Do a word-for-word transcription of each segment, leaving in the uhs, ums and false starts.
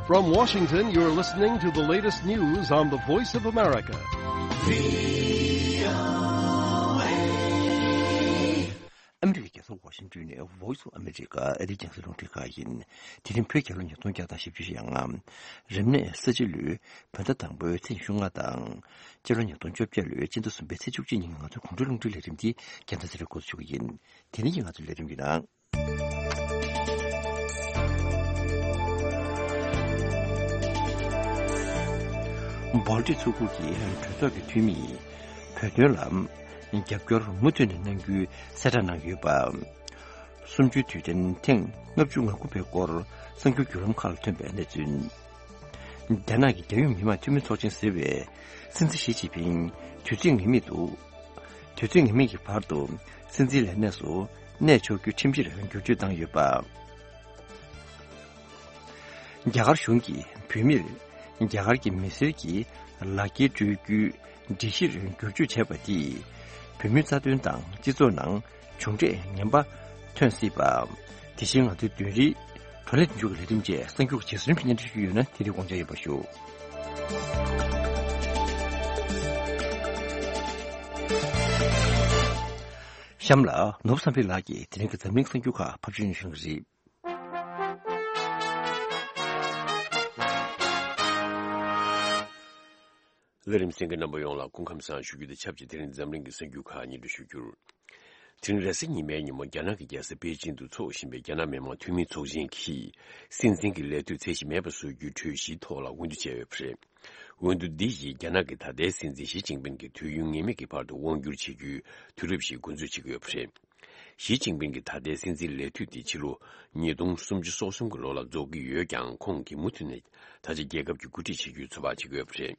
From Washington, you're listening to the latest news on the Voice of America. ཨ་མི་རི་ཀའི་རྒྱལ་ས་ཝ་ཤིང་ཏོན་ནས་Voice of America ཨ་རིའི་རྒྱང་སྲིང་རླུང་འཕྲིན་ཁང་ཡིན། དེ་རིང་བོད་རྒྱལ་ལོ་ཉིས་སྟོང་བརྒྱ་དང་བཞི་བཅུ་ཞེ་ལྔ། རབ་གནས་ས་བྱི་ལོའི་བོད་ཟླ་དང་པོའི་ཚེས་ཉི་ཤུ་ལྔ་དང་། སྤྱི་ལོ་ཉིས་སྟོང་བཅོ་བརྒྱད་ལོའི་སྤྱི་ཟླ་གསུམ་པའི་ཚེས་བཅུ་གཅིག་ཉིན་གྱི་ང་ཚོའི་གོང་འཕེལ་རླུང་འཕྲིན་ལས་རིམ་འདི་རྒྱང་བསྒྲགས་ཚར་བའི་སྐོར་ཞུ་གི་ཡིན། དེ་རིང་གི་ང་ཚོའི་ལས་རིམ་གྱི་ནང་། སྦལ་ཏི་མཚོ་ཁུལ་གྱི་གྲོས་ཚོགས་ཀྱི་འཐུས་མིས་བོད་དོན་ལ་རྒྱབ་སྐྱོར་མུ་མཐུད་ནས་གནང་རྒྱུའི་གསལ་བསྒྲགས་གནང་ཡོད་པ། གསུམ་བཅུའི་དུས་དྲན་ཐེངས་ལྔ་བཅུ་ང་དགུ་པའི་སྐོར་གསར་འགྱུར་བརྒྱུད་ལམ་ཁག་ལ་ཐོན་པའི་གནས་ཚུལ། རྒྱ་ནག་གི་རྒྱལ་ཡོངས་མི་དམངས་འཐུས་མི་ཚོགས་ཆེན་ཟེར་བའི་སྲིད་འཛིན་ཞི་ཅིན་ཕིང་དུས་ཚོད་ངེས་མེད་དུ། དུས་ཚོད་ངེས་མེད་ཀྱི་བར་དུ་སྲིད་འཛིན་ལས་གནས་སུ་གནས་ཆོག་རྒྱུའི་ཁྲིམས་གཞིར་བསྒྱུར་བཅོས་བཏང་ཡོད་པ། རྒྱ་གར་གཞུང་གིས་བོད་མིར་རྒྱ་གར་གྱི་མི་སེར་གྱི་ལག་འཁྱེར་སྤྲོད་རྒྱུའི་སྒྲིག་གཞིར་བསྒྱུར་བཅོས་བྱས་པ་དེས་བོད་མིའི་རྩ་དོན་དང་སྤྱི་ཚོགས་ནང་གྱོང་འབྲས་ངན་པ་ཐོན་སྲིད་པ། དེ་བཞིན་ང་ཚོའི་བདུན་རེའི་བགྲོ་གླེང་བདུན་ཅུ་གི་ལས་རིམ་བཅས་གསར་འགྱུར་གྱི་རྗེས་སུ་རིམ་གྱིས་སྙན་སྒྲོན་ཞུ་རྒྱུ་ཡོད་ན་དེ་རིང་དགོངས་འཇགས་ཡོད་པ་ཞུ། གཤམ་ལ་ནོར་བུ་བསམ་འཕེལ་ལགས་ཀྱིས་དེ་རིང་གི་འཛམ་གླིང་གསར་འགྱུར་ཁག་ཕབ་སྒྱུར་ཞུ་གི་རེད། ལས་རིམ་གསན་མཁན་རྣམ་པ་ཡོངས་ལ་སྐུ་ཁམས་བཟང་ཞུ་རྒྱུ་དང་ཆབས་ཅིག་དེ་རིང་འཛམ་གླིང་གི་གསར་འགྱུར་ཁག་སྙན་སྒྲོན་ཞུ་རྒྱུར། དེ་རིང་རེས་གཟའ་ཉི་མའི་ཉིན་མོ་རྒྱ་ནག་གི་རྒྱལ་ས་པེ་ཅིང་དུ་འཚོགས་བཞིན་པའི་རྒྱ་ནག་མི་དམངས་འཐུས་མི་ཚོགས་ཆེན་གྱིས་སྲིད་འཛིན་གྱི་ལས་དུས་ཚད་གཞི་མེད་པ་བཟོ་རྒྱུའི་གྲོས་གཞིའི་ཐོག་ལ་འོས་བསྡུ་བྱས་ཡོད་པ་རེད། འོས་བསྡུ་འདི་ཡིས་རྒྱ་ནག་གི་ད་ལྟའི་སྲིད་འཛིན་ཞི་ཅིན་ཕིན་གྱི་དུས་ཡུན་ངེས་མེད་ཀྱི་བར་དུ་དབང་བསྒྱུར་བྱེད་རྒྱུའི་དུས་རབས་ཤིག་འགོ་འཛུགས་བྱེད་ཀྱི་ཡོད་པ་རེད། ཞི་ཅིན་ཕིན་གྱི་ད་ལྟའི་སྲིད་འཛིན་ལས་དུས་དེ་ཕྱི་ལོ་ཉིས་སྟོང་སུམ་ཅུ་སོ་གསུམ་གྱི་ལོ་ལ་རྫོགས་ཀྱི་ཡོད་ཀྱང་། ཁོང་གིས་མུ་མཐུད་ནས་ད་ཆ་རྒྱལ་ཁབ་ཀྱི་འགོ་ཁྲིད་བྱེད་རྒྱུའི་རྩོད་པ་བྱེད་ཀྱི་ཡོད་པ་རེད།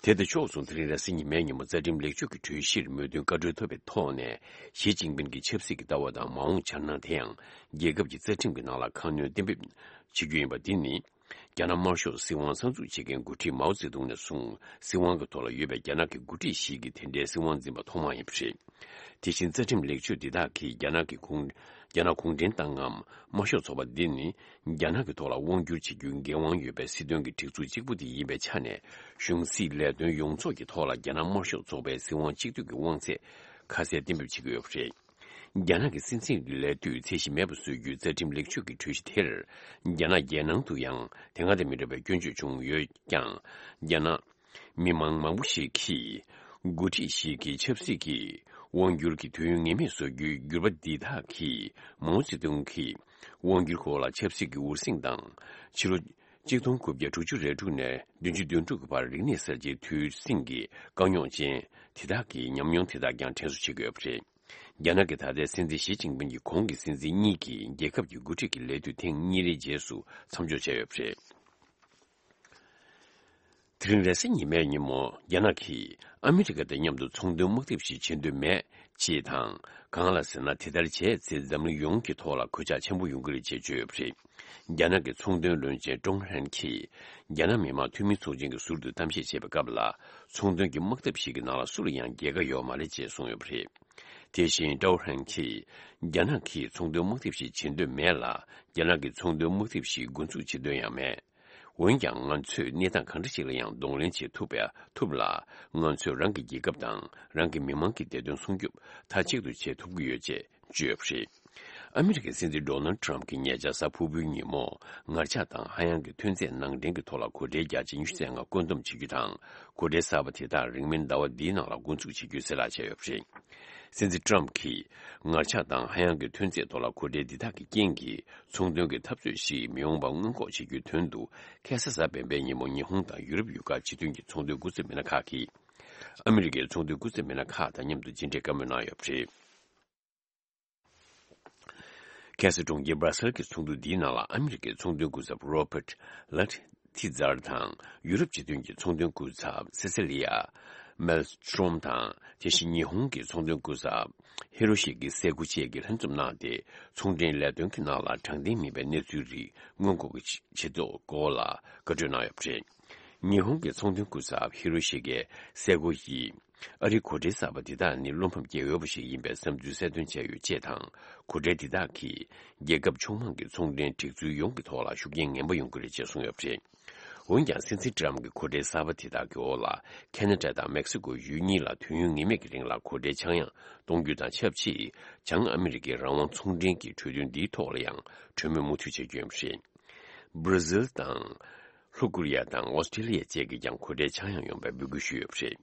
དེ་དང་ཕྱོགས་མཚུངས་དེ་རིང་རེས་གཟའ་ཉི་མའི་ཉིན་མོ་རྩ་ཁྲིམས་ལེགས་བཅོས་ཀྱི་གྲོས་གཞིར་མོས་མཐུན་བཀའ་འཁྲོལ་ཐོབ་པའི་ཐོག་ནས། ཞི་ཅིན་ཕིན་གྱི་ཆབ་སྲིད་ཀྱི་ལྟ་བ་དང་མ་འོངས་འཆར་སྣང་དེ་ཡང་རྒྱལ་ཁབ་ཀྱི་རྩ་ཁྲིམས་ཀྱི་ནང་ལ་ཁ་སྣོན་གཏན་འབེབས་བྱེད་རྒྱུ་ཡིན་པ། འདི་ནི། རྒྱ་ནག་དམར་ཤོག་སྲིད་དབང་གསར་འཛུགས་བྱེད་མཁན་འགོ་ཁྲིད་མའོ་ཙེ་ཏུང་ནས་བཟུང་སྲིད་དབང་གི་ཐོག་ལ་ཡོད་པའི་རྒྱ་ནག་གི་འགོ་ཁྲིད་ཞིག་གིས་དེ་འདྲའི་སྲིད་དབང་འཛིན་པ་ཐོག་མ་ཡིན་པ་རེད། དེ་བཞིན་རྩ་ཁྲིམས་ལེགས་བཅོས་འདི་དག་གིས་རྒྱ་ནག་གི་གུང་རྒྱ་ནག་གུང་ཁྲན་ཏང་ངམ་དམར་ཤོག་ཚོགས་པ་འདི་ནི་རྒྱ་ནག་གི་ཐོག་ལ་དབང་བསྒྱུར་བྱེད་རྒྱུའི་འགན་དབང་ཡོད་པའི་སྲིད་དོན་གྱི་སྒྲིག་འཛུགས་གཅིག་པུ་དེ་ཡིན་པའི་ཆ་ནས། གཞུང་སྲིད་ལས་དོན་ཡོངས་རྫོགས་ཀྱི་ཐོག་ལ་རྒྱ་ནག་དམར་ཤོག་ཚོགས་པའི་སྲིད་དབང་གཅིག་སྡུད་ཀྱི་དབང་ཚད་ཁ་གསལ་གཏན་འབེབས་བྱེད་ཀྱི་ཡོད་པ་རེད། རྒྱ་ནག་གི་སྲིད་འཛིན་གྱི་ལས་དུས་ཚད་གཞི་མེད་པ་བཟོ་རྒྱུའི་རྩ་ཁྲིམས་ལེགས་བཅོས་ཀྱི་གྲོས་གཞི་དེར། རྒྱ་ནག་རྒྱལ་ནང་དུ་ཡང་དེ་སྔ་དང་མི་འདྲ་བའི་སྐྱོན་བརྗོད་བྱུང་ཡོད་ཀྱང་། རྒྱ་ནག་མི་མང་མང་པོ་ཞིག་གིས་འགོ་ཁྲིད་ཞིག་གི་ཆབ་སྲིད་ཀྱི་དབང་སྒྱུར་གྱི་དུས་ཡུན་ངེས་མེད་བཟོ་རྒྱུའི་འགྱུར་བ་འདི་དག་གིས་མའོ་ཙེ་ཏུང་གི་དབང་སྒྱུར་སྐོར་ལ་ཆབ་སྲིད་ཀྱི་འུར་ཟིང་དང་། ཕྱི་ལོ་གཅིག་སྟོང་དགུ་བརྒྱ་དྲུག་ཅུ་རེ་དྲུག་ནས་བདུན་ཅུ་དོན་དྲུག་གི་བར་རིག་གནས་གསར་བརྗེའི་དུས་ཟིང་གི་དཀའ་རྙོག་ཅན་དེ་དག་གི་ཉམས་མྱོང་དེ་དག་ཀྱང་དྲན་གསོ་བྱེད་ཀྱི་ཡོད་པ་རེད། རྒྱ་ནག་གི་ད་ལྟའི་སྲིད་འཛིན་ཞི་ཅིན་ཕིན་གྱིས་གོང་གི་སྲིད་འཛིན་གཉིས་ཀྱིས་རྒྱལ་ཁབ་ཀྱི་འགོ་ཁྲིད་ཀྱི་ལས་དུས་ཐེངས་གཉིས་རེའི་རྗེས་སུ་མཚམས་འཇོག་བྱས་ཡོད་པ་རེད། དེ་རིང་རེས་གཟའ་ཉི་མའི་ཉིན་མོ་རྒྱ་ནག་གིས་ཨ་མི་རི་ཀ་དང་མཉམ་དུ་ཚོང་དོན་དམག་འཐབ་ཞིག་བྱེད་འདོད་མེད་ཅེས་དང་། གང་ལ་ཟེར་ན། དེ་ལྟར་བྱས་ཚེ་འཛམ་གླིང་ཡོངས་ཀྱི་ཐོག་ལ་གོད་ཆག་ཆེན་པོ་ཡོང་གི་རེད་ཅེས་བརྗོད་ཡོད་པ་རེད། རྒྱ་ནག་གི་ཚོང་དོན་བློན་ཆེན་ཀྲོང་ཧྲན་གྱིས་རྒྱ་ནག་མི་དམངས་འཐུས་མི་ཚོགས་ཆེན་གྱི་ཟུར་དུ་གཏམ་བཤད་བྱེད་པའི་སྐབས་ལ། ཚོང་དོན་གྱི་དམག་འཐབ་ཞིག་གི་ནང་ལ་སུ་ལ་ཡང་རྒྱལ་ཁ་ཡོད་མ་རེད་ཅེས་གསུངས་ཡོད་པ་རེད། དེ་བཞིན་ཀྲོང་ཧྲན་གྱིས། རྒྱ་ནག་གིས་ཚོང་དོན་དམག་འཐབ་ཞིག་བྱེད་འདོད་མེད་ལ། རྒྱ་ནག་གིས་ཚོང་དོན་དམག་འཐབ་ཞིག་འགོ་འཛུགས་བྱེད་འདོད་ཡང་མེད། འོན་ཀྱང་། ང་ཚོས་གནས་སྟངས་གང་འདྲ་ཞིག་ལ་ཡང་གདོང་ལེན་བྱེད་ཐུབ་པ་ཐུབ་ལ། ང་ཚོས་རང་གི་རྒྱལ་ཁབ་དང་རང་གི་མི་དམངས་ཀྱི་བདེ་དོན་སྲུང་སྐྱོབ་མཐའ་གཅིག་ཏུ་བྱེད་ཐུབ་ཀྱི་ཡོད་ཅེས་བརྗོད་ཡོད་པ་རེད། ཨ་མི་རི་ཀའི་སྲིད་འཛིན་ཌོ་ནལ་ཊམ་གྱིས་ཉེ་ཆར་གཟའ་ཕུར་བུའི་ཉིན་མོ། ངར་ཆགས་དང་ཧ་ཡང་གི་ཐོན་རྫས་ནང་འདྲེན་གྱི་ཐོག་ལ་གོ་ཁྲལ་བརྒྱ་ཆ་ཉི་ཤུ་རྩ་ལྔ་བཀོད་འདོམས་བྱེད་རྒྱུ་དང་། གོ་ཁྲལ་གསར་པ་དེ་དག་རིང་མིན་ཟླ་བ་འདིའི་ནང་ལ་འགོ་འཛུགས་བྱེད་རྒྱུའི་གསལ་བསྒྲགས་བྱས་ཡོད་པ་རེད། སྲིད་འཛིན་ཊམ་གྱིས། ངར་ཆགས་དང་ཧ་ཡང་གི་ཐོན་རྫས་ཐོག་ལ་གོ་ཁྲལ་འདི་དག་གི་རྐྱེན་གྱིས། ཚོང་དོན་གྱི་འཐབ་རྩོད་ཞིག་མི་འོང་བ་སྔོན་འགོག་བྱེད་རྒྱུའི་དོན་དུ། ཁ་སང་གཟའ་སྤེན་པའི་ཉིན་མོ་ཉི་ཧོང་དང་ཡུ་རོབ་ཡུལ་ཁག་སྤྱི་མཐུན་གྱི་ཚོང་དོན་སྐུ་ཚབ་མི་སྣ་ཁག་གིས། ཨ་མི་རི་ཀའི་ཚོང་དོན་སྐུ་ཚབ་མི་སྣ་ཁག་དང་མཉམ་དུ་མཇལ་འཕྲད་བཀའ་མོལ་གནང་ཡོད་པ་རེད། ཁ་སང་གྲོང་ཁྱེར་སྦ་སལ་གྱི་ཚོགས་འདུ་འདིའི་ནང་ལ་ཨ་མི་རི་ཀའི་ཚོང་དོན་སྐུ་ཚབ་རོ་པར་ལ་ཐི་ཛར་དང་། ཡུ་རོབ་སྤྱི་མཐུན་གྱི་ཚོང་དོན་སྐུ་ཚབ་སེ་སེ་ལི་ཡ་མེལ་སི་ཊྲོམ་དང་། དེ་བཞིན་ཉི་ཧོང་གི་ཚོང་དོན་སྐུ་ཚབ་ཧི་རོ་ཤི་ཀི་སེ་གོ་བཅས་ཀྱིས་ལྷན་འཛོམས་གནང་སྟེ། ཚོང་འབྲེལ་ལས་དོན་གྱི་ནང་ལ་དྲང་བདེན་མིན་པའི་གནས་ཚུལ་རིགས་སྔོན་འགོག་གི་བྱེད་ཕྱོགས་སྐོར་ལ་བཀའ་འཁྲོལ་གནང་ཡོད་པ་རེད། ཉི་ཧོང་གི་ཚོང་དོན་སྐུ་ཚབ་ཧི་རོ་ཤི་ཀི་སེ་གོ་ཡིས། ཨ་རིའི་གོ་ཁྲལ་གསར་པ་འདི་དག་ནི་བློ་ཕམ་སྐྱེ་འོས་པ་ཞིག་ཡིན་པའི་བསམ་ཚུལ་གསལ་སྟོན་བྱས་ཡོད་ཅེས་དང་། གོ་ཁྲལ་འདི་དག་གིས་རྒྱལ་ཁབ་ཕྱོགས་མང་གི་ཚོང་འབྲེལ་སྒྲིག་འཛུགས་ཡོངས་ཀྱི་ཐོག་ལ་ཤུགས་རྐྱེན་ངན་པ་ཡོང་གི་རེད་ཅེས་གསུངས་ཡོད་པ་རེད། འོན་ཀྱང་སྲིད་འཛིན་ཏྲམ་གྱི་གོ་གྲས་གསར་པ་དེ་དག་གི་འོག་ལ་ཁེ་ན་ཌ་དང་མེག་སི་ཀོ་ཡུལ་གཉིས་ལ་དུས་ཡུན་ངེས་མེད་ཀྱི་རིང་ལ་གོ་གྲས་ཆག་ཡང་གཏོང་རྒྱུ་དང་ཆབས་ཅིག་བྱང་ཨ་མི་རི་ཀའི་རང་དབང་ཚོང་འབྲེལ་གྱི་གྲོས་མཐུན་འདིའི་ཐོག་ལ་ཡང་གྲོས་མོལ་མུ་མཐུད་བྱེད་རྒྱུ་ཡིན་པ་རེད། སྦྲ་ཟིལ་དང་། ལྷོ་ཀོ་རི་ཡ་དང་ཨོ་སི་ཀྲི་ལི་ཡ་བཅས་ཀྱིས་ཀྱང་གོ་གྲས་ཆག་ཡང་ཡོང་བའི་འབོད་སྐུལ་ཞུས་ཡོད་པ་རེད།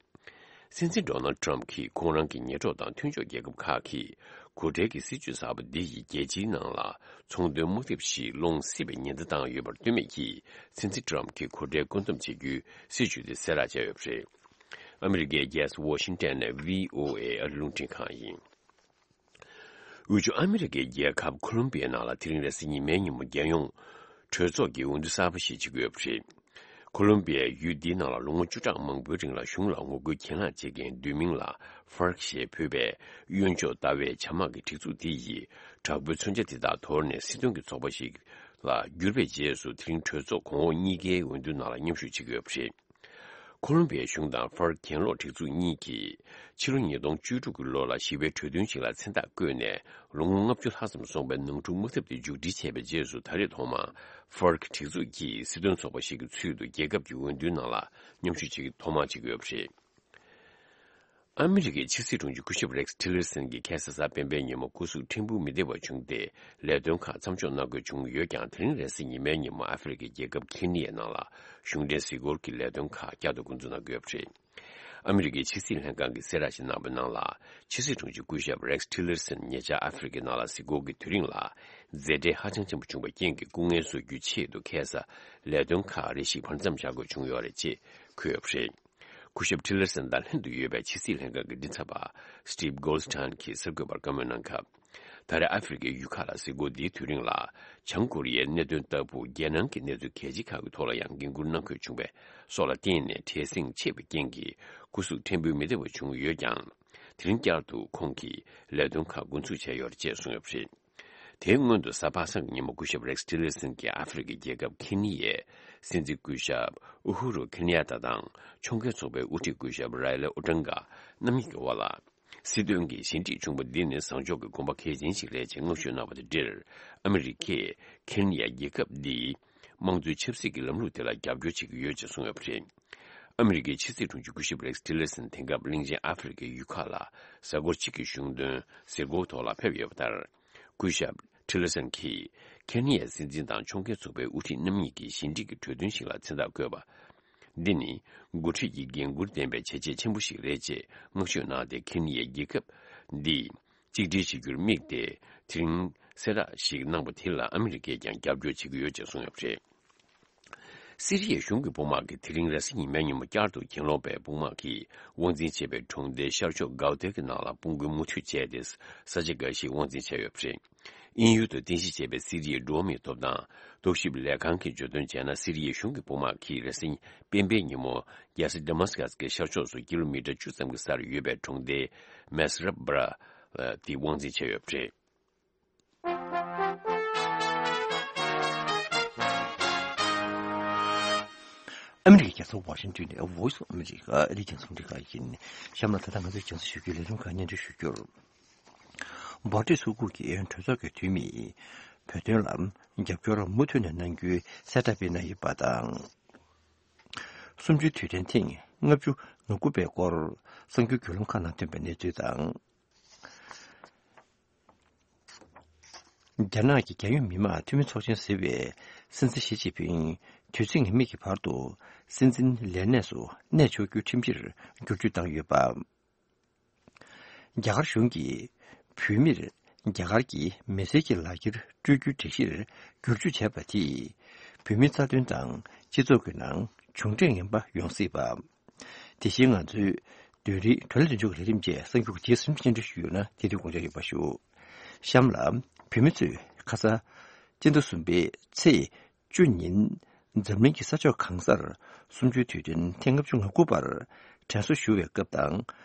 སྲིད་འཛིན་ཌོ་ནལ་ཌི་ཊརམ་ཕི་གྱིས་ཁོང་རང་གི་ཉེ་གྲོགས་དང་མཐུན་ཕྱོགས་རྒྱལ་ཁབ་ཁག་གིས་གོ་གྲས་ཀྱི་སྲིད་ཇུས་གསར་པ་འདི་ཡིས་རྒྱལ་སྤྱིའི་ནང་ལ་ཚོང་དོན་དམག་འཐབ་ཞིག་སློང་སྲིད་པའི་ཉེན་བརྡ་བཏང་ཡོད་པར་ལྟོས་མེད་ཀྱིས། སྲིད་འཛིན་ཊརམ་ཕི་གྱིས་གོ་གྲས་བཀོད་འདོམས་བྱེད་རྒྱུའི་སྲིད་ཇུས་དེ་གསལ་བསྒྲགས་བྱས་ཡོད་པ་རེད། ཨ་མི་རི་ཀའི་རྒྱལ་ས་ཝོ་ཤིང་ཊོན་ནས་བྷི་ཨོ་ཨེ་ཨ་རི་རླུང་འཕྲིན་ཁང་ཡིན། དབུས་ཕྱོགས་ཨ་མི་རི་ཀའི་རྒྱལ་ཁབ་ཁོ་ལོམ་བི་ཡའི་ནང་ལ་དེ་རིང་རེས་གཟའ་ཉི་མའི་ཉིན་མོ་རྒྱལ་ཡོངས་གྲོས་ཚོགས་ཀྱི་འོས་བསྡུ་གསར་པ་ཞིག་བྱེད་ཀྱི་ཡོད་པ་རེད། ཁོ་ལོམ་བི་ཡའི་ཡུལ་འདིའི་ནང་ལ་ལོ་ངོ་བཅུ་ཕྲག་མང་པོའི་རིང་ལ་གཞུང་ལ་ངོ་རྒོལ་གྱེན་ལངས་བྱེད་མཁན་བདུད་མིང་ལ་ཧྥར་ཀ་ཞེས་འབོད་པའི་གཡོན་ཕྱོགས་ལྟ་བའི་བྱ་དམག་གི་སྒྲིག་འཛུགས་དེ་ཡིས་དྲག་པོའི་མཚོན་ཆ་དེ་དག་དོར་ནས་སྲིད་དོན་གྱི་ཚོགས་པ་ཞིག་ལ་བསྒྱུར་བའི་རྗེས་སུ། དེ་རིང་གྲོས་ཚོགས་གོང་འོག་གཉིས་ཀའི་འོས་བསྡུ་ནང་ལ་མཉམ་ཞུགས་བྱེད་ཀྱི་ཡོད་པ་རེད། ཁོ་ལོམ་བི་ཡའི་གཞུང་དང་ཧྥར་གྱེན་ལོག་སྒྲིག་འཛུགས་གཉིས་ཀྱིས་ཕྱི་ལོ་ཉིས་སྟོང་བཅུ་དྲུག་གི་ལོ་ལ་ཞི་བའི་གྲོས་མཐུན་ཞིག་ལ་མཚན་རྟགས་བཀོད་ནས་ལོ་ངོ་ལྔ་བཅུ་ལྷག་ཙམ་སོང་བའི་ནང་འཁྲུག་དམག་འཐབ་དེ་མཇུག་སྒྲིལ་བྱས་པའི་རྗེས་སུ། ད་རེས་ཐོག་མར་ཧྥར་གྱི་སྒྲིག་འཛུགས་ཀྱིས་སྲིད་དོན་ཚོགས་པ་ཞིག་གི་ཚུལ་དུ་རྒྱལ་ཁབ་ཀྱི་འོས་བསྡུའི་ནང་ལ་མཉམ་ཞུགས་བྱེད་ཀྱི་ཐོག་མར་བྱེད་ཀྱི་ཡོད་པ་རེད། ཨ་མི་རི་ཀའི་ཕྱི་སྲིད་དྲུང་ཆེ་སྐུ་ཞབས་རེག་སི་ཊི་ལར་སན་གྱིས་ཁ་སང་གཟའ་སྤེན་པའི་ཉིན་མོ་སྐུ་གཟུགས་ཕྲན་བུ་མི་བདེ་བ་བྱུང་སྟེ་ལས་དོན་ཁག་མཚམས་འཇོག་གནང་དགོས་བྱུང་ཡོད་ཀྱང་། དེ་རིང་རེས་གཟའ་ཉི་མའི་ཉིན་མོ་ཨ་ཧྥེ་རི་ཁའི་རྒྱལ་ཁབ་ཁེ་ནི་ཡའི་ནང་ལ་གཞུང་འབྲེལ་གཟིགས་སྐོར་གྱི་ལས་དོན་ཁག་བསྐྱར་དུ་འགོ་འཛུགས་གནང་དགོས་པ་རེད། ཨ་མི་རི་ཀའི་ཕྱི་སྲིད་ལྷན་ཁང་གིས་གསལ་བསྒྲགས་ཤིག་གནང་བའི་ནང་ལ། ཕྱི་སྲིད་དྲུང་ཆེ་སྐུ་ཞབས་རེག་སི་ཊི་ལར་སན་ཉེ་ཆར་ཨ་ཧྥེ་རི་ཁའི་ནང་ལ་གཟིགས་སྐོར་གྱི་དུས་རིང་ལ་མཛད་བྲེལ་ཧ་ཅང་ཆེན་པོ་བྱུང་བའི་རྐྱེན་གྱིས་སྐུ་ངལ་གསོ་རྒྱུའི་ཆེད་དུ་ཁ་སང་ལས་དོན་ཁག་རེ་ཞིག་བར་མཚམས་བཞག་དགོས་བྱུང་ཡོད་རེད་ཅེས་འཁོད་ཡོད་པ་རེད། སྐུ་ཞབས་ཊི་ལར་སན་དང་ལྷན་དུ་ཡོད་པའི་ཕྱི་སྲིད་ལྷན་ཁང་གི་མགྲིན་ཚབ་པ་Steve Goldstein་གྱིས་གསར་འགོད་པར་བཀའ་མོལ་གནང་སྐབས། ད་རེས་ཨ་ཧྥེ་རི་ཁའི་ཡུལ་ཁག་ལ་གཟིགས་སྐོར་འདིའི་དུས་རིང་ལ། བྱང་ཀོ་རི་ཡའི་གནད་དོན་ལྟ་བུ་རྒྱལ་ནང་གི་གནས་ཚུལ་གལ་ཆེ་ཁག་གི་ཐོག་ལ་ཡང་འགན་འཁུར་གནང་དགོས་བྱུང་བས་སོགས་ལ་བརྟེན་ནས་བྲེལ་ཟིང་ཆེ་བའི་རྐྱེན་གྱིས་སྐུ་གཟུགས་ཕྲན་བུ་མི་བདེ་བ་བྱུང་ཡོད་ཀྱང་། དེ་རིང་བསྐྱར་དུ་ཁོང་གིས་ལས་དོན་ཁག་འགོ་འཛུགས་བྱས་ཡོད་རེད་ཅེས་གསུངས་ཡོད་པ་རེད། དེའི་སྔོན་དུ་གཟའ་པ་སངས་ཀྱི་ཉིན་མོ་སྐུ་ཞབས་རེག་སི་ཊི་ལར་སན་གྱིས་ཨ་ཧྥེ་རི་ཁའི་རྒྱལ་ཁབ་ཁེ་ནི་ཡའི་སྲིད་འཛིན་སྐུ་ཞབས་ཨུ་ཧུ་རུ་ཁེ་ནི་ཡ་ཏ་དང་ཕྱོགས་འགལ་ཚོགས་པའི་དབུ་ཁྲིད་སྐུ་ཞབས་རའི་ལེ་ཨོ་ཏང་ག་རྣམ་གཉིས་ཀྱི་དབར་ལ། སྲིད་དོན་གྱི་ཞི་འགྲིག་བྱུང་བ་འདི་ནི་བཟང་ཕྱོགས་ཀྱི་གོམ་པ་གལ་ཆེན་ཞིག་རེད་ཅེས་བསྔགས་བརྗོད་གནང་བ་དང་འབྲེལ། ཨ་མི་རི་ཀས་ཁེ་ནི་ཡ་རྒྱལ་ཁབ་འདིའི་དམངས་གཙོའི་ཆབ་སྲིད་ཀྱི་ལམ་ལུགས་དེ་ལ་རྒྱབ་སྐྱོར་བྱེད་ཀྱི་ཡོད་ཅེས་གསུངས་ཡོད་པ་རེད། ཨ་མི་རི་ཀའི་ཕྱི་སྲིད་དྲུང་ཆེ་སྐུ་ཞབས་རེག་སི་ཊི་ལར་སན་དེང་སྐབས་གླིང་ཆེན་ཨ་ཧྥེ་རི་ཁའི་ཡུལ་ཁག་ལ་གཟའ་འཁོར་གཅིག་གི་གཞུང་དོན་གཟིགས་སྐོར་ཐོག་ལ་ཕེབས་ཡོད་པ་ལྟར། སྐུ་ཞབས་ཊི་ལར་སན་གྱིས་ཁེ་ནི་ཡའི་སྲིད་འཛིན་དང་ཕྱོགས་འགལ་ཚོགས་པའི་དབུ་ཁྲིད་རྣམ་གཉིས་ཀྱིས་ཞི་འགྲིག་གི་གྲོས་མཐུན་ཞིག་ལ་མཚན་རྟགས་བཀོད་པ། འདི་ནི་འགོ་ཁྲིད་ཀྱི་འགན་འཁུར་ལྡན་པའི་བྱས་རྗེས་ཆེན་པོ་ཞིག་རེད་ཅེས་བསྔགས་བརྗོད་གནང་སྟེ། ཁེ་ནི་ཡའི་རྒྱལ་ཁབ་འདི་གཅིག་སྒྲིལ་བྱེད་རྒྱུར་དམིགས་ཏེ་དེ་རིང་གསལ་བསྒྲགས་ཤིག་གནང་བ་དེ་ལ་ཨ་མི་རི་ཀས་ཀྱང་རྒྱབ་སྐྱོར་བྱེད་ཀྱི་ཡོད་ཅེས་གསུངས་ཡོད་པ་རེད། སི་རི་ཡའི་གཞུང་གི་དཔུང་དམག་གིས་དེ་རིང་རེས་གཟའ་ཉི་མའི་ཉིན་མོ་བསྐྱར་དུ་གྱེན་ལོག་པའི་དཔུང་དམག་གིས་དབང་འཛིན་བྱེད་པའི་གྲོང་སྡེ་ཤར་ཕྱོགས་གའོ་ཏེ་གི་ནང་ལ་དཔུང་རྒོལ་མུ་མཐུད་བྱས་ཏེ། ས་ཆ་འགའ་ཞིག་དབང་འཛིན་བྱས་ཡོད་པ་རེད། དབྱིན་ཡུལ་དུ་རྟེན་གཞི་བྱས་པའི་སི་རི་ཡའི་འགྲོ་བ་མིའི་ཐོབ་ཐང་རྟོག་ཞིབ་ལས་ཁང་གིས་བརྗོད་དོན་བྱས་ན། སི་རི་ཡའི་གཞུང་གི་དཔུང་དམག་གིས་རེས་གཟའ་སྤེན་པའི་ཉིན་མོ་རྒྱལ་ས་ཌེ་མཱ་སི་ཀ་སི་གི་ཤར་ཕྱོགས་སུ་ཀི་ལོ་མི་ཊར་བཅུ་ཙམ་གྱི་སར་ཡོད་པའི་གྲོང་སྡེ་མེས་རབ་སྦྲ་དེ་དབང་འཛིན་བྱས་ཡོད་པ་རེད། ཨ་མི་རི་ཀའི་རྒྱལ་ས་ཝ་ཤིང་ཊོན་ནས་Voice of America ཨ་རིའི་རྒྱང་སྲིང་རླུང་འཕྲིན་ཁང་ཡིན། གཤམ་ལ་ད་ལྟ་ང་ཚོའི་རྒྱང་སྲིང་ཞུ་རྒྱུའི་ལས་རིམ་ཁག་སྙན་སྒྲོན་ཞུ་རྒྱུར། འབོར་འདེད་ཚོགས་ཁག་གི་གྲོས་ཚོགས་ཀྱི་འཐུས་མིས་བོད་དོན་ལ་རྒྱབ་སྐྱོར་མུ་མཐུད་ནས་གནང་རྒྱུའི་གསལ་བསྒྲགས་སྤེལ་གནང་ཡོད་པ་དང་། གསུམ་བཅུའི་དུས་དྲན་ཐེངས་ལྔ་བཅུ་ང་དགུ་པའི་སྐོར་གསར་འགྱུར་བརྒྱུད་ལམ་ཁག་ནང་ཐོན་པའི་གནས་ཚུལ་དང་། རྒྱ་ནག་གི་རྒྱལ་ཡོངས་མི་དམངས་འཐུས་མི་ཚོགས་ཆེན་ཟེར་བའི་སྲིད་འཛིན་ཞི་ཅིན་ཕིང་དུས་ཚོད་ངེས་མེད་ཀྱི་བར་དུ་སྲིད་འཛིན་ལས་གནས་སུ་གནས་ཆོག་རྒྱུའི་ཁྲིམས་གཞིར་བསྒྱུར་བཅོས་བཏང་ཡོད་པ། རྒྱ་གར་གཞུང་གིས་བོད་མིར་རྒྱ་གར་གྱི་མི་སེར་གྱི་ལག་འཁྱེར་སྤྲོད་རྒྱུའི་སྒྲིག་གཞིར་བསྒྱུར་བཅོས་བྱས་པ་དེས་བོད་མིའི་རྩ་དོན་དང་སྤྱི་ཚོགས་ཀྱི་ནང་གྱོང་འཕྲད་ངན་པ་ཡོང་སྲིད་པ། དེ་བཞིན་ང་ཚོའི་བདུན་རེའི་བགྲོ་གླེང་མདུན་ཅོག་གི་ལས་རིམ་བཅས་གསར་འགྱུར་གྱི་རྗེས་སུ་སྙན་སྒྲོན་ཞུས་ཡོད་ན་དེ་དུས་དགོངས་འཇགས་ཡོད་པ་ཞུ། གཤམ་ལ་བོད་མི་ཚོས་ཁ་ས་སྤྱི་ཟླ་གསུམ་པའི་ཚེས་བཅུ་ཉིན་འཛམ་གླིང་གི་ས་ཕྱོགས་གང་སར་གསུམ་བཅུའི་དུས་དྲན་ཐེངས་ལྔ་བཅུ་ང་དགུ་པར་དྲན་གསོ་ཞུ་བའི་སྐབས་དང་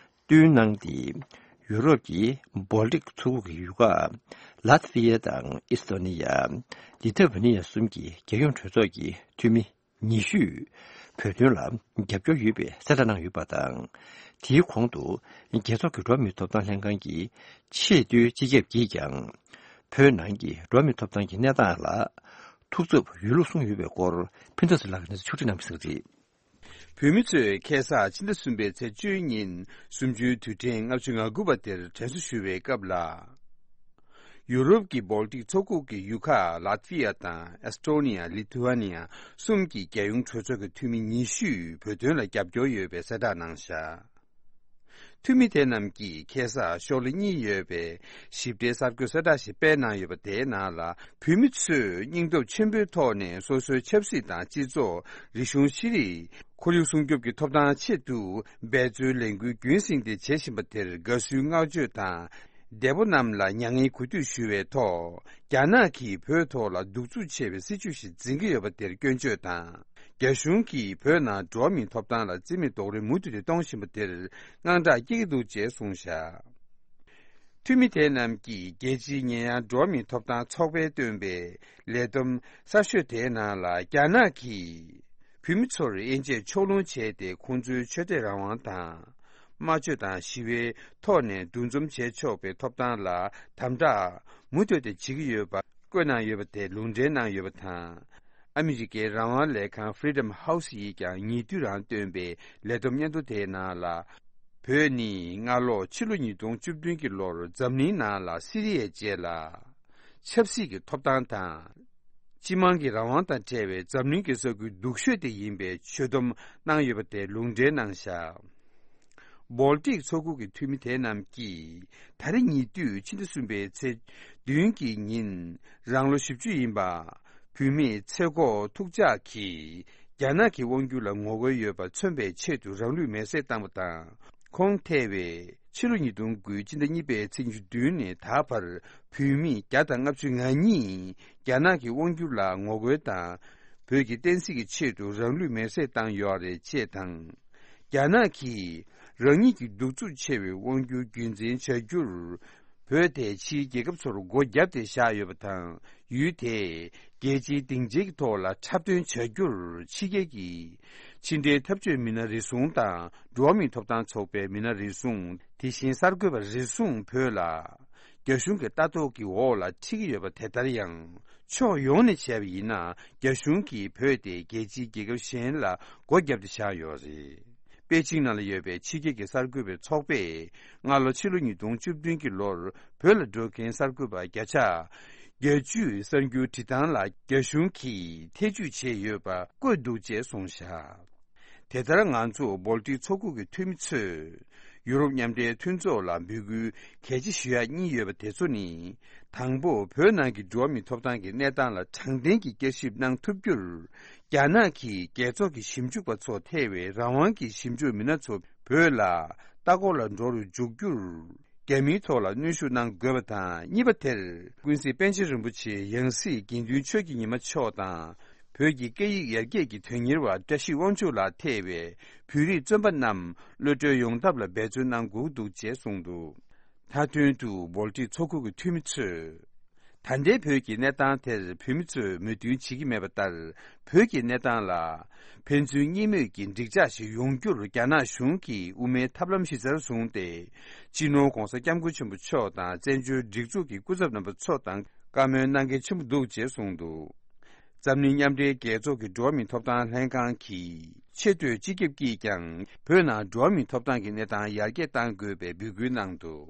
བསྟུན་གནང་སྟེ། ཡུ་རོབ་ཀྱི་བོལ་ཏིག་མཚོ་ཁུག་གི་ཡུལ་ཁག་ལཱ་ཐི་ཝི་ཡ་དང་ཨིས་ཏོ་ནི་ཡ། ལི་ཐ་ཝི་ནི་ཡ་གསུམ་གྱི་རྒྱལ་ཡོངས་གྲོས་ཚོགས་ཀྱི་འཐུས་མི་ཉི་ཤུས་བོད་དོན་ལ་རྒྱབ་སྐྱོར་ཡོད་པའི་གསལ་བསྒྲགས་གནང་ཡོད་པ་དང་། དེའི་གོང་དུ་རྒྱལ་ཚོགས་ཀྱི་འགྲོ་བ་མིའི་ཐོབ་ཐང་ལྷན་ཁང་གི་ཆེས་མཐོའི་སྤྱི་ཁྱབ་ཀྱིས་ཀྱང་བོད་ནང་གི་འགྲོ་བ་མིའི་ཐོབ་ཐང་གི་གནས་སྟངས་ལ་ ཐུགས་འཚབ་ཡོད་ལུགས་གསུངས་ཡོད་པའི་སྐོར། ཕུན་ཚོགས་ལགས་ཀྱིས་གནས་ཚུལ་ཕྱོགས་སྒྲིག་གནང་བ་ཞིག་རེད། བོད་མི་ཚོས་ཁ་སང་ཕྱི་ཟླ་གསུམ་པའི་ཚེས་བཅུའི་ཉིན་གསུམ་བཅུའི་དུས་དྲན་ལྔ་བཅུ་ང་དགུ་པ་དེར་དྲན་གསོ་ཞུ་བའི་སྐབས་ལ། ཡུ་རོབ་ཀྱི་བོལ་ཏིག་མཚོ་ཁུག་གི་ཡུལ་ཁག་ལ་ཏི་ཝི་ཡ་དང་ཨེ་སི་ཏོ་ནི་ཡ། ལི་ཐུ་ཨ་ནི་ཡ་གསུམ་གྱི་རྒྱལ་ཡོངས་གྲོས་ཚོགས་ཀྱི་འཐུས་མི་ཉི་ཤུས་བོད་དོན་ལ་རྒྱབ་སྐྱོར་ཡོད་པའི་གསལ་བསྒྲགས་གནང་བཞག་འཐུས་མི་དེ་རྣམས་ཀྱིས་ཁ་སང་ཤོག་ལྷེ་གཉིས་ཡོད་པའི་ཞིབ་ཕྲའི་གསར་འགོད་གསལ་བསྒྲགས་ཤིག་སྤེལ་གནང་ཡོད་པ་དེའི་ནང་ལ། བོད་མི་ཚོས་སྙིང་སྟོབས་ཆེན་པོའི་ཐོག་ནས་སོ་སོའི་ཆབ་སྲིད་དང་སྤྱི་ཚོགས། རིག་གཞུང་། ཤེས་རིག་ཁོར་ཡུག་སྲུང་སྐྱོབ་ཀྱི་ཐོབ་ཐང་ཆེད་དུ་འབད་རྩོལ་ལས་འགུལ་རྒྱུན་བསྲིངས་ཏེ་བྱེད་བཞིན་པ་དེར་དགའ་བསུའི་བསྔགས་བརྗོད་དང་། འདས་པོ་རྣམས་ལ་མྱ་ངན་གུས་འདུད་ཞུ་བའི་ཐོག་རྒྱ་ནག་གིས་བོད་ཐོག་ལ་གདུག་རྩུབ་ཆེ་བའི་སྲིད་བྱུས་ཤིག་འཛིན་གྱི་ཡོད་པ་དེར་སྐྱོན་བརྗོད་དང་། རྒྱ་གཞུང་གིས་བོད་ནང་འགྲོ་བ་མིའི་ཐོབ་ཐང་ལ་བརྩི་མེད་རྡོག་རོལ་མུ་མཐུད་དུ་གཏོང་བཞིན་པ་དེར་དངངས་སྐྲག་སྐྱེ་གི་འདུག་ཅེས་གསུངས་བཞག་འཐུས་མི་དེ་རྣམས་ཀྱིས་རྒྱལ་སྤྱིའི་ཉེ་ཡངས་འགྲོ་བ་མིའི་ཐོབ་ཐང་ཚོགས་པས་བཏོན་པའི་ལས་བསྡོམས་གསར་ཤོས་དེའི་ནང་ལ། རྒྱ་ནག་གིས་བོད་མི་ཚོར་དབྱེ་འབྱེད་ཕྱོགས་ལྷུང་བྱས་ཏེ། ཁོང་ཚོའི་ཆོས་དད་རང་དབང་དང་། སྨྲ་བརྗོད་དང་ཞི་བའི་ཐོག་ནས་འདུ་འཛོམས་བྱེད་ཆོག་པའི་ཐོབ་ཐང་ལ་དམ་དྲག་མུ་མཐུད་དུ་བྱེད་ཀྱི་ཡོད་པ་བཀོད་གནང་ཡོད་པ་དེ་ལུང་འདྲེན་གནང་ཡོད་པ་དང་། ཨ་མི་རི་ཀའི་རང་དབང་ལས་ཁང་Freedom House་ཡིས་ཀྱང་ཉེ་དུས་རང་བཏོན་པའི་ལས་བསྡོམས་སྙན་ཐོ་དེའི་ནང་ལ། བོད་ནི་སྔ་ལོ་ཕྱི་ལོ་ཉིས་སྟོང་བཅུ་བདུན་གྱི་ལོར་འཛམ་གླིང་ནང་ལ་སི་རི་ཡའི་རྗེས་ལ། ཆབ་སྲིད་ཀྱི་ཐོབ་ཐང་དང་། སྤྱི་དམངས་ཀྱི་རང་དབང་དང་འབྲེལ་བའི་འཛམ་གླིང་གི་ས་ཁུལ་སྡུག་ཤོས་དེ་ཡིན་པའི་ཆོད་སྡོམ་གནང་ཡོད་པ་དེ་ལུང་འདྲེན་གནང་བཞག་བོལ་ཏིག་མཚོ་ཁུག་གི་འཐུས་མི་དེ་རྣམས་ཀྱིས་ད་རེས་ཉེ་དུས་ཕྱི་ཟླ་གསུམ་པའི་ཚེས་བདུན་གྱི་ཉིན་རང་ལོ་བཞི་བཅུ་ཡིན་པ། བུད་མེད་ཚེ་སྒོ་ཐུགས་ཅག་གིས་རྒྱ་ནག་གི་དབང་སྒྱུར་ལ་ངོ་རྒོལ་ཡོད་པ་མཚོན་པའི་ཆེད་དུ་རང་ལུས་མེར་སྲེག་བཏང་བ་དང་། ཁོང་ཐེ་བའི་ཕྱི་ལོ་ཉིས་སྟོང་དགུ་ཕྱི་ཟླ་གཉིས་པའི་ཚེས་བཅུ་བདུན་ནས་ད་བར་བུད་མེད་བརྒྱ་དང་ལྔ་བཅུ་ང་གཉིས་རྒྱ་ནག་གི་དབང་སྒྱུར་ལ་ངོ་རྒོལ་དང་། བོད་ཀྱི་བསྟན་སྲིད་ཀྱི་ཆེད་དུ་རང་ལུས་མེར་སྲེག་བཏང་ཡོད་རེད་ཅེས་དང་། རྒྱ་ནག་གིས་རང་ཉིད་ཀྱི་གདུག་རྩུབ་ཆེ་བའི་དབང་སྒྱུར་རྒྱུན་འཛིན་བྱ་རྒྱུར། བོད་དེ་ཕྱིའི་རྒྱལ་ཁབ་ཚོར་སྒོ་བརྒྱབ་སྟེ་བཞག་ཡོད་པ་དང་། ཡུལ་དེས་རྒྱལ་སྤྱིའི་སྡིངས་ཆའི་ཐོག་ལ་འཁྲབ་སྟོན་བྱ་རྒྱུར་ཕྱི་རྒྱལ་གྱི་ཕྱི་འབྲེལ་འཐབ་ཇུས་མི་སྣ་རེ་ཟུང་དང་། འགྲོ་བ་མིའི་ཐོབ་ཐང་ཚོགས་པའི་མི་སྣ་རེ་ཟུང་། དེ་བཞིན་གསར་འགོད་པ་རེ་ཟུང་བོད་ལ་རྒྱ་གཞུང་གི་ལྟ་རྟོག་གི་འོག་ལ་ཁྲིད་ཀྱི་ཡོད་པ། དེ་ལྟར་ཡང་ཕྱོགས་ཡོངས་ནས་བྱས་པ་ཡིན་ན། རྒྱ་གཞུང་གིས་བོད་དེ་རྒྱལ་སྤྱིའི་རྒྱལ་ཁབ་གཞན་ལ་སྒོ་བརྒྱབ་སྟེ་བཞག་ཡོད་རེད། པེ་ཅིང་ནང་ལ་ཡོད་པའི་ཕྱི་རྒྱལ་གྱི་གསར་འགོད་པའི་ཚོགས་པས་སྔ་ལོ་ཕྱི་ལོ་ཉིས་སྟོང་བཅུ་བདུན་གྱི་ལོར་བོད་ལ་འགྲོ་མཁན་གསར་འགོད་པ་བརྒྱ་ཆ་བརྒྱད་ཅུ་གསར་འགྱུར་བྲིས་སྟངས་ལ་རྒྱ་གཞུང་གིས་ཐེ་ཇུས་བྱས་ཡོད་པ་བཀོད་འདུག་ཅེས་གསུངས་བཞག་དེ་ལྟར་ང་ཚོ་བོལ་ཏིག་མཚོ་ཁུག་གི་འཐུས་མི་ཚོས་ཡུ་རོབ་མཉམ་འབྲེལ་མཐུན་ཚོགས་ལ་འབོད་སྐུལ་གལ་ཆེ་ཞུ་ཡག་གཉིས་ཡོད་པ་དེ་ཚོ་ནི། དང་པོ། བོད་ནང་གི་འགྲོ་བ་མིའི་ཐོབ་ཐང་གི་གནས་སྟངས་ལ་དྲང་བདེན་གྱི་བསྐྱར་ཞིབ་གནང་ཐུབ་རྒྱུར། རྒྱ་ནག་གི་རྒྱལ་ཚོགས་ཀྱི་ཞིབ་འཇུག་པ་ཚོ་ཐེ་བའི་རང་དབང་གི་ཞིབ་འཇུག་མི་སྣ་ཚོ་བོད་ལ་ལྟ་སྐོར་ལ་འགྲོ་རུ་འཇུག་རྒྱུར། རྒྱ་མིའི་ཐོག་ལ་གནོན་ཤུགས་གནང་དགོས་པ་དང་། གཉིས་པ་དེར། ཀུན་གཟིགས་པཎ་ཆེན་རིན་པོ་ཆེ་ཡང་སྲིད་དགེ་འདུན་ཆོས་ཀྱི་ཉི་མ་མཆོག་དང་། བོད་ཀྱི་སྐད་ཡིག་ཡར་རྒྱས་ཀྱི་དོན་གཉེར་བ་བཀྲ་ཤིས་དབང་ཕྱུག་ལགས་ཐེ་བའི་བོད་རིགས་བཙོན་པ་རྣམས་གློད་གྲོལ་ཡོང་ཐབས་ལ་འབད་བརྩོན་གནང་དགོས་འདུག་ཅེས་གསུངས་འདུག་མཐའ་དོན་དུ་བོལ་ཏིག་མཚོ་ཁུག་གི་འཐུས་མི་ཚོས། ད་ལྟའི་བོད་ཀྱི་གནས་སྟངས་དེར་བོད་མི་ཚོས་མོས་མཐུན་བྱེད་ཀྱི་མེད་པ་ལྟར། བོད་ཀྱི་གནས་སྟངས་ལ་ཕན་ཚུན་གཉིས་མོས་ཀྱི་འགྲིག་འཇགས་ཤིག་ཡོང་རྒྱུར་རྒྱ་ནག་གཞུང་གིས་དབུ་མའི་ཐབས་ལམ་གཞི་རྩར་བཟུང་སྟེ། སྤྱི་ནོར་༧གོང་ས་༧སྐྱབས་མགོན་ཆེན་པོ་མཆོག་དང་བཙན་བྱོལ་སྒྲིག་འཛུགས་ཀྱི་སྐུ་ཚབ་རྣམ་པ་ཚོ་དང་བཀའ་མོལ་གནང་གལ་ཆེན་པོ་འདུག་ཅེས་གསུངས་འདུག་འཛམ་གླིང་མཉམ་འབྲེལ་རྒྱལ་ཚོགས་ཀྱི་འགྲོ་བ་མིའི་ཐོབ་ཐང་ལྷན་ཁང་གི་ཆེས་མཐོའི་སྤྱི་ཁྱབ་ཀྱིས་ཀྱང་བོད་ནང་འགྲོ་བ་མིའི་ཐོབ་ཐང་གི་གནས་སྟངས་ཡར་རྒྱས་གཏང་དགོས་པའི་འབོད་སྐུལ་གནང་འདུག་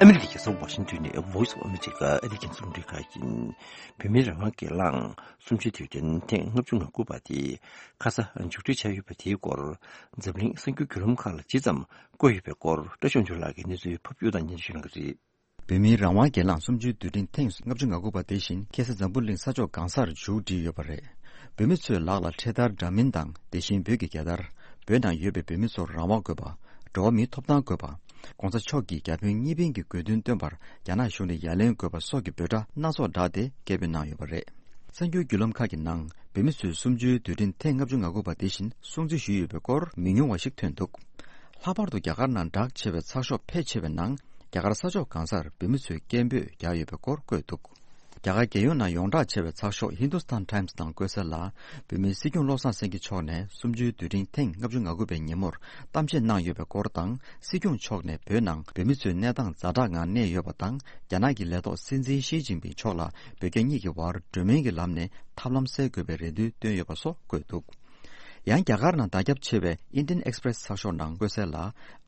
ཨ་མི་རི་ཀའི་རྒྱལ་ས་ཝ་ཤིང་ཏོན་ནས་Voice of America ཨ་རིའི་རྒྱང་སྲིང་རླུང་འཕྲིན་ཁང་ཡིན། བོད་མིའི་རང་དབང་སྒེར་ལངས་གསུམ་བཅུའི་དུས་དྲན་ཐེངས་ལྔ་བཅུ་ང་དགུ་པ་དེ་ཁ་ས་མཇུག་སྒྲིལ་བྱས་ཡོད་པ་དེའི་སྐོར། འཛམ་གླིང་གསར་འགྱུར་བརྒྱུད་ལམ་ཁག་ལ་ཇི་ཙམ་བཀོད་ཡོད་པའི་སྐོར། བཀྲ་ཤིས་དབང་ཕྱུག་ལགས་ཀྱིས་གནས་ཚུལ་ཕབ་སྒྱུར་དང་སྙན་ཞུ་གནང་གི་རེད། བོད་མིའི་རང་དབང་སྒེར་ལངས་གསུམ་བཅུའི་དུས་དྲན་ཐེངས་ལྔ་བཅུ་ང་དགུ་པ་དེ་བཞིན་ཁ་སང་འཛམ་བུ་གླིང་ས་ཕྱོགས་གང་སར་མཇུག་བསྒྲིལ་ཡོད་པ་རེད། བོད་མི་ཚོས་ལག་ལ་འཕྲེད་དར་འདྲ་མིན་དང་། དེ་བཞིན་བོད་ཀྱི་རྒྱལ་དར། བོད་ནང་ཡོད་པའི་བོད་མི་ཚོར་རང་དབང་དགོས་པ། འགྲོ་བ་མིའི་ཐོབ་ཐང་དགོས་པ། ༸གོང་ས་མཆོག་གིས་རྒྱ་བོད་གཉིས་ཕན་གྱི་དགོས་འདུན་བཏོན་པར་རྒྱ་ནག་གཞུང་ནས་ཡ་ལན་དགོས་པ་སོགས་ཀྱི་འབོད་སྒྲ་སྣ་ཚོགས་བསྒྲགས་ཏེ་སྐད་འབོད་གནང་ཡོད་པ་རེད། གསར་འགྱུར་བརྒྱུད་ལམ་ཁག་གི་ནང་། བོད་མི་ཚོས་གསུམ་བཅུའི་དུས་དྲན་ཐེངས་ལྔ་བཅུ་ང་དགུ་པ་དེ་བཞིན་སྲུང་བརྩི་ཞུས་ཡོད་པའི་སྐོར་མི་ཉུང་བ་ཞིག་ཐོན་འདུག་ལྷག་པར་དུ་རྒྱ་གར་ནང་གྲགས་ཆེ་བའི་ཚགས་ཤོག་ཕལ་ཆེ་བའི་ནང་རྒྱ་གར་ས་ཕྱོགས་གང་སར་བོད་མི་ཚོས་སྐད་འབོད་རྒྱག་ཡོད་པའི་སྐོར་བཀོད་འདུག་རྒྱ་གར་རྒྱལ་ཡོངས་ནང་ཡོངས་གྲགས་ཆེ་བའི་ཚགས་ཤོག་Hindustan Times་ནང་བཀོད་གསལ་ལ། བོད་མི་སྲིད་སྐྱོང་བློ་བཟང་སེང་གེ་མཆོག་ནས་གསུམ་བཅུའི་དུས་དྲན་ཐེངས་ལྔ་བཅུ་ང་དགུ་པའི་ཉིན་མོར་གཏམ་བཤད་གནང་ཡོད་པའི་སྐོར་དང་། སྲིད་སྐྱོང་མཆོག་ནས་བོད་ནང་བོད་མི་ཚོས་གནས་སྟངས་ཛ་དྲག་ངང་གནས་ཡོད་པ་དང་། རྒྱ་ནག་གི་ལས་ཐོག་སྲིད་འཛིན་ཞི་ཅིན་ཕིང་མཆོག་ལ་བོད་རྒྱ་གཉིས་ཀྱི་བར་གྲོས་མོལ་གྱི་ལམ་ནས་ཐབས་ལམ་སེལ་དགོས་པའི་རེ་འདུན་བཏོན་ཡོད་པ་སོགས་བཀོད་འདུག། ཡང་རྒྱ་གར་ནང་བརྡ་ཁྱབ་ཆེ་བའི་Indian Express་ཚགས་ཤོག་ནང་བཀོད་གསལ་ལ།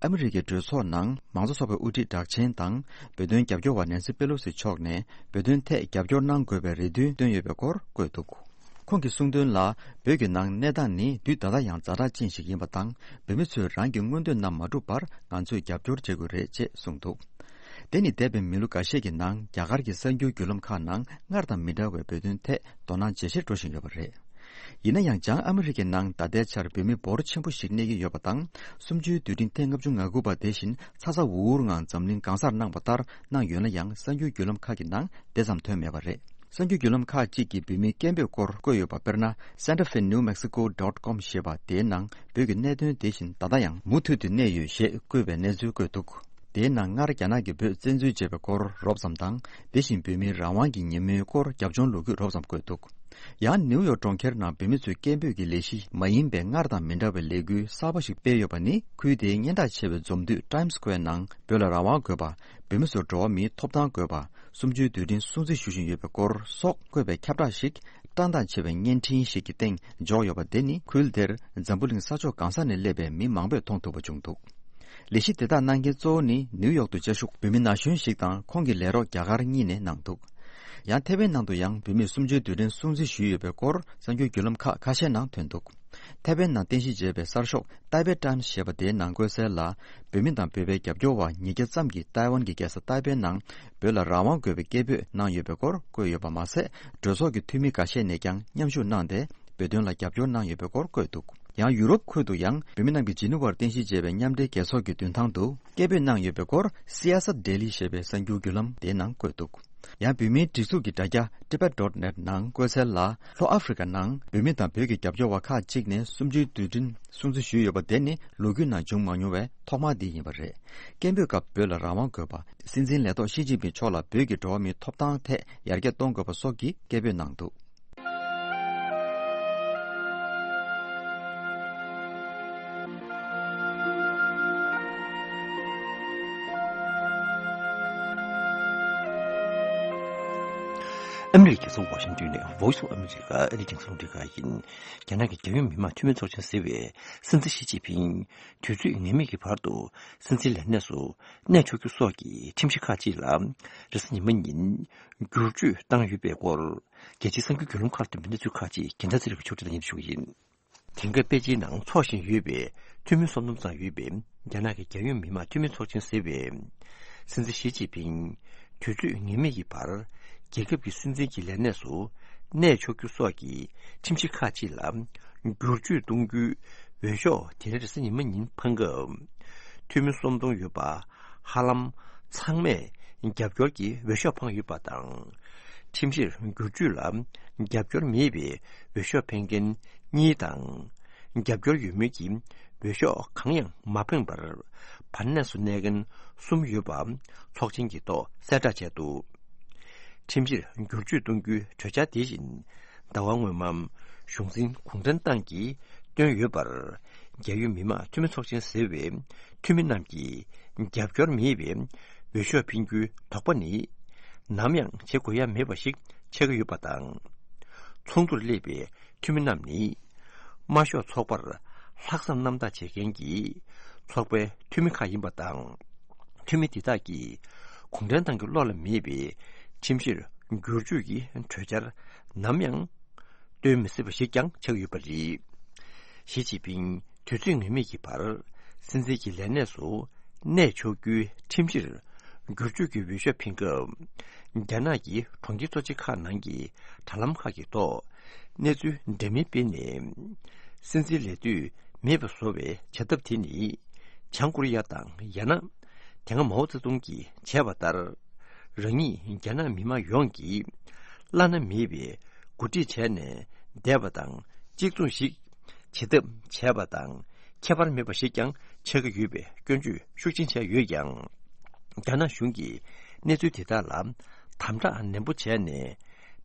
ཨ་མི་རི་ཀའི་གྲོས་ཚོགས་ནང་མང་གཙོ་ཚོགས་པའི་དབུ་ཁྲིད་གྲགས་ཅན་དང་། བོད་དོན་རྒྱབ་སྐྱོར་བ་ནེན་སི་པེ་ལོ་སི་མཆོག་ནས་བོད་དོན་ཐད་རྒྱབ་སྐྱོར་གནང་དགོས་པའི་རེ་འདུན་བཏོན་ཡོད་པའི་སྐོར་བཀོད་འདུག། ཁོང་གིས་གསུངས་དོན་ལ། བོད་ཀྱི་ནང་གནས་སྟངས་ནི་དུས་ད་ལྟ་ཡང་ཛ་དྲག་ཅན་ཞིག་ཡིན་པ་དང་། བོད་མི་ཚོས་རང་གི་མངོན་འདོད་རྣམས་མ་འགྲུབ་པར་ང་ཚོས་རྒྱབ་སྐྱོར་བྱེད་དགོས་རེད་ཅེས་གསུངས་འདུག། དེ་ནི་འདས་པའི་མི་ལོ་འགའ་ཤས་ཀྱི་ནང་རྒྱ་གར་གྱི་གསར་འགྱུར་བརྒྱུད་ལམ་ཁག་ནང་སྔར་དང་མི་འདྲ་བའི་བོད་དོན་ཐད་དོ་སྣང་ཇེ་ཆེར་འགྲོ་བཞིན་ཡོད་པ་རེད། ཡིན་ན་ཡང་བྱང་ཨ་མི་རི་ཀའི་ནང་ད་ལྟའི་ཆར་བོད་མི་འབོར་ཆེན་པོ་ཞིག་གནས་ཀྱི་ཡོད་པ་དང་། གསུམ་བཅུའི་དུས་དྲན་ཐེངས་ལྔ་བཅུ་ང་དགུ་པ་དེ་བཞིན་ཚ་ཚ་འུར་འུར་ངང་འཛམ་གླིང་གང་སར་གནང་པ་ལྟར་གནང་ཡོད་ན་ཡང་། གསར་འགྱུར་བརྒྱུད་ལམ་ཁག་གི་ནང་དེ་ཙམ་ཐོན་མེད་པ་རེད། གསར་འགྱུར་བརྒྱུད་ལམ་ཁག་ཅིག་གིས་བོད་མིའི་སྐད་འབོད་སྐོར་བཀོད་ཡོད་པ། དཔེར་ན། Santa Fe New Mexico dot com་ཞེས་པ་དེའི་ནང་བོད་ཀྱི་གནད་དོན་དེ་བཞིན་ད་ལྟ་ཡང་མུ་མཐུད་དུ་གནས་ཡོད་ཞེས་བཀོད་པའི་གནས་ཚུལ་བཀོད་འདུག། དེའི་ནང་སྔར་རྒྱ་ནག་གིས་བོད་བཙན་འཛུལ་བྱས་པའི་སྐོར་རོབ་ཙམ་དང་། དེ་བཞིན་བོད་མིའི་རང་དབང་གི་ཉིན་མོའི་སྐོར་རྒྱབ་ལྗོངས་ལོ་རྒྱུས་རོབ་ཙམ་བཀོད་འདུག། ཡང་ནིའུ་ཡོག་གྲོང་ཁྱེར་ནང་བོད་མི་ཚོའི་སྐད་འབོད་ཀྱི་ལས་གཞི་མ་ཡིན་པའི་སྔར་དང་མི་འདྲ་བའི་ལས་འགུལ་གསར་པ་ཞིག་སྤེལ་ཡོད་པ་ནི། ཁུལ་དེའི་སྙན་གྲགས་ཆེ་བའི་འཛོམས་འདུས་Times Square་ནང་བོད་ལ་རང་དབང་དགོས་པ། བོད་མི་ཚོར་འགྲོ་བ་མིའི་ཐོབ་ཐང་དགོས་པ། གསུམ་བཅུའི་དུས་དྲན་སྲུང་བརྩི་ཞུ་བཞིན་ཡོད་པའི་སྐོར་སོགས་བཀོད་པའི་ཁྱབ་བསྒྲགས་ཤིག་བཀྲག་མདངས་ཆེ་བའི་བརྙན་འཕྲིན་ཞིག་གི་སྟེང་འཇོག་ཡོད་པ་དེ་ནི། ཁུལ་དེར་འཛམ་བུ་གླིང་ས་ཕྱོགས་གང་ས་ནས་སླེབས་པའི་མི་མང་པོས་མཐོང་ཐུབ་པ་བྱུང་འདུག། ལས་གཞི་དེ་དག་གནང་མཁན་གཙོ་བོ་ནི་ནིའུ་ཡོག་ཏུ་བཅའ་བཞུགས་བོད་མི་ན་གཞོན་ཞིག་དང་། ཁོང་གི་ལས་རོགས་རྒྱ་གར་གཉིས་ནས་གནང་འདུག། ཡང་ཐའེ་ཝན་ནང་དུ་ཡང་བོད་མིས་གསུམ་བཅུའི་དུས་དྲན་སྲུང་བརྩི་ཞུས་ཡོད་པའི་སྐོར་གསར་འགྱུར་བརྒྱུད་ལམ་ཁག་ཁ་ཤས་ནང་ཐོན་འདུག། ཐའེ་ཝན་ནང་རྟེན་གཞི་བྱས་པའི་གསར་ཤོག་Tibet Times་ཞེས་པ་དེའི་ནང་བཀོད་གསལ་ལ། བོད་མི་དང་བོད་པའི་རྒྱབ་སྐྱོར་བ་ཉིས་བརྒྱ་ཙམ་གྱིས་ཐའེ་ཝན་གྱི་རྒྱལ་ས་ཏའེ་པེ་ནང་བོད་ལ་རང་དབང་དགོས་པའི་སྐད་འབོད་གནང་ཡོད་པའི་སྐོར་བཀོད་ཡོད་པ་མ་ཟད། གྲོས་ཚོགས་ཀྱི་འཐུས་མི་འགའ་ཤས་ནས་ཀྱང་མཉམ་ཞུགས་གནང་སྟེ། བོད་དོན་ལ་རྒྱབ་སྐྱོར་གནང་ཡོད་པའི་སྐོར་བཀོད་འདུག། ཡང་ཡུ་རོབ་ཁུལ་དུ་ཡང་བོད་མི་རྣམས་ཀྱིས་ཇི་ནི་ཝར་རྟེན་གཞི་བྱས་པའི་མཉམ་འབྲེལ་རྒྱལ་ཚོགས་ཀྱི་མདུན་ཐང་དུ་སྐད་འབོད་གནང་ཡོད་པའི་སྐོར་Siyasat Daily་ཞེས་པའི་གསར་འགྱུར་བརྒྱུད་ལམ་དེའི་ནང་བཀོད་འདུག། ཡང་བོད་མིའི་སྒྲིག་འཛུགས་ཀྱི་དྲ་རྒྱ་Tibet dot net་ནང་བཀོད་གསལ་ལ། ལྷོ་ཨ་ཧྥེ་རི་ཀ་ནང་བོད་མི་དང་བོད་ཀྱི་རྒྱབ་སྐྱོར་བ་ཁག་ཅིག་ནས་གསུམ་བཅུའི་དུས་དྲན་སྲུང་བརྩི་ཞུས་ཡོད་པ་དེ་ནི་ལོ་རྒྱུས་ནང་བྱུང་མ་མྱོང་བའི་ཐོག་མ་དེ་ཡིན་པ་རེད། སྐད་འབོད་སྐབས་བོད་ལ་རང་དབང་དགོས་པ། སྲིད་འཛིན་ལས་ཐོག་ཞི་ཅིན་ཕིང་མཆོག་ལ་བོད་ཀྱི་འགྲོ་བ་མིའི་ཐོབ་ཐང་ཐད་ཡར་རྒྱས་གཏོང་དགོས་པ་སོགས་ཀྱི་སྐད་འབོད་གནང་འདུག། ཨ་མི་རི་ཀའི་རྒྱལ་ས་ཝ་ཤིང་ཏོན་ནས་Voice of America་ཨ་རིའི་རྒྱང་སྲིང་རླུང་འཕྲིན་ཁང་ཡིན། རྒྱ་ནག་གི་རྒྱལ་ཡོངས་མི་དམངས་འཐུས་མི་ཚོགས་ཆེན་ཟེར་བས། སྲིད་འཛིན་ཞི་ཅིན་ཕིང་དུས་ཚོད་ངེས་མེད་ཀྱི་བར་དུ་སྲིད་འཛིན་ལས་གནས་སུ་གནས་ཆོག་རྒྱུ་སོགས་ཀྱི་ཁྲིམས་གཞི་ཁག་ཅིག་ལ་རེས་གཟའ་ཉི་མ་ཉིན་བསྒྱུར་བཅོས་བཏང་ཡོད་པའི་སྐོར། རྒྱལ་སྤྱིའི་གསར་འགྱུར་བརྒྱུད་ལམ་ཁག་ཏུ་མི་སྣ་ཚོས་ཁག་ཅིག་རྒྱལ་མཚན་ཚེ་རིང་གིས་ཕྱོགས་སྒྲིག་དང་སྙན་ཞུ་གི་ཡིན། དེང་སྐབས་པེ་ཅིན་ནང་འཚོགས་བཞིན་ཡོད་པའི་འཐུས་མི་སུམ་སྟོང་ཙམ་ཡོད་པའི་རྒྱ་ནག་གི་རྒྱལ་ཡོངས་མི་དམངས་འཐུས་མི་ཚོགས་ཆེན་ཟེར་བས། སྲིད་འཛིན་ཞི་ཅིན་ཕིང་དུས་ཚོད་ངེས་མེད་ཀྱི་བར་རྒྱལ་ཁབ་ཀྱི་སྲིད་འཛིན་གྱི་ལས་གནས་སུ་གནས་ཆོག་རྒྱུ་སོགས་ཀྱི་ཁྲིམས་གཞི་ཁག་ཅིག་ལ་བསྒྱུར་བཅོས་གཏོང་རྒྱུའི་འོས་ཤོག་དེ་རིང་རེས་གཟའ་ཉི་མ་ཉིན་འཕངས་སྐབས། འཐུས་མི་སུམ་སྟོང་ཡོད་པ་ཧ་ལམ་ཚང་མས་རྒྱབ་སྐྱོར་གྱི་འོས་ཤོག་འཕངས་ཡོད་པ་དང་། ཁྲིམས་གཞིར་འགྱུར་བཅོས་ལ་རྒྱབ་སྐྱོར་མེད་པའི་འོས་ཤོག་འཕེན་མཁན་གཉིས་དང་། རྒྱབ་སྐྱོར་ཡོད་མིན་གྱི་འོས་ཤོག་གང་ཡང་མ་འཕངས་པར་བར་གནས་སུ་གནས་མཁན་གསུམ་ཡོད་པ་ཚོགས་ཆེན་གྱི་ཐོག་གསལ་བསྒྲགས་བྱས་འདུག། ཁྲིམས་གཞིར་འགྱུར་བཅོས་གཏོང་རྒྱུའི་གྲོས་འཆར་དེ་བཞིན་ཟླ་བ་སྔོན་མ་གཞུང་འཛིན་གུང་ཁྲན་ཏང་གིས་བཏོན་ཡོད་པར། རྒྱལ་ཡོངས་མི་དམངས་འཐུས་མི་ཚོགས་ཆེན་ཟེར་བའི་འཐུས་མི་རྣམས་ཀྱིས་རྒྱབ་སྐྱོར་མེད་པའི་འོས་ཤོག་འཕེན་རྒྱུའི་དོགས་པ་ནི་ནམ་ཡང་བྱེད་དགོས་ཡ་མེད་པ་ཞིག་ཆགས་ཀྱི་ཡོད་པ་དང་། ཚོགས་འདུར་སླེབས་པའི་འཐུས་མི་རྣམས་ནི་དམར་ཤོག་ཚོགས་པར་ལྷག་བསམ་རྣམ་དག་བྱེད་མཁན་གྱི་ཚོགས་པའི་འཐུས་མི་ཁག་ཡིན་པ་དང་། འཐུས་མི་དེ་དག་གིས་གུང་ཁྲན་ཏང་གི་བློ་ལ་མེད་པའི་ཁྲིམས་གཞིར་འགྱུར་བཅོས་ཀྱི་གྲོས་འཆར་ནམ་ཡང་བཏོན་མི་སྲིད་པ་ཞིག་ཀྱང་ཆགས་ཡོད་པ་རེད། ཞི་ཅིན་ཕིང་དུས་ཚོད་ངེས་མེད་ཀྱི་བར་སྲིད་འཛིན་གྱི་ལས་གནས་སུ་གནས་ཆོག་རྒྱུའི་ཁྲིམས་གཞིར་འགྱུར་བཅོས་ཀྱི་འོས་ཤོག་འཕེན་སྐབས། རྒྱ་ནག་གི་གྲོང་ཁྱེར་གཙོ་ཆེ་ཁག་ནང་གི་དྲ་ལམ་ཁག་གི་ཐོག་གནས་ཚུལ་འདྲ་མིན་སྤེལ་ནས། སྲིད་འཛིན་ལས་དུས་མེད་པ་བཟོ་བའི་བྱ་ཐབས་དེ་ནི། བྱང་ཀོ་རི་ཡ་དང་ཡང་ན། དེ་སྔ་མའོ་ཙེ་ཏུང་གིས་བྱས་པ་ལྟར། རང་ཉིད་རྒྱ་ནག་མི་དམངས་ཡོངས་ཀྱིས་བླ་ན་མེད་པའི་འགོ་ཁྲིད་བྱས་ནས་བསྡད་པ་དང་གཅིག་མཚུངས་ཤིག་བྱེད་ཐབས་བྱས་པ་དང་ཁྱད་པར་མེད་པ་ཞིག་ཀྱང་ཆགས་ཀྱི་ཡོད་པའི་སྐྱོན་བརྗོད་ཤུགས་ཆེན་བྱས་ཡོད་ཀྱང་། རྒྱ་ནག་གཞུང་གིས་གནས་ཚུལ་དེ་དག་ལ་ དམ་དྲག་ནན་པོ་བྱས་ནས།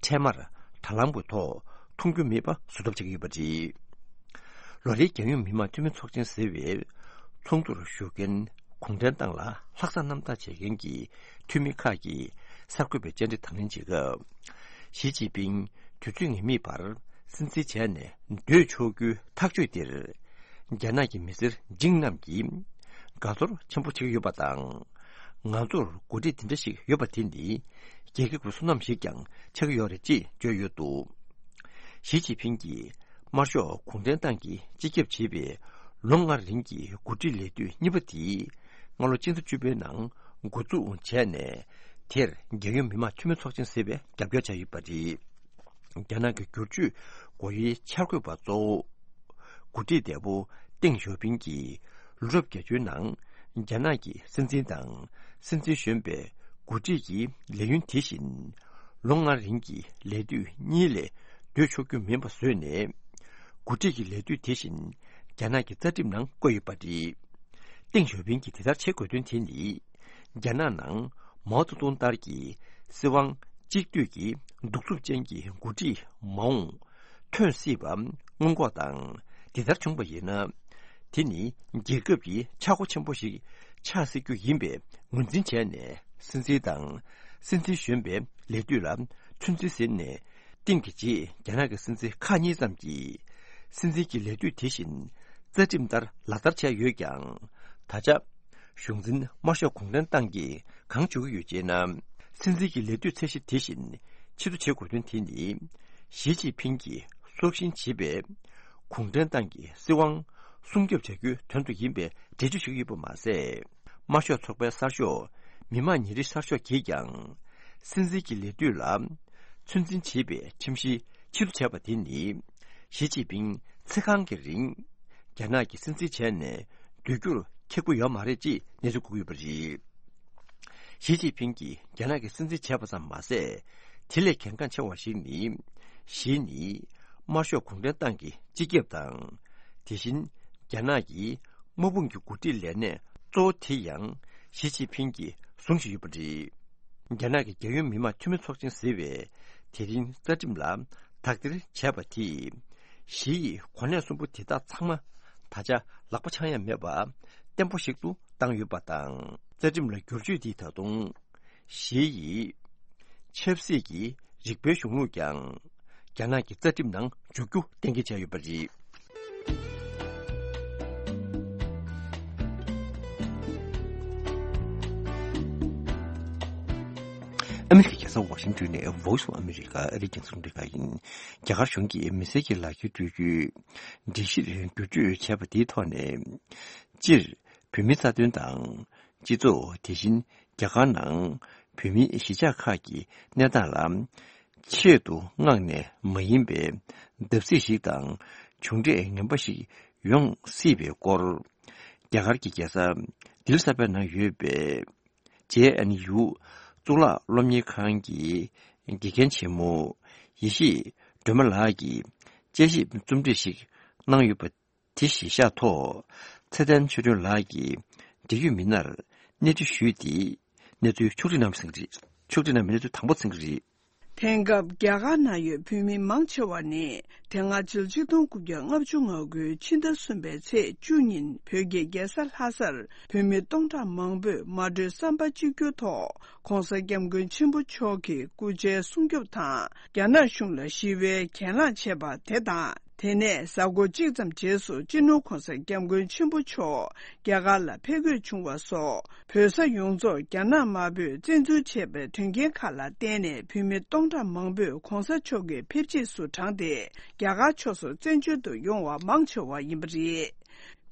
འཕྲལ་མར་དྲ་ལམ་གྱི་ཐོག་མཐོང་རྒྱུ་མེད་པ་བཟོ་ཐབས་བྱེད་ཀྱི་ཡོད་པ་རེད། ལོ་རེའི་རྒྱལ་ཡོངས་མི་དམངས་འཐུས་མི་ཚོགས་ཆེན་ཟེར་བའི་ཚོགས་འདུར་ཞུགས་མཁན། གུང་ཁྲན་ཏང་ལ་ལྷག་བསམ་རྣམ་དག་བྱེད་མཁན་གྱི་འཐུས་མི་ཁག་གིས་གསར་འགོད་པའི་བཅར་འདྲི་དང་ལེན་བྱེད་སྐབས། ཞི་ཅིན་ཕིང་དུས་ཚོད་ངེས་མེད་བར་སྲིད་འཛིན་བྱས་ནས་སྡོད་ཆོག་རྒྱུའི་ཐག་གཅོད་དེར། རྒྱ་ནག་གི་མི་སེར་འཇིགས་རྣམས་ཀྱིས་དགའ་ཚོར་ཆེན་པོ་བྱེད་ཀྱི་ཡོད་པ་དང་། ང་ཚོར་འགོ་ཁྲིད་དེ་འདྲ་ཞིག་ཡོད་པ་དེ་ནི་རྒྱལ་ཁབ་ཀྱི་བསོད་ནམས་ཤིག་ཀྱང་ཆགས་ཀྱི་ཡོད་རེད་ཅེས་བརྗོད་ཡོད་འདུག་ཞི་ཅིན་ཕིང་གིས་དམར་ཤོག་གུང་ཁྲན་ཏང་གིས་སྤྱི་ཁྱབ་བྱས་པའི་ལོ་ལྔ་རིང་གི་འགོ་ཁྲིད་ལས་དུས་གཉིས་པ་དེ་སྔ་ལོ་སྤྱི་ཟླ་བཅུ་པའི་ནང་འགོ་འཛུགས་བྱས་ནས། དེར་རྒྱལ་ཡོངས་མི་དམངས་འཐུས་མི་ཚོགས་ཆེན་ཟེར་བས་རྒྱབ་སྐྱོར་བྱས་ཡོད་པ་རེད། རྒྱ་ནག་གི་བསྒྱུར་བཅོས་སྒོ་དབྱེའི་འཆར་འགོད་པ་གཙོ་བོ། འགོ་ཁྲིད་འདས་པོ་ཏེང་ཞའོ་ཕིང་གིས་ལོ་རབས་བརྒྱད་ཅུའི་ནང་རྒྱ་ནག་གི་སྲིད་འཛིན་དང་སྲིད་འཛིན་གཞོན་པའི་འགོ་ཁྲིད་ཀྱི་ལས་ཡུན་དེ་བཞིན་ལོ་ལྔ་རིང་གི་ལས་དུས་གཉིས་ལས་སྡོད་ཆོག་རྒྱུ་མིན་པ་བཟོས་ནས། འགོ་ཁྲིད་ཀྱི་ལས་དུས་དེ་བཞིན་རྒྱ་ནག་གི་རྩ་ཁྲིམས་ནང་བཀོད་ཡོད་པ་རེད། ཏེང་ཞའོ་ཕིང་གིས་དེ་ལྟར་བྱེད་དགོས་དོན་དེ་ནི། རྒྱ་ནག་ནང་མའོ་ཙེ་ཏུང་ལྟར་གྱི་སྲིད་དབང་གཅིག་སྡུད་ཀྱི་གདུག་རྩུབ་ཅན་གྱི་འགོ་ཁྲིད་མ་འོངས་ཐོན་སྲིད་པ་སྔོན་འགོག་དང་། དེ་ལྟར་བྱུང་བ་ཡིན་ན། དེ་ནི་རྒྱལ་ཁབ་ཀྱི་ཆག་སྒོ་ཆེན་པོ་ཞིག་ཆགས་སྲིད་རྒྱུ་ཡིན་པའི་ངོས་འཛིན་བྱས་ནས། སྲིད་འཛིན་དང་སྲིད་འཛིན་གཞོན་པའི་ལས་དུས་ལ་ཚོད་འཛིན་ཟིན་ནས། ཏིང་གི་རྗེས་རྒྱ་ནག་གི་སྲིད་འཛིན་ཁག་གཉིས་ཙམ་གྱིས་སྲིད་འཛིན་གྱི་ལས་དུས་དེ་བཞིན་རྩ་ཁྲིམས་ལྟར་ལག་བསྟར་བྱས་ཡོད་ཀྱང་། ད་ཆ་གཞུང་འཛིན་དམར་ཤོག་གུང་ཁྲན་ཏང་གིས་གང་བྱེད་ཀྱི་ཡོད་ཅེ་ན། སྲིད་འཛིན་གྱི་ལས་དུས་ཚད་གཞི་དེ་བཞིན་ཕྱིར་བསྡུ་བྱེད་དགོས་དོན་དེ་ནི། ཞི་ཅིན་ཕིང་གིས་སྲོག་ཤིང་བྱིས་པའི་གུང་ཁྲན་ཏང་གི་སྲིད་དབང་སྲུང་སྐྱོབ་བྱ་རྒྱུའི་དོན་དུ་ཡིན་པའི་འགྲེལ་བརྗོད་བྱེད་ཀྱི་ཡོད་པ་མ་ཟད། དམར་ཤོག་ཚོགས་པའི་གསར་ཤོག་མི་དམངས་ཉིན་རེའི་གསར་ཤོག་གིས་ཀྱང་། སྲིད་འཛིན་གྱི་ལས་དུས་ལ་ཚོད་འཛིན་བྱེད་པའི་ཁྲིམས་གཞི་ཕྱིར་བསྡུ་བྱས་པ་དེ་ནི། ཞི་ཅིན་ཕིང་ཚེ་གང་གི་རིང་རྒྱ་ནག་གི་སྲིད་འཛིན་བྱས་ནས་སྡོད་རྒྱུར་ཁེགས་པོ་ཡོད་མ་རེད་ཅེས་གནས་ཚུལ་འགོད་ཀྱི་ཡོད་པ་རེད། ཞི་ཅིན་ཕིང་གིས་རྒྱ་ནག་གི་སྲིད་འཛིན་བྱས་པ་ཙམ་མ་ཟད། དེ་ལས་གལ་འགངས་ཆེ་བ་ཞིག་ནི། ཞི་ནི་དམར་ཤོག་གུང་ཁྲན་ཏང་གི་སྤྱི་ཁྱབ་དང་། དེ་བཞིན་རྒྱ་ནག་གི་དམག་དཔུང་གི་འགོ་ཁྲིད་ལས་གནས་གཙོ་བོ་དེ་ཡང་ཞི་ཅིན་ཕིང་གིས་བཟུང་བཞིན་ཡོད་པ་རེད། རྒྱ་ནག་གི་རྒྱལ་ཡོངས་མི་དམངས་འཐུས་མི་ཚོགས་ཆེན་ཟེར་བས་དེ་རིང་རྩ་ཁྲིམས་ལ་དག་ཐེར་བྱས་པ་དེས། ཞི་ཡི་གོ་གནས་གསུམ་པོ་དེ་དག་ཚང་མ་ད་ཆ་ལག་པ་འཆང་ཡ་མེད་པ་བརྟན་པོ་ཞིག་ཏུ་བཏང་ཡོད་པ་དང་། རྩ་ཁྲིམས་ལ་བསྒྱུར་བཅོས་འདིས་ད་དུང་། ཞི་ཡི་ཆབ་སྲིད་ཀྱི་རིག་པའི་གཞུང་ལུགས་ཀྱང་རྒྱ་ནག་གི་རྩ་ཁྲིམས་ནང་འཇུག་རྒྱུ་གཏན་འཁེལ་བྱས་ཡོད་པ་རེད། ཨ་མི་རི་ཀའི་རྒྱལ་ས་ཝ་ཤིང་ཏོན་ནས་Voice of America ཨ་རིའི་རྒྱང་སྲིང་རླུང་འཕྲིན་ཁང་ཡིན། རྒྱ་གར་གཞུང་གིས་མི་སེར་གྱི་ལག་འཁྱེར་སྤྲོད་རྒྱུའི་སྒྲིག་གཞིར་བསྒྱུར་བཅོས་བྱས་པ་དེའི་ཐོག་ནས། སྤྱིར་བོད་མིའི་རྩ་དོན་དང་། སྤྱི་ཚོགས། དེ་བཞིན་རྒྱ་གར་ནང་བོད་མིའི་གཞིས་ཆགས་ཁག་གི་གནས་སྟངས་ལ་ཆེད་དུ་མངགས་ནས་མ་ཡིན་པའི་བརྡབ་གསིག་ཞིག་དང་གྱོང་འབྲས་ངན་པ་ཞིག་ཡོང་སྲིད་པའི་སྐོར། རྒྱ་གར་གྱི་རྒྱལ་ས་ལྡི་ལི་གསར་པའི་ནང་ཡོད་པའི་ཇེ་ཨེན་ཡུ་གཙུག་ལག་སློབ་གཉེར་ཁང་གི་དགེ་རྒན་ཆེན་མོ་ཡེ་ཤེས་སྒྲོལ་མ་ལགས་ཀྱིས་དཔྱད་ཞིབ་རྩོམ་སྒྲིག་ཞིག་གནང་ཡོད་པ། དེ་གཞི་བཞག་ཐོག་ཚེ་བརྟན་ཆོས་སྒྲོན་ལགས་ཀྱིས་འབྲེལ་ཡོད་མི་སྣར་གནས་འདྲི་ཞུས་ཏེ། གནས་ཚུལ་ཕྱོགས་སྒྲིག་གནང་བ་ཟིན་གྱི་རེད། ཕྱོགས་སྒྲིག་གནང་བའི་གནས་ཚུལ་དང་པོ་ཟིན་གྱི་རེད། དེང་སྐབས་རྒྱ་གར་ནང་ཡོད་བོད་མི་མང་ཆེ་བ་ནི་དེ་སྔ་ཕྱི་ལོ་ཆིག་སྟོང་དགུ་བརྒྱ་ལྔ་བཅུ་ང་དགུའི་ཕྱི་ཟླ་གསུམ་པའི་ཚེས་བཅུ་ཉིན་བོད་ཀྱི་རྒྱལ་ས་ལྷ་སར་བོད་མི་སྟོང་ཕྲག་མང་པོས་མ་གྲོས་བསམ་པ་གཅིག་གྱུར་ཐོག་༧གོང་ས་༧སྐྱབས་མགོན་ཆེན་པོ་མཆོག་གི་སྐུ་ཕྱྭའི་སྲུང་སྐྱོབ་དང་རྒྱ་ནག་གཞུང་ལ་ཞི་བའི་གྱེན་ལངས་བྱས་པ་དེ་དང་། དེ་ནས་གཟའ་འཁོར་གཅིག་ཙམ་རྗེས་སུ་སྤྱི་ནོར་༧གོང་ས་༧སྐྱབས་མགོན་ཆེན་པོ་མཆོག་རྒྱ་གར་ལ་ཕེབས་དགོས་བྱུང་བ་སོགས་བོད་ས་ཡོངས་རྫོགས་རྒྱ་ནག་དམར་པོས་བཙན་འཛུལ་བྱས་པའི་དོན་རྐྱེན་ཁག་ལ་བརྟེན་ནས་བོད་མི་སྟོང་ཕྲག་མང་པོས་༧གོང་ས་མཆོག་གི་ཕེབས་རྗེས་སུ་དྲངས་ཏེ་རྒྱ་གར་ཕྱོགས་སུ་བཙན་བྱོལ་དུ་ཡོང་བ་མང་ཆེ་བ་ཡིན་པ་རེད།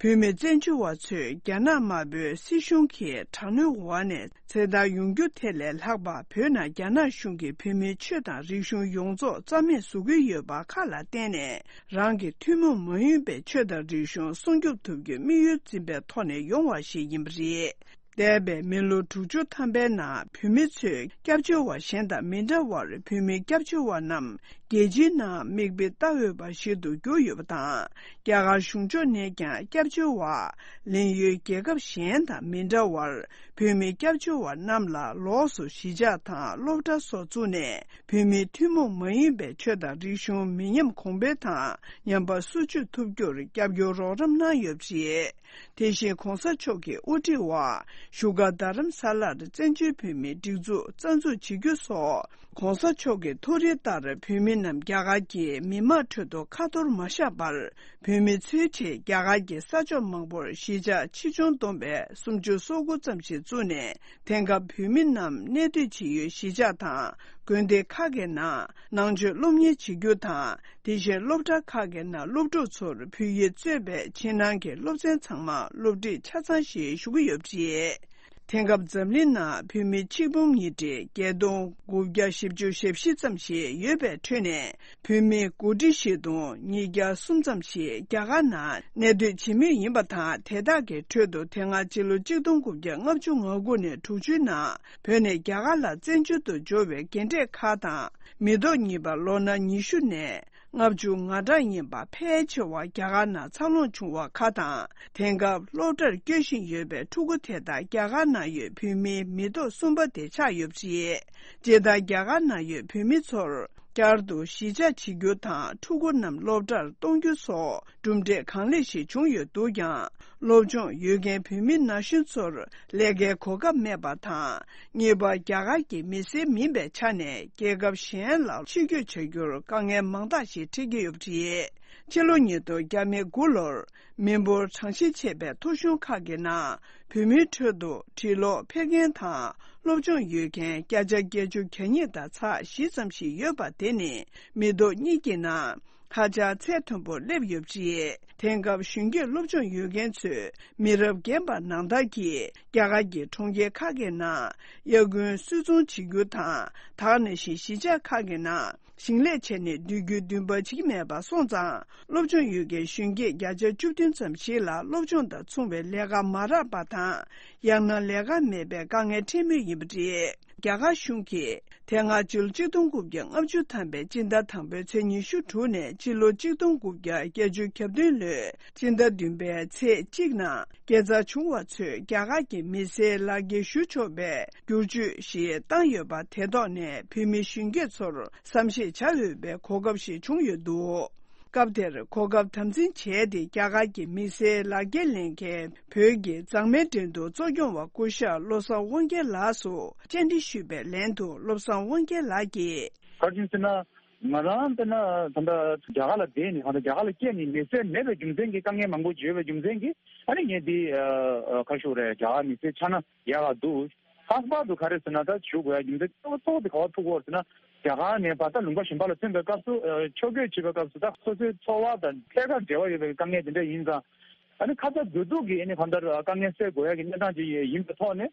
བོད་མི་བཙན་བྱོལ་བ་ཚོས་རྒྱ་ནག་དམར་པོའི་སྲིད་གཞུང་གི་དྲག་གནོན་འོག་ནས་ཚེ་ཐར་ཡོང་རྒྱུ་དེ་ལས་ལྷག་པ་བོད་ནང་རྒྱ་ནག་གཞུང་གིས་བོད་མིའི་ཆོས་དང་རིག་གཞུང་ཡོངས་རྫོགས་རྩ་མེད་བཟོ་གི་ཡོད་པ་ཁག་ལ་བརྟེན་ནས་རང་གི་ཐུན་མོང་མ་ཡིན་པའི་ཆོས་དང་རིག་གཞུང་སྲུང་སྐྱོབ་ཐུབ་རྒྱུའི་དམིགས་ཡུལ་འཛིན་པའི་ཐོག་ནས་ཡོང་བ་ཞིག་ཡིན་པ་རེད། འདས་པའི་མི་ལོ་དྲུག་ཅུ་ཐམ་པའི་ནང་བོད་མི་ཚོས་སྐྱབས་བཅོལ་བ་གཞན་དང་མི་འདྲ་བར་བོད་མི་སྐྱབས་བཅོལ་བ་རྣམས་ རྒྱལ་སྤྱིའི་ནང་མིག་དཔེ་ལྟ་འོས་པ་ཞིག་ཏུ་གྱུར་ཡོད་པ་དང་། རྒྱ་གར་གཞུང་ཕྱོགས་ནས་ཀྱང་སྐྱབས་བཅོལ་བ་ལེན་ཡུལ་རྒྱལ་ཁབ་གཞན་དང་མི་འདྲ་བར། བོད་མི་སྐྱབས་བཅོལ་བ་རྣམས་ལ་ལོགས་སུ་གཞིས་ཆགས་དང་སློབ་གྲྭ་སོགས་བཙུགས་ནས། བོད་མིའི་ཐུན་མོང་མ་ཡིན་པའི་ཆོས་དང་རིག་གཞུང་མི་ཉམས་གོང་འཕེལ་དང་ཉམས་པ་སོར་ཆུད་ཐུབ་རྒྱུར་རྒྱབ་སྐྱོར་རོགས་རམ་གནང་ཡོད་པ་རེད། དེ་བཞིན་གོང་ས་མཆོག་གི་དབུ་ཁྲིད་འོག་བཞུགས་སྒར་རྡ་རམ་ས་ལར་བཙན་བྱོལ་བོད་མིའི་སྒྲིག་འཛུགས་རྩ་འཛུགས་བྱེད་རྒྱུ་སོགས། གོང་ས་མཆོག་གི་ཐུགས་རེ་ལྟར་བོད་མི་རྣམས་རྒྱ་གར་གྱི་མི་དམངས་ཁྲོད་དུ་ཁ་འཐོར་མ་བཞག་པར། བོད་མི་ཚོའི་གྲས་རྒྱ་གར་གྱི་ས་ཕྱོགས་མང་པོར་གཞིས་ཆགས་ཆེ་ཆུང་བསྡོམས་པས་སུམ་ཅུ་སོ་དགུ་ཙམ་ཞིག་བཙུགས་ནས། དེང་སྐབས་བོད་མི་རྣམས་གནས་སྡོད་བྱེད་ཡུལ་གཞིས་ཆགས་དང་དགོན་སྡེ་ཁག་གི་ནང་ནང་ཆོས་སློབ་གཉེར་བྱེད་རྒྱུ་དང་། དེ་བཞིན་སློབ་གྲྭ་ཁག་གི་ནང་སློབ་ཕྲུག་ཚོར་བོད་ཡིག་གཙོས་པའི་ཕྱི་ནང་གི་སློབ་ཚན་ཚང་མ་སློབ་ཁྲིད་ཆ་ཚང་ཞིག་ཞུ་གི་ཡོད་པ་རེད། དེང་སྐབས་འཛམ་གླིང་ནང་བོད་མི་ཆིག་འབུམ་ཉིས་ཁྲི་བརྒྱད་སྟོང་དགུ་བརྒྱ་བཞི་བཅུ་ཞེ་བཞི་ཙམ་ཞིག་ཡོད་པའི་ཁྲོད་ནས། བོད་མི་དགུ་ཁྲི་བཞི་སྟོང་ཉིས་བརྒྱ་གསུམ་ཙམ་ཞིག་རྒྱ་གར་ནང་གནས་སྡོད་བྱེད་མུས་ཡིན་པ་དང་། དེ་དག་གི་ཁྲོད་དུ་དེ་སྔ་ཕྱི་ལོ་གཅིག་སྟོང་དགུ་བརྒྱ་ལྔ་བཅུ་ང་དགུ་ནས་དྲུག་ཅུའི་ནང་བོད་ནས་རྒྱ་གར་ལ་བཙན་བྱོལ་དུ་འབྱོར་བའི་རྒན་གྲས་ཁག་དང་། མི་ཐོག་གཉིས་པ་ལོ་ན་ཉི་ཤུ་ནས་ལྔ་བཅུ་ང་གྲངས་ཡིན་པ་ཕལ་ཆེ་བ་རྒྱ་གར་ནང་འཚར་ལོངས་བྱུང་བ་ཁག་དང་། དེང་སྐབས་སློབ་གྲྭར་སྐྱོད་བཞིན་ཡོད་པའི་ཕྲུ་གུ་དེ་དག་རྒྱ་གར་ནང་ཡོད་བོད་མིའི་མི་ཐོག་གསུམ་པ་དེ་ཆགས་ཡོད་པ་རེད། སྤྱིར་བཏང་རྒྱ་གར་ནང་ཡོད་བོད་མི་ཚོར། བསྐྱར་དུ་གཞིས་ཆགས་བྱེད་རྒྱུ་དང་། ཕྲུ་གུ་རྣམས་སློབ་གྲྭར་གཏོང་རྒྱུ་སོགས་གྲུབ་འབྲས་གང་ལེགས་ཤིག་བྱུང་ཡོད་འདུག་ཀྱང་། སློབ་སྦྱོང་ཡོད་མཁན་བོད་མི་ན་གཞོན་ཚོར་ལས་ཀའི་གོ་སྐབས་མེད་པ་དང་། གཉིས་པ། རྒྱ་གར་གྱི་མི་སེར་མིན་པའི་ཆ་ནས་རྒྱལ་ཁབ་གཞན་ལ་ཕྱིར་སྐྱོད་བྱ་རྒྱུར་དཀའ་ངལ་མང་དག་ཞིག་འཕྲད་ཀྱི་ཡོད་པ་རེད། ཕྱི་ལོ་ཉིས་སྟོང་བརྒྱ་མེད་དགུ་ལོར། མི་འབོར་གྲངས་བཤེར་བྱས་པའི་ཐོ་གཞུང་ཁག་གི་ནང་། བོད་མིའི་ཁྲོད་དུ་འབྲི་ཀློག་ཕེབས་མཁན་དང་སློབ་སྦྱོང་ཡོད་མཁན་བརྒྱ་ཆ་བརྒྱད་ཅུ་གྱ་གཉིས་དང་ཚེག་བཞི་ཙམ་ཞིག་ཡོད་པ་དེ་ནི། མི་ཐོག་གཉིས་ཀྱི་ནང་ཧ་ཅང་ཚད་མཐོན་པོར་སླེབས་ཡོད་པ་རེད། དེང་སྐབས་གཞོན་སྐྱེས་སློབ་སྦྱོང་ཡོད་མཁན་ཚོས་མི་རབས་རྒན་པ་ནང་ལྟར་གྱིས་རྒྱ་གར་གྱི་གྲོང་ཁྱེར་ཁག་གི་ནང་དབྱར་དགུན་གསོ་སྦྱོང་བྱེད་རྒྱུ་དང་། ད་ག་ནང་བཞིན་གཞིས་ཆགས་ཁག་གི་ནང་ཞིང་ལས་བྱས་ནས་སྡོད་རྒྱུའི་འདུན་པ་བྱེད་ཀྱི་མེད་པ་སོང་ཙང་། སློབ་སྦྱོང་ཡོད་མཁན་གཞོན་སྐྱེས་བརྒྱ་ཆ་བཅུ་བདུན་ཙམ་ཞིག་ལ་སློབ་སྦྱོང་དང་མཚུངས་པའི་ལས་ཀ་མ་རག་པ་དང་། ཡང་ན་ལས་ཀ་མེད་པའི་དཀའ་ངལ་འཕྲད་མུས་ཡིན་པ་རེད། རྒྱ་གར་གཞུང་གིས་དེ་སྔ་ཕྱི་ལོ་ཆིག་སྟོང་དགུ་བརྒྱ་ལྔ་བཅུ་ཐམ་པའི་སྤྱི་ཟླ་དང་པོའི་ཚེས་ཉི་ཤུ་དྲུག་ནས་ཕྱི་ལོ་ཆིག་སྟོང་དགུ་བརྒྱ་བརྒྱད་ཅུ་གྱ་བདུན་ལོའི་སྤྱི་ཟླ་བདུན་པའི་ཚེས་གཅིག་ནང་། སྐྱེས་འཚར་བྱུང་བ་ཚོས་རྒྱ་གར་གྱི་མི་སེར་ལག་འཁྱེར་ཞུ་ཆོག་པའི་བསྒྱུར་བཅོས་ཤིག་བཏང་ཡོད་པ་དེ་ཐོག་ནས་བོད་མི་གཞོན་སྐྱེས་ཚོར་བསམ་ཤེས་བྱ་འོས་པའི་གོ་སྐབས་ཤིག་བྱུང་ཡོད་འདུག་སྐབས་དེར་གོ་སྐབས་དམ་འཛིན་བྱས་ཏེ། རྒྱ་གར་གྱི་མི་སེར་ལག་འཁྱེར་ལེན་མཁན་བོད་ཀྱི་མཛངས་མའི་འགྲན་བསྡུར་གཙོ་སྐྱོང་བ་སྐུ་ཞབས་བློ་བཟང་དབང་རྒྱལ་ལགས་སུ་བཅར་འདྲི་ཞུས་པའི་ལན་དུ། བློ་བཟང་དབང་རྒྱལ་ལགས་ཀྱིས། ག་རེ་བྱུང་ཟེར་ན། ང་རང་དཔེར་ན་ད་ལྟ་རྒྱ་གར་ལ་བསྡད་ནས། ད་ལྟ་རྒྱ་གར་ལ་སྐྱེས་ནས་མི་སེར་མེད་པའི་རྒྱུ་མཚན་གྱིས། དཀའ་ངལ་མང་པོ་ཅིག་ཡོད་པའི་རྒྱུ་མཚན་གྱིས། ཨ་ནི་ངས་འདི་ཨ་ཨ་ག་རེ་ཞུ་དགོས་རེད། རྒྱ་གར་མི་སེར་ཆགས་ན་ཡག་ག་འདུག་ལྷག་པར་དུ་ག་རེ་ཟེར་ན། ད་ཞུ་དགོས་ཡ་རྒྱུ་མཚན་གཙོ་བོ་གཙོ་བོ་དེ་ག་པར་ཐུག་གི་ཡོད་ཟེར་ན། རྒྱ་གར་ནས་བར་ཐག་ལུང་པ་གཞན་པ་ལ་ཐོན་པའི་སྐབས་སུ། ཨ་ཕྱོགས་བསྐྱོད་བྱེད་པའི་སྐབས་སུ། ད་སོ་སོའི་འཚོ་བ་དང་ཐད་ཀར་འབྲེལ་བ་ཡོད་པའི་དཀའ་ངལ་དེ་འདྲ་ཡིན་ཙང་། ཨ་ནི་ཁ་ཚ་དགོས་གཏུགས་ཀྱིས་ཨ་ནི་གང་ལྟར་དཀའ་ངལ་སེལ་དགོས་ཡ་གི་གནས་སྟངས་ཅིག་ཡིན་པའི་ཐོག་ནས།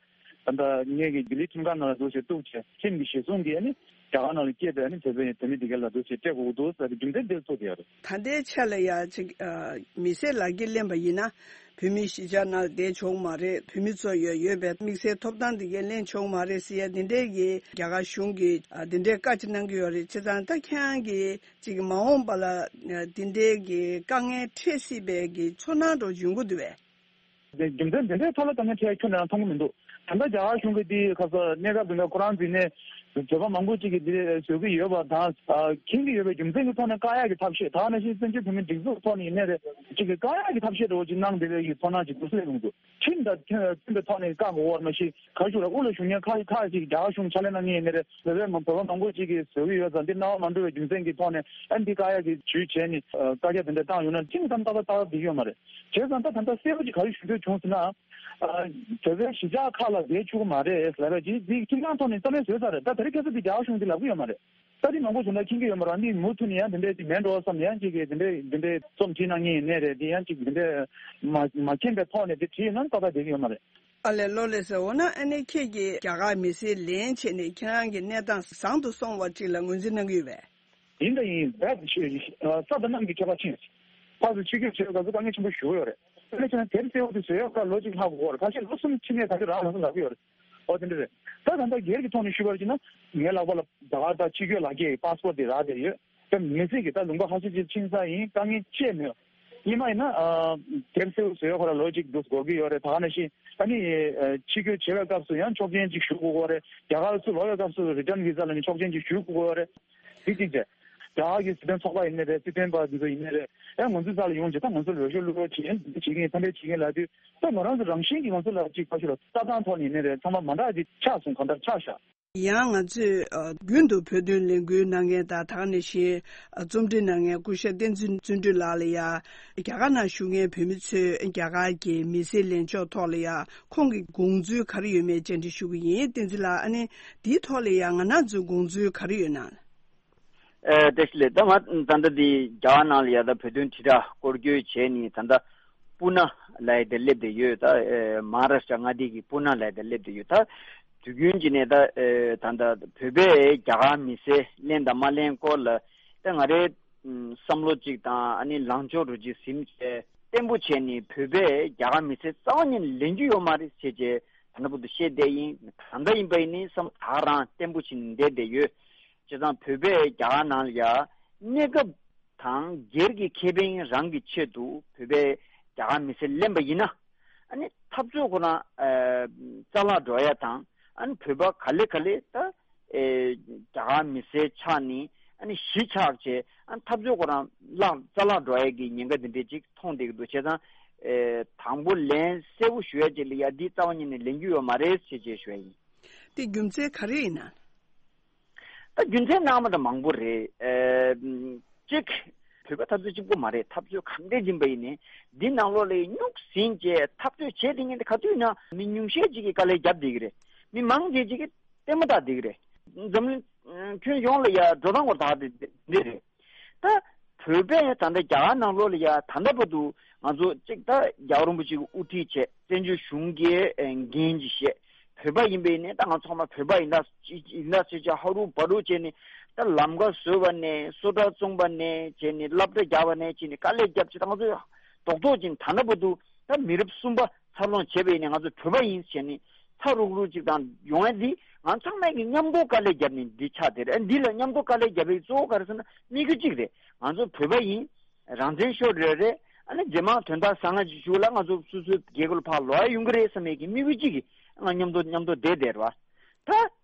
ད་ལྟ་ངེད་ཀྱི་ལྡི་ལི་ཁྲིམས་ཁང་ནང་ལ་འདུག་སེ་གཏུགས་བྱས། ཁྲིམས་ཀྱི་གཞི་བཟུང་གིས་ཨ་ནི་རྒྱ་གར་ནང་ལ་སྐྱེས་པའི་ཨ་ནི་བོད་པའི་བོད་མི་དེ་ག་ལ་འདུག་སེ་སྤྲད་དགོས་འདུག་ཟེར་བའི་རྒྱུ་མཚན་དེར་ཐུག་བསྡད་ཡོད་རེད། ད་ལྟའི་ཆ་ལ་ཡ་ཅིག་ཨ་མི་སེར་ལག་འཁྱེར་ལེན་པ་ཡིན་ན། བོད་མི་གཞིས་ཆགས་ནང་བསྡད་ཆོག་མ་རེད། བོད་མི་ཚོ་ཡོད་ཡོད་པའི་དམིགས་བསལ་ཐོབ་ཐང་དེ་གས་ལེན་ཆོག་མ་རེད་ཟེར་ཡ་དེ་འདྲའི་གི་རྒྱ་གར་གཞུང་གིས་ཨ་དེ་འདྲའི་བཀའ་ཅིག་གནང་གི་ཡོད་རེད། བྱས་ཙང་ད་ཁྱེད་རང་གིས་ཅིག་མ་འོངས་པ་ལ་ཨ་དེ་འདྲའི་གི་དཀའ་ངལ་འཕྲད་སྲིད་པའི་གི་ཚོར་སྣང་འདྲ་ཡོང་གི་འདུག་བས། རྒྱུ་མཚན་འདི་འདྲའི་ཐོག་ལ་དཀའ་ངལ་འཕྲད་ཡ་ཁྱོན་ནས་ཡང་མཐོང་གི་མི་འདུག་ད་ལྟ་རྒྱ་གར་གཞུང་གིས་འདི་ཁ་ས་གནས་སྐབས་འདི་འདྲ་ཁོ་རང་འཛིན་ནས་བོད་པ་མང་པོ་ཅིག་གིས་འདི་བཟོ་གི་ཡོད་པ་དང་། ཨ་མཁྱེན་གྱི་ཡོད་པའི་རྒྱུ་མཚན་གྱི་ཐོག་ནས་བཀག་ཡག་གི་ཐབས་ཤེས། ད་ག་ནང་བཞིན་བཙན་བྱོལ་བོད་མིའི་སྒྲིག་འཛུགས་ཐོག་ནས་ཡིན་ནའི་རེད། ཅིག་གིས་བཀག་ཡག་གི་ཐབས་ཤེས་འདྲ་བོ་ཅིག་གནང་བསྡད་པའི་གི་ཚོར་སྣང་ཅིག་འདུག་སེ་ཡོང་འདུག་ཁྲིམས་དང་མཐུན་མཐུན་པའི་ཐོག་ནས་བཀག་དགོས་པ་མ་གཞི། ག་རེ་ཞུ་དགོས་རེད། དབུ་ལ་བཞུགས་མཁན་ཁག་ཁག་ཅིག་རྒྱ་གར་གཞུང་ཕྱག་ལས་གནང་མཁན་ཡིན་ནའི་རེད། བོད་པའི་མ་བོད་པ་མང་པོ་ཅིག་གིས་བཟོ་གི་ཡོད་ཙང་། འདི་སྣང་བ་མ་འགྲོ་བའི་རྒྱུ་མཚན་གྱི་ཐོག་ནས་ཨ་འདི་བཀག་ཡག་གི་ཇུས་བྱས་ནས་ཨ་བཀག་རྒྱ་དེ་འདྲ་བཏང་ཡོང་ན། ཁྲིམས་ཙམ་ཏག་ཏག་ཏག་ཏག་བསྡད་ཀྱི་ཡོད་མ་རེད། བྱས་ཙང་ད་ད་ལྟ་གསལ་པོ་ཅིག་ག་རེ་ཞུ་འདོད་བྱུང་ཟེར་ན། ཨ་བོད་པའི་གཞིས་ཆགས་ཁག་ལ་བསྡད་ཆོག་གི་མ་རེད་ལབ་པ་ཅིག་འདི་ཁྲིམས་ཁང་ཐོག་ནས་རྩ་མེད་བཟོས་ཚར་རེད། ད་དེ་རིང་ཁ་སང་འདི་རྒྱ་གར་གཞུང་གིས་ལབ་ཀྱི་ཡོད་མ་རེད། ད་རེས་མང་པོ་བྱུང་ན་མཁྱེན་གྱི་ཡོད་མ་རེད། འདི་མུ་མཐུད་ནས་ཡང་དེ་འདྲས་ཅིག་མེད་འགྲོ་བསམ་ནས་ཡང་ཅིག་གིས་དེ་འདྲས་དེ་འདྲས་རྩོམ་བྲིས་གནང་མཁན་ཡིན་ནའི་རེད། དེ་ཡང་ཅིག་དེ་འདྲས་མ་མ་མཁྱེན་པའི་ཐོག་ནས་དེ་བྲིས་ན་ཏག་ཏག་བསྡད་ཀྱི་ཡོད་མ་རེད། ཨ་ལས། ལགས་ལགས་སེ། འོ་ན་ཨ་ནི་ཁྱེད་ཀྱིས་རྒྱ་གར་མི་སེར་ལེན་བྱས་ནས་ཁྱེད་རང་གི་གནས་སྟངས་བཟང་དུ་སོང་བ་ཅིག་ལ་ངོས་འཛིན་གནང་གི་ཡོད་པས། ཡིན་དང་ཡིན། བས་ས་དང་གནམ་གྱི་ཁྱད་པར་ཕྱིན། ཕར་ཚུར་ཕྱིར་སྐྱོད་བྱེད་པའི་སྐབས་སུ་དཀའ་ངལ་ཆེན་པོ་ཞེ་པོ་ཡོད་རེད། དེ་ལས་ཕྱིན་ན་དེབ་གསལ་པོ་དེ་བཟོ་ཡག་ལ་ལོ་གཅིག་ལྷག་དགོས་རེད། ཁ་ཤས་ལོ་གསུམ་ཕྱིན་ནས་ད་ཆ་རག་ལབ་ལབ་ཀྱི་ཡོད་རེད། འོ་དེ་འདྲ་རེད། ད་ད་ལྟ་སྒེར་གྱི་ཐོག་ནས་ཞུས་པར་བྱས་ན། ངའི་ལག་པ་ལ་རྒྱ་གར་དང་ཕྱིར་སྐྱོད་ལག་འཁྱེར་པཱ་སི་པོར་དེ་རག་བསྡད་ཡོད། མི་སེར་གྱི་ད་ལུང་པ་ཁ་ཤས་ཅིག་ཕྱིན་ས་ཡིན། དཀའ་ངལ་ཆེ་མེད། ཡིན་མ་ཡིན་ན་ཨ་དེབ་གསལ་པོ་བཟོ་ཡ་ཁོ་ར་ལོ་གཅིག་འདུག་འགོར་གྱི་ཡོད་རེད། ད་ག་ནང་བཞིན་ཨ་ནི་ཨ་ཕྱི་སྐྱོད་བྱེད་པའི་སྐབས་སུ་ཡང་ཆོག་མཆན་ཅིག་ཞུ་དགོས་ཀྱི་ཡོད་རེད། རྒྱ་གར་ཚུར་ལོག་པའི་སྐབས་སུ་རི་ཊན་བི་ཟ་ལ་ནི་ཆོག་མཆན་ཅིག་ཞུ་དགོས་ཀྱི་ཡོད་རེད། དེ་གཅིག་བྱས། རྒྱ་གར་གྱི་སྲིད་དོན་ཚོགས་པ་ཡིན་ནའི་རེད། སྲིད་དོན་པ་འདི་ཚོ་ཡིན་ནའི་རེད། ཨ་ང་ཚོའི་རྩ་ལ་ཡོང་བྱས་ད་ང་ཚོ་ལས་ཤོར་བླུག་རོགས་བྱེད། འདི་བྱེད་མཁན་ཕན་པ་བྱེད་མཁན་ལབ་དུས་ད་ང་རང་ཚོ་རང་བཞིན་གྱིས་ང་ཚོ་ལ་ཅིག་ཕ་ཤུལ་ལ་ལྟ་སྟངས་ཐོག་ནས་ཡིན་ནའི་རེད། ཚང་མ་མ་འདྲ་ཅིག་ཆགས་སོང་། གང་ལྟར་ཆགས་ཤག་ཡང་ང་ཚོས་ཨ་རྒྱུན་དུ་བོད་དོན་ལས་འགུལ་གནང་མཁན་དང་། ད་ག་ནང་བཞིན་ཨ་རྩོམ་འབྲི་གནང་མཁན་སྐུ་ཞབས་བསྟན་འཛིན་བརྩོན་འགྲུས་ལགས་ལ་ཡང་རྒྱ་གར་ནང་བཞུགས་མཁན་བོད་མི་ཚོས་རྒྱ་གར་གྱི་མི་སེར་ལེན་ཕྱོགས་ཐོག་ལ་ཡང་ཁོང་གི་དགོངས་ཚུལ་ག་རེ་ཡོད་མེད་བཅར་འདྲི་ཞུ་གི་ཡིན། བསྟན་འཛིན་ལགས། ཨ་ནི་འདིའི་ཐོག་ལ་ཡང་ང་རང་ཚོའི་དགོངས་ཚུལ་ག་རེ་ཡོད་ན། ཨེ་བཀྲ་ཤིས་ལགས། ད་ང་ད་ལྟ་འདི་རྒྱ་གར་ནང་ལ་ཡ་ད་བོད་དོན་དྲིལ་བསྒྲགས་སྐོར་སྐྱོད་བྱས་ནས་ད་ལྟ་པུ་ན་ལ་ཡ་ད་སླེབས་བསྡད་ཡོད། ད་ཨེ་མ་ཧཱ་རཱ་ཤྲ་མངའ་སྡེ་གི་པུ་ན་ལ་ཡ་ད་སླེབས་བསྡད་ཡོད། ད་དུས་རྒྱུན་གྱི་ནས་ད་ཨེ་ད་ལྟ་བོད་པས་རྒྱ་གར་མི་སེར་ལེན་དང་མ་ལེན་སྐོར་ལ་ད་ང་རའི་ཨམ་བསམ་བློ་གཅིག་དང་ཨ་ནི་ལངས་ཕྱོགས་རུ་གཅིག་ཟིན་བྱས་བརྟན་པོ་བྱས་ནས་བོད་པས་རྒྱ་གར་མི་སེར་རྩ་བ་ཉིད་ནས་ལེན་རྒྱུ་ཡོད་མ་རེད་ཟེར་བྱས་ད་ལྟ་བར་དུ་བཤད་བསྡད་ཡིན། ད་ལྟ་ཡིན་པ་ཡིན་ནའི་བསམ་བློ་ད་ག་རང་བརྟན་པོ་བྱས་ནས་བསྡད་བསྡད་ཡོད། བྱས་ཙང་བོད་པས་རྒྱ་གར་ནང་ལ་ཡ་གནས་སྐབས་དང་སྒེར་གྱི་ཁེ་ཕན་རང་གི་ཆེད་དུ་བོད་པས་རྒྱ་གར་མི་སེར་ལེན་པ་ཡིན་ན། ཨ་ནི་འཐབ་རྩོད་ཁོ་རང་ཨ་རྩ་བརླག་འགྲོ་ཡ་དང་། ཨ་ནི་བོད་པ་ག་ལེ་ག་ལེ་ད་ཨེ་རྒྱ་གར་མི་སེར་ཆགས་ནས་ཨ་ནི་གཞིས་ཆགས་བྱས་ཨ་ནི་འཐབ་རྩོད་ཁོ་རང་བརླག་རྩ་བརླག་འགྲོ་ཡ་གི་ཉེན་ཁ་འདི་འདྲས་ཅིག་མཐོང་བསྡད་ཀྱི་འདུག་བྱས་ཙང་ཨེ་དང་པོ་ལན་གསལ་པོ་ཞུ་ཡ་ཅིག་ལ་ཡ་འདི་རྩ་བ་ཉིད་ནས་ལེན་རྒྱུ་ཡོད་མ་རེད་ཅེས་བཅས་ཞུ་ཡ་ཡིན། དེ་རྒྱུ་མཚན་ག་རེ་ཡིན་ན། ད་རྒྱུ་མཚན་སྣང་མ་ད་མང་པོ་རེད། ཨེ་གཅིག་བོད་པ་འཐབ་རྩོད་གཅིག་པོ་མ་རེད། འཐབ་རྩོད་གང་འདྲས་ཡིན་པ་ཡིན་ནའི་འདི་ནང་ལོགས་ལ་སྨྱུག་ཟིན་བྱས་འཐབ་རྩོད་བྱས་དེ་ངན་དེ་ག་དུས་ན་མི་ཉུང་ཤས་ཅིག་གིས་དཀའ་ལས་བརྒྱབ་བསྡད་ཀྱི་རེད། མི་མང་ཆེ་ཅིག་གིས་ལྟད་མོ་ལྟ་བསྡད་ཀྱི་རེད། འཛམ་གླིང་ཁྱོན་ཡོངས་ལ་ཡ་འགྲོ་སྟངས་སྐོར་ད་དེ་འདི་རེད། ད་བོད་པས་ད་ལྟ་རྒྱ་གར་ནང་ལོགས་ལ་ཡ་ད་ལྟ་བར་དུ་ང་ཚོ་གཅིག་ད་རྒྱལ་བ་རིན་པོ་ཆེ་གིས་དབུ་ཁྲིད་བྱས་བཙན་བྱོལ་གཞུང་གི་འགན་ཅིག་བཞེས། བོད་པ་ཡིན་པའི་ནས་ད་ང་ཚང་མ་བོད་པ་ཡིན་ད་ཡིན་ད་ཟེར་བྱས་ཧ་རུ་བ་རུ་བྱས་ནས་ད་ལམ་ཁ་བཟོས་པ་ནས་སོ་ཊ་བཙོངས་པ་ནས་བྱས་ནས་སློབ་གྲྭ་རྒྱག་པ་ནས་བྱས་ནས་དཀའ་ལས་བརྒྱབ་བྱས་ད་ང་ཚོ་རྡོག་རྡོག་ཅིག་ད་ལྟ་བར་དུ་ད་མི་རབས་གསུམ་པ་འཚར་ལོངས་བྱས་པའི་ནས་ང་ཚོ་བོད་པ་ཡིན་བྱས་ནས་ཚ་རུག་རུག་ཅིག་དང་ཡོང་ཡ་འདི་ང་ཚང་མས་ཀྱི་མཉམ་དུ་དཀའ་ལས་བརྒྱབ་ནས་འདི་ཆགས་བསྡད་རེད། འདི་ལ་མཉམ་དུ་དཀའ་ལས་བརྒྱབ་པའི་གཙོ་བོ་ག་རེ་ཟེར་ན་དམིགས་ཡུལ་གཅིག་རེད། ང་ཚོ་བོད་པ་ཡིན། རང་བཙན་ཤོར་རེད་རེད། ཨ་ནི་རྗེས་མ་དོན་དག་བཟང་ང་ཅིག་བྱུང་ལ་ང་ཚོ་སོ་སོའི་རྒྱལ་ཁབ་ལ་ཕར་ལོག་ཡ་ཡོང་གི་རེད་བསམ་ཡས་ཀྱི་དམིགས་ཡུལ་གཅིག་གིས་ང་མཉམ་དུ་མཉམ་དུ་བསྡད་བསྡད་རེད་བ། ད་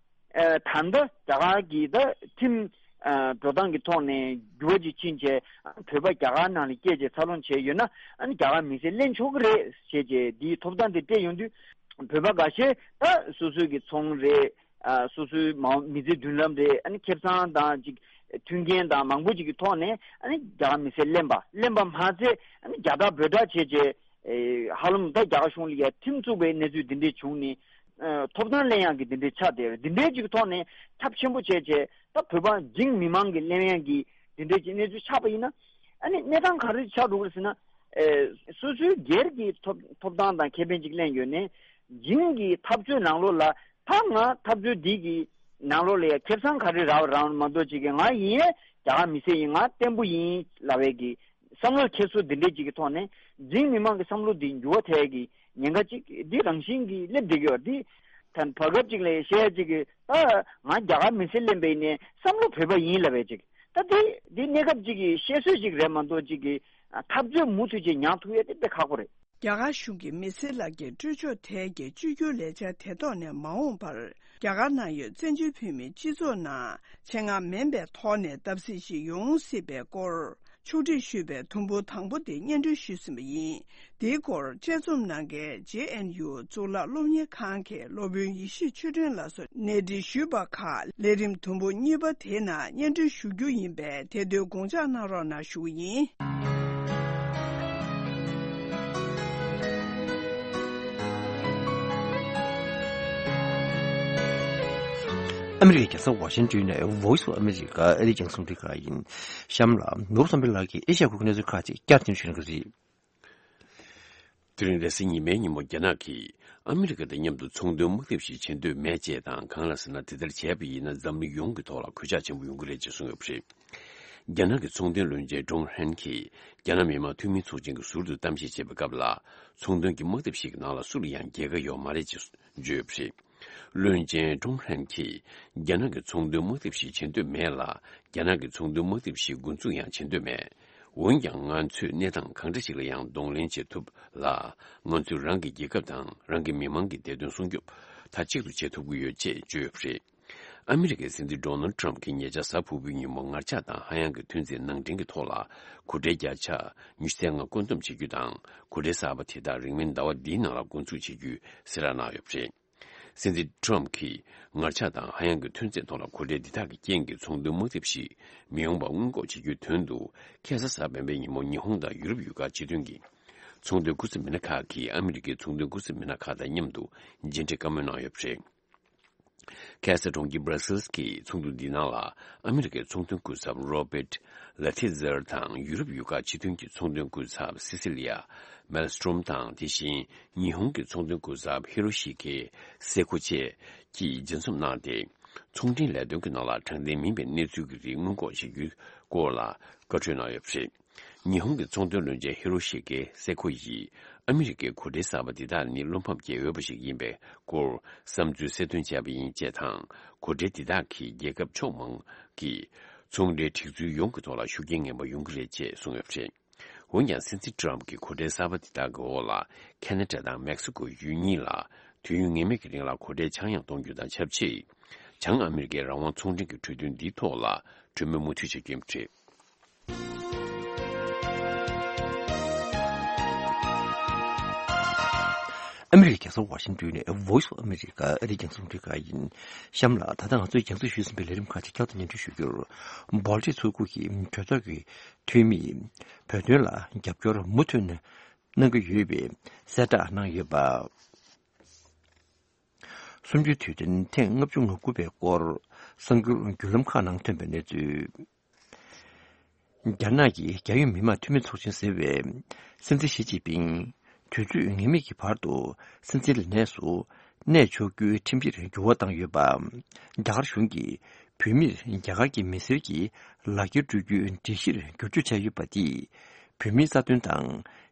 ཨ་ད་ལྟ་རྒྱ་གར་གྱི་ད་ཁྲིམས་ཨ་འགྲོ་སྟངས་ཀྱི་ཐོག་ནས་འགྱུར་བ་ཅིག་ཕྱིན་བྱས་ཨ་བོད་པ་རྒྱ་གར་ནང་ལ་སྐྱེས་བྱས་འཚར་ལོངས་བྱས་ཡོད་ན་ཨ་ནི་རྒྱ་གར་མི་སེར་ལེན་ཆོག་གི་རེད་ཟེར་བྱས་འདིའི་ཐོབ་ཐང་དེ་སྤྲད་ཡོང་དུས་བོད་པ་འགའ་ཤས་ད་སོ་སོའི་གི་ཚོང་རེད། ཨ་སོ་སོའི་མ་མི་ཚེ་མདུན་ལམ་རེད། ཨ་ནི་ཁེ་བཟང་དང་ཅིག་མཐུན་རྐྱེན་དང་མང་པོ་ཅིག་གི་ཐོག་ནས་ཨ་ནི་རྒྱ་གར་མི་སེར་ལེན་པ་ལེན་པ་མ་ཚད་ཨ་ནི་རྒྱ་དར་བོད་དར་བྱས་བྱས་ཨེ་ཧ་ལམ་ད་རྒྱ་གར་གཞུང་ལ་ཡ་ཁྲིམས་བཙུགས་པའི་གནས་ཚུལ་འདི་འདྲས་བྱུང་ནས་ཨ་ཐོབ་ཐང་ལེན་ཡག་གི་འདི་འདྲས་ཆགས་བསྡད་རེད། འདི་འདྲས་ཅིག་གི་ཐོག་ནས་ཁྱབ་ཆེན་པོ་བྱས་བྱས་ད་བོད་པ་འཇིགས་མི་མང་གི་ལེན་ཡག་གི་འདི་འདྲས་ཅིག་གནས་ཚུལ་ཆགས་པ་ཡིན་ན་ཨ་ནི་གནས་སྟངས་ག་རེ་ཆགས་འགྲོ་གི་རེད་ཟེར་ན། ཨེ་སོ་སོའི་སྒེར་གྱི་ཐོབ་ཐོབ་ཐང་དང་ཁེ་ཕན་ཅིག་ལེན་ཡོད་ནས་འཇིགས་ཀྱི་འཐབ་རྩོད་ནང་ལོགས་ལ་ད་ང་འཐབ་རྩོད་འདི་གི་ནང་ལོགས་ལ་ཡ་ཁེ་བཟང་ག་རེ་རག་རག་མ་གཏོགས་ཅིག་གི་ང་ཡིན་རྒྱ་གར་མི་སེར་ཡིན་ང་བརྟན་པོ་ཡིན་ལབ་པའི་གི་བསམ་བློ་འཁྱེར་སོ་འདི་འདྲས་ཅིག་གི་ཐོག་ནས་འཇིགས་མི་མང་གི་བསམ་བློ་འདི་འགྱུར་བ་ཐེབས་ཀྱི་ཉེན་ཁ་ཅིག་འདི་རང་བཞིན་གྱིས་སླེབས་བསྡད་ཀྱི་ཡོད། འདི་ད་བར་སྐབས་ཅིག་ལ་བཤད་ཅིག་གི་ད་ང་རྒྱ་གར་མི་སེར་ལེན་པའི་ནས་བསམ་བློ་བོད་པ་ཡིན་ལབ་པའི་ཅིག་ད་འདི་འདི་གནས་སྐབས་ཅིག་གི་བཤད་སྲོལ་ཅིག་རེད་མ་གཏོགས་ཅིག་གི་འཐབ་རྩོད་མུ་མཐུད་ཅིག་མྱངས་ཐུབ་ཡས་དེ་དཔེ་ཁག་པོ་རེད། རྒྱ་གར་གཞུང་གིས་མི་སེར་ལག་འཁྱེར་སྤྲོད་ཕྱོགས་ཐད་ཀྱི་བཅོས་བསྒྱུར་ལས་འཆར་དེ་ཐོག་ནས་མ་འོངས་པར་རྒྱ་གར་ནང་ཡོད་བཙན་བྱོལ་བོད་མིའི་སྤྱི་ཚོགས་ནང་ཆེད་མངགས་མིན་པའི་ཐོག་ནས་བརྡབ་གསིག་ཞིག་ཡོང་སྲིད་པའི་སྐོར་ཕྱོགས་སྒྲིག་ཞུས་པའི་དུམ་བུ་དང་པོ་དེ་སྙན་སྒྲོན་ཞུས་ཟིན་པ་ཡིན། དེའི་སྐོར་དཔྱད་རྩོམ་གནང་མཁན་ཇེ་ཨེན་ཡུ་གཙུག་ལག་སློབ་གཉེར་ཁང་གི་སློབ་དཔོན་ཡེ་ཤེས་ཆོས་སྒྲོན་ལགས་སུ་གནས་འདྲི་ཞུས་པ་ཁག་ལས་རིམ་དུམ་བུ་གཉིས་པ་དེའི་ནང་སྙན་སྒྲོན་ཞུ་རྒྱུ་ཡིན་པས་དེ་དུས་དགོངས་འཇགས་གནང་རོགས་གནང་ཞུ་གི་ཡིན། ཨ་མི་རི་ཀའི་རྒྱལ་ས་ཝ་ཤིང་ཏོན་ནས་Voice of America ཨ་རིའི་རྒྱང་སྲིང་རླུང་འཕྲིན་ཁང་ཡིན། གཤམ་ལ་ནོར་བུ་བསམ་འཕེལ་ལགས་ཀྱིས་ཨེ་ཤ་ཡ་ཁུལ་གྱི་གནས་ཚུལ་ཁག་ཅིག་བསྐྱར་དུ་ཞུ་གནང་གི་རེད། དེ་རིང་རེས་གཟའ་ཉི་མའི་ཉིན་མོ་རྒྱ་ནག་གིས་ཨ་མི་རི་ཀ་དང་མཉམ་དུ་ཚོང་དོན་དམག་འཐབ་ཞིག་བྱེད་འདོད་མེད་ཅེས་དང་། གང་ལ་ཟེར་ན་དེ་ལྟར་བྱས་པ་ཡིན་ན་འཛམ་གླིང་ཡོངས་ཀྱི་ཐོག་ལ་གོད་ཆག་ཆེན་པོ་ཡོང་གི་རེད་ཅེས་གསུངས་ཡོད་པ་རེད། རྒྱ་ནག་གི་ཚོང་དོན་བློན་ཆེན་ཀྲུང་ཧྲན་གྱིས་རྒྱ་ནག་མི་དམངས་འཐུས་མི་ཚོགས་ཆེན་གྱི་ཟུར་དུ་གཏམ་བཤད་བྱེད་པའི་སྐབས་ལ། ཚོང་དོན་གྱི་དམག་འཐབ་ཞིག་གི་ནང་ལ་སུ་ལ་ཡང་རྒྱལ་ཁ་ཡོད་མ་རེད་ཅེས་བརྗོད་ཡོད་པ་རེད། བློན་ཆེན་ཀྲུང་ཧྲན་གྱིས་རྒྱ་ནག་གི་ཚོང་དོན་དམག་འཐབ་ཞིག་བྱེད་འདོད་མེད་ལ། རྒྱ་ནག་གི་ཚོང་དོན་དམག་འཐབ་ཞིག་འགོ་འཛུགས་ཡང་བྱེད་འདོད་མེད། འོན་ཀྱང་ང་ཚོས་གནས་སྟངས་གང་འདྲ་ཞིག་ལ་ཡང་གདོང་ལེན་བྱེད་ཐུབ་ལ། ང་ཚོས་རང་གི་རྒྱལ་ཁབ་དང་རང་གི་མི་མང་གི་བདེ་དོན་སྲུང་སྐྱོབ་མཐའ་གཅིག་ཏུ་བྱེད་ཐུབ་ཀྱི་ཡོད་ཅེས་བརྗོད་ཡོད་པ་རེད། ཨ་མི་རི་ཀའི་སྲིད་འཛིན་ཌོ་ནལ་ཊམ་གྱིས་ཉེ་ཆར་གཟའ་ཕུར་བུའི་ཉིན་མོ་ངར་ཆགས་དང་ཧ་ཡང་གི་ཐོན་རྫས་ནང་འདྲེན་གྱི་ཐོག་ལ་གོ་ཁྲལ་བརྒྱ་ཆ་ཉི་ཤུ་རྩ་ལྔ་བཀོད་འདོམས་བྱེད་རྒྱུ་དང་། གོ་ཁྲལ་གསར་པ་དེ་དག་རིང་མིན་ཟླ་བ་འདིའི་ནང་ལ་འགོ་འཛུགས་བྱེད་རྒྱུའི་གསལ་བསྒྲགས་གནང་ཡོད་པ་རེད། སྲིད་འཛིན་ཊམ་གྱིས་ངར་ཆགས་དང་ཧ་ཡང་གི་ཐོན་རྫས་ཐོག་ལ་གོ་ཁྲལ་འདི་དག་གི་རྐྱེན་གྱིས་ཚོང་དོན་དམག་འཐབ་ཞིག་མི་ཡོང་བར་སྔོན་འགོག་བྱེད་རྒྱུའི་དོན་དུ། ཁ་སང་གཟའ་སྤེན་པའི་ཉིན་མོ་ཉི་ཧོང་དང་ཡུ་རོབ་ཡུལ་ཁག་སྤྱི་མཐུན་གྱི་ཚོང་དོན་སྐུ་ཚབ་མི་སྣ་ཁག་གིས་ཨ་མི་རི་ཀའི་ཚོང་དོན་སྐུ་ཚབ་མི་སྣ་ཁག་དང་མཉམ་དུ་མཇལ་འཕྲད་བཀའ་མོལ་གནང་ཡོད་པ་རེད། ཁ་སང་གྲོང་ཁྱེར་སྦྲ་སེལ་གྱི་ཚོགས་འདུ་འདིའི་ནང་ལ་ཨ་མི་རི་ཀའི་ཚོང་དོན་སྐུ་ཚབ་རོ་བེད་ལ་ཐི་ཛར་དང་ཡུ་རོབ་ཡུལ་ཁག་སྤྱི་མཐུན་གྱི་ཚོང་དོན་སྐུ་ཚབ་སི་སི་ལི་ཡ་མེལ་སི་ཏྲོམ་དང་། དེ་བཞིན་ཉི་ཧོང་གི་ཚོང་དོན་སྐུ་ཚབ་ཧི་རོ་ཤི་ཀེ་སེ་ཁོ་བཅས་ཀྱིས་མཇལ་འཛོམས་གནང་སྟེ། ཚོང་འབྲེལ་ལས་དོན་གྱི་ནང་ལ་དྲང་བདེན་མིན་པའི་གནས་ཚུལ་གྱི་རིགས་སྔོན་འགོག་བྱེད་རྒྱུའི་སྐོར་ལ་བཀའ་འཁྲོལ་གནང་ཡོད་པ་རེད། ཉི་ཧོང་གི་ཚོང་དོན་བློན་ཆེན་ཧི་རོ་ཤི་ཀེ་སེ་ཁོ་ཡིས་ཨ་མི་རི་ཀའི་གོ་ཁྲལ་གསར་པ་འདི་དག་ནི་བློ་ཕམ་སྐྱེ་འོས་པ་ཞིག་ཡིན་པའི་སྐོར་བསམ་ཚུལ་གསལ་སྟོན་བྱས་པ་ཡིན་ཅེས་དང་། གོ་ཁྲལ་འདི་དག་གིས་རྒྱལ་ཁབ་ཕྱོགས་མང་གི་ཚོང་འབྲེལ་སྒྲིག་འཛུགས་ཡོངས་ཀྱི་ཐོག་ལ་ཤུགས་རྐྱེན་ངན་པ་ཡོང་གི་རེད་ཅེས་གསུངས་ཡོད་པ་རེད། འོན་ཀྱང་སྲིད་འཛིན་ཊམ་གྱི་གོ་ཁྲལ་གསར་པ་འདི་དག་གི་འོག་ལ་ཁེ་ན་ཌ་དང་མེག་སི་ཀོ་ཡུལ་གཉིས་ལ་དུས་ཡུན་ངེས་མེད་ཀྱི་རིང་ལ་གོ་ཁྲལ་ཆག་ཡང་གཏོང་རྒྱུ་དང་ཆབས་ཅིག་བྱང་ཨ་མི་རི་ཀའི་རང་དབང་ཚོང་འབྲེལ་གྱི་གྲོས་མཐུན་འདིའི་ཐོག་ལ་གྲོས་མོལ་མུ་མཐུད་བྱ་རྒྱུ་ཡིན་པ་རེད། ཨ་མི་རི་ཀའི་རྒྱལ་ས་ཝ་ཤིང་ཏོན་ནས་Voice of America ཨ་རིའི་རྒྱང་སྲིང་རླུང་འཕྲིན་ཁང་ཡིན། གཤམ་ལ་ད་ལྟ་ང་ཚོས་རྒྱང་སྲིང་ཞུས་ཟིན་པའི་ལས་རིམ་ཁག་ཅིག་བསྐྱར་དུ་སྙན་སྒྲོན་ཞུ་རྒྱུར། སྦོལ་ཊིག་མཚོ་ཁུག་གི་གྲོས་ཚོགས་ཀྱི་འཐུས་མིས་བོད་དོན་ལ་རྒྱབ་སྐྱོར་མུ་མཐུད་གནང་གི་ཡོད་པའི་གསལ་བསྒྲགས་གནང་ཡོད་པ། གསུམ་བཅུའི་དུས་དྲན་ཐེངས་ལྔ་བཅུ་ང་དགུ་པའི་སྐོར་གསར་འགྱུར་བརྒྱུད་ལམ་ཁག་ནང་ཐོན་པའི་གནས་ཚུལ། རྒྱ་ནག་གི་རྒྱལ་ཡོངས་མི་དམངས་འཐུས་མི་ཚོགས་ཆེན་ཟེར་བའི་སྲིད་འཛིན་ཞི་ཅིན་ཕིང་དུས་ཚོད་ངེས་མེད་ཀྱི་བར་དུ་སྲིད་འཛིན་ལས་གནས་སུ་གནས་ཆོག་རྒྱུའི་ཁྲིམས་གཞིར་འགྱུར་བ་བཏང་ཡོད་པ། རྒྱ་གར་གཞུང་གིས་བོད་མིར་རྒྱ་གར་གྱི་མི་སེར་གྱི་ལག་འཁྱེར་སྤྲོད་རྒྱུའི་སྒྲིག་གཞིར་བསྒྱུར་བཅོས་བྱས་ཡོད་པ་དེས། བོད་མིའི་རྩ་དོན་དང་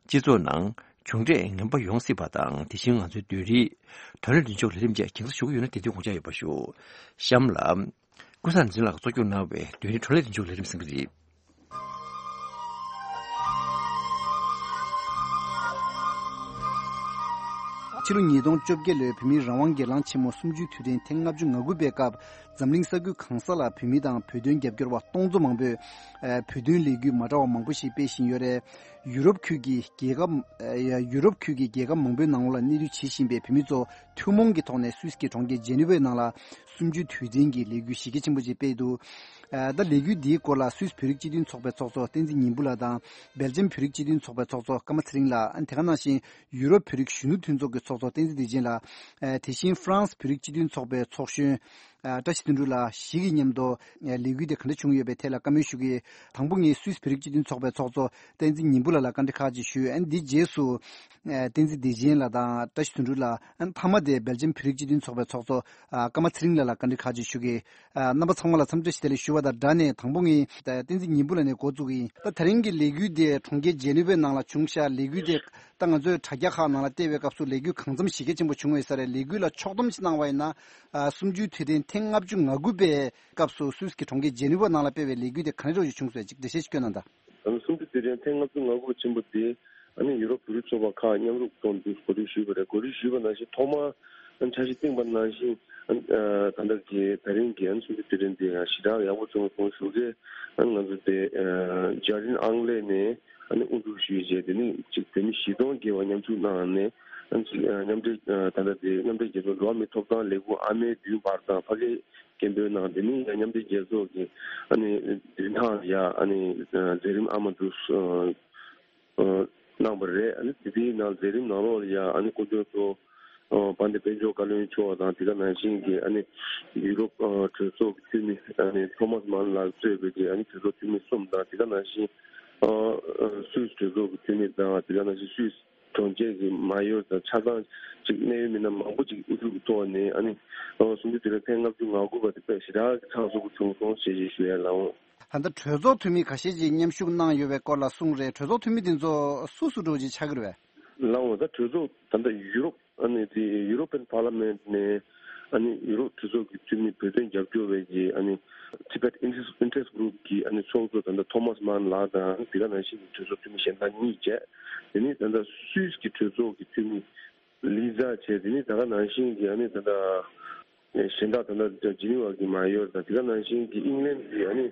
སྤྱི་ཚོགས་ནང་གྱོང་འབྲས་ངན་པ་ཡོང་སྲིད་པ་དང་། དེ་བཞིན་ང་ཚོའི་བོད་རིགས་དོན་ལ་འདུན་ཕྱོགས་ལས་རིམ་བཅས་གེགས་སེལ་ཞུ་གི་ཡོད་ན་དེ་དུས་དགོངས་འཇགས་ཡོད་པ་ཞུ། གཤམ་ལ། ཀུན་བཟང་འཛིན་ལགས་གཙོ་སྐྱོང་གནང་བའི་བོད་རིགས་དོན་ལ་འདུན་ཕྱོགས་ལས་རིམ་གསན་གྱི་རེད། ཕྱི་ལོ་ཉིས་སྟོང་བཅོ་བརྒྱད་ལོའི་བོད་མིའི་རང་དབང་སྒེར་ལངས་ཆེན་མོ་གསུམ་བཅུའི་དུས་དྲན་ཐེངས་ལྔ་བཅུ་ང་དགུ་པའི་སྐབས། འཛམ་གླིང་ས་ཁུལ་གང་ས་ལ་བོད་མི་དང་བོད་དོན་རྒྱབ་སྐྱོར་བ་སྟོང་ཚོ་མང་པོས། ཨ། བོད་དོན་ལས་འགུལ་མ་འདྲ་བ་མང་པོ་ཞིག་སྤེལ་བཞིན་ཡོད་རེད། ཡུ་རོབ་ཁུལ་གྱི་རྒྱལ་ཁབ། ཨ། ཡུ་རོབ་ཁུལ་གྱི་རྒྱལ་ཁབ་མང་པོའི་ནང་ལོགས་ལ་གནས་སྡོད་བྱེད་བཞིན་པའི་བོད་མི་ཚོ་ཐུན་མོང་གི་ཐོག་ནས་སུད་སི་གི་གྲོང་ཁྱེར་ཇེ་ནི་ཝའི་ནང་ལ་གསུམ་བཅུའི་དུས་དྲན་གྱི་ལས་འགུལ་གཞི་རྒྱ་ཆེན་པོ་ཅིག་སྤེལ་འདུག་ཨ། ད་ལས་འགུལ་འདིའི་སྐོར་ལ་སུད་སི་བོད་རིགས་སྤྱི་མཐུན་ཚོགས་པའི་ཚོགས་གཙོ་བསྟན་འཛིན་ཉི་འབུམ་ལགས་དང་། སྦེལ་ཇམ་བོད་རིགས་སྤྱི་མཐུན་ཚོགས་པའི་ཚོགས་གཙོ་ཀརྨ་ཚེ་རིང་ལགས། ཨ་ནི་དེ་ག་ནང་བཞིན་ཡུ་རོབ་བོད་རིགས་གཞོན་ནུ་མཐུན་ཚོགས་ཀྱི་ཚོགས་གཙོ་བསྟན་འཛིན་བདེ་ཆེན་ལགས། ཨ། དེ་བཞིན་ཧྥ་རན་སི་བོད་རིགས་སྤྱི་མཐུན་ཚོགས་པའི་ཚོགས་གཞོན། ཨ། བཀྲ་ཤིས་དོན་གྲུབ་ལགས་བཞི་གིས་མཉམ་དུ། ཨ། ལས་འགུལ་དེ་ག་འདྲ་བྱུང་ཡོད་པའི་ཐད་ལ་བཀའ་མོལ་ཞུ་གི། དང་པོ་ངས་སུད་སི་བོད་རིགས་སྤྱི་མཐུན་ཚོགས་པའི་ཚོགས་གཙོ་བསྟན་འཛིན་ཉི་འབུམ་ལགས་ལ་བཀའ་འདྲི་ཁག་ཅིག་ཞུས། ཨ་ནི་འདིའི་རྗེས་སུ། ཨ། བསྟན་འཛིན་བདེ་ཆེན་ལགས་དང་བཀྲ་ཤིས་དོན་གྲུབ་ལགས། ཨ་ནི་མཐའ་མ་དེ་སྦེལ་ཇམ་བོད་རིགས་སྤྱི་མཐུན་ཚོགས་པའི་ཚོགས་གཙོ། ཨ། ཀརྨ་ཚེ་རིང་ལགས་ལ་བཀའ་འདྲི་ཁག་ཅིག་ཞུ་གི། ཨ། རྣམ་པ་ཚང་མ་ལ་འཚམས་འདྲི་ཞུ། དེ་ལས་ཞུ་བ་དང་སྦྲགས་ནས་དང་པོ་ངས་བསྟན་འཛིན་ཉི་འབུམ་ལགས་ནས་འགོ་བཙུགས་ཀྱི་ཡིན། ད་དེ་རིང་གི་ལས་འགུལ་དེ་གྲོང་ཁྱེར་ཇེ་ནི་ཝའི་ནང་ལ་བྱུང་ཤག་ལས་འགུལ་དེ་ད་ང་ཚོས་དྲ་རྒྱ་ཁག་ནང་ལ་བལྟས་པའི་སྐབས་སུ་ལས་འགུལ་གང་འཚམ་གཞི་རྒྱ་ཆེན་པོ་བྱུང་བ་ཡིན་ས་རེད། ལས་འགུལ་ལ་ཕྱོགས་བསྡོམས་ཤིག་གནང་བ་ཡིན་ན། ཨ། གསུམ་བཅུའི་དུས་དྲན་ཐེངས་ལྔ་བཅུ་ང་དགུ་པའི་སྐབས་སུ་སུད་སི་གི་གྲོང་ཁྱེར་ཇེ་ནི་ཝའི་ནང་ལ་སྤེལ་བའི་ལས་འགུལ་དེ་ག་རེ་རོགས་ཀྱིས་བྱུང་སོང་ཅིག་འགྲེལ་བཤད་ཅིག་སྐྱོན་གནང་དང་། ཨ་ནི་གསུམ་བཅུའི་དུས་དྲན་ཐེངས་ལྔ་བཅུ་ང་དགུ་ཆེན་པོ་དེ། ཨ་ནི་ཡུ་རོབ་བོད་རིགས་ཚོགས་པ་ཁག་མཉམ་རུབ་ཐོག་ནས་གོ་སྒྲིག་ཞུས་པ་རེད། གོ་སྒྲིག་ཞུས་པ་ནང་བཞིན་ཐོག་མར་ཨ་ནི་འཆར་གཞི་བཏིང་བ་ནང་བཞིན། ཨ་ནི་ཨ་ད་ལྟ་གི་ད་རིང་གི་ཨ་ནི་གསུམ་བཅུའི་དུས་དྲན་དེ་ཡང་ཞེ་དྲག་ཡག་པོ་བྱུང་སོང་ཞུ་གི། ཨ་ནི་ང་ཚོ་དེ་ཨ་ཇར་ཌན་ཨང་ལེ་ནས་ཨ་ནི་དབུ་འཛུགས་ཞུས་རྗེས། དེ་ནི་གཅིག་བོད་མི་བཞི་སྟོང་བརྒལ་བ་མཉམ་ཞུགས་གནང་ནས། ཨ་ནི་གཅིག་ཨ་མཉམ་འབྲེལ་ཨ་ད་ལྟ་དེ་མཉམ་འབྲེལ་རྒྱལ་ཚོགས་འགྲོ་བ་མིའི་ཐོབ་ཐང་ལས་ཁུངས་ཨ་མའི་མདུན་བར་དང་ཕ་གིའི་སྐད་འབོད་གནང་། དེ་ནི་ཡང་མཉམ་འབྲེལ་རྒྱལ་ཚོགས་ཀྱི་ཨ་ནི་མདུན་ཐང་ཡ་ཨ་ནི་ཨ་མཛད་རིམ་ཨ་མ་འདུ་ཨ་གནང་བ་རེད། ཨ་ནི་དེ་དེའི་ནང་མཛད་རིམ་ནང་ལོགས་ལ་ཡང་ཨ་ནི་སྐུ་མགྲོན་གཙོ་བོ་དཔལ་ལྡན་དཔལ་འབྱོར་བཀའ་བློན་མཆོག་དང་། དེ་ག་ནང་བཞིན་གྱི་ཨ་ནི་ཡུ་རོབ་ཨ་གྲོས་ཚོགས་ཀྱི་འཐུས་མི་ཨ་ནི་ཐོ་མཱས་མཱན་ལགས་གཙོས་པའི་གི་ཨ་ནི་གྲོས་ཚོགས་འཐུས་མི་གསུམ་དང་། དེ་ག་ནང་བཞིན་ཨ་ཨ་སུད་སི་གྲོས་ཚོགས་ཀྱི་འཐུས་མི་དང་། དེ་ག་ནང་བཞིན་སུད་སི་གྲོང་ཁྱེར་གྱི་མ་ཡོར་དང་ཆ་ཚང་ཅིག་གནད་ཡོད་མི་སྣ་མང་པོ་ཅིག་དབུ་བཞུགས་ཀྱི་ཐོག་ནས་ཨ་ནི་ཨ་གསུམ་བཅུའི་དུས་དྲན་ཐེངས་ལྔ་བཅུ་ང་དགུ་པ་དེ་དཔེ་ཞེ་དྲག་གི་ཚགས་ཚུད་པོ་བྱུང་སོང་ཞེས་ཞུ་ཡ་ལགས། ད་ལྟ་གྲོས་ཚོགས་འཐུས་མི་ཁ་ཤས་ཅིག་མཉམ་ཞུགས་གནང་ཡོད་པའི་སྐོར་ལ་གསུངས་རེད། གྲོས་ཚོགས་འཐུས་མི་དེ་ཚོ་སུ་སུ་འདྲ་བོ་ཅིག་ཆགས་ཀྱི་རེད་པས། ལགས་འོང་། ད་གྲོས་ཚོགས་ད་ལྟ་ཡུ་རོབ་ཨ་ནི་དེ་European Parliament ནས་ ཨ་ནི་ཡུ་རོབ་གྲོས་ཚོགས་ཀྱི་འཐུས་མི་བོད་དོན་རྒྱབ་སྐྱོར་བའི་གི་ཨ་ནི་Tibet Interest Interest Group གི་ཨ་ནི་ཚོགས་གཙོ་ད་ལྟ་Thomas Mann ལགས་དང་དེ་ག་ནང་བཞིན་གྱི་གྲོས་ཚོགས་འཐུས་མི་གཞན་དག་གཉིས་བཅས། དེ་ནས་ད་ལྟ་སུད་སི་གི་གྲོས་ཚོགས་ཀྱི་འཐུས་མི་ལི་ཛ་བཅས། དེ་ནས་ད་ག་ནང་བཞིན་གྱི་ཨ་ནི་ད་ལྟ་གཞན་དག་ད་ལྟ་ཇི་ནི་ཝ་གི་མ་ཡོར་དང་དེ་ག་ནང་བཞིན་གྱི་ཨིང་ལན་གྱི་ཨ་ནི་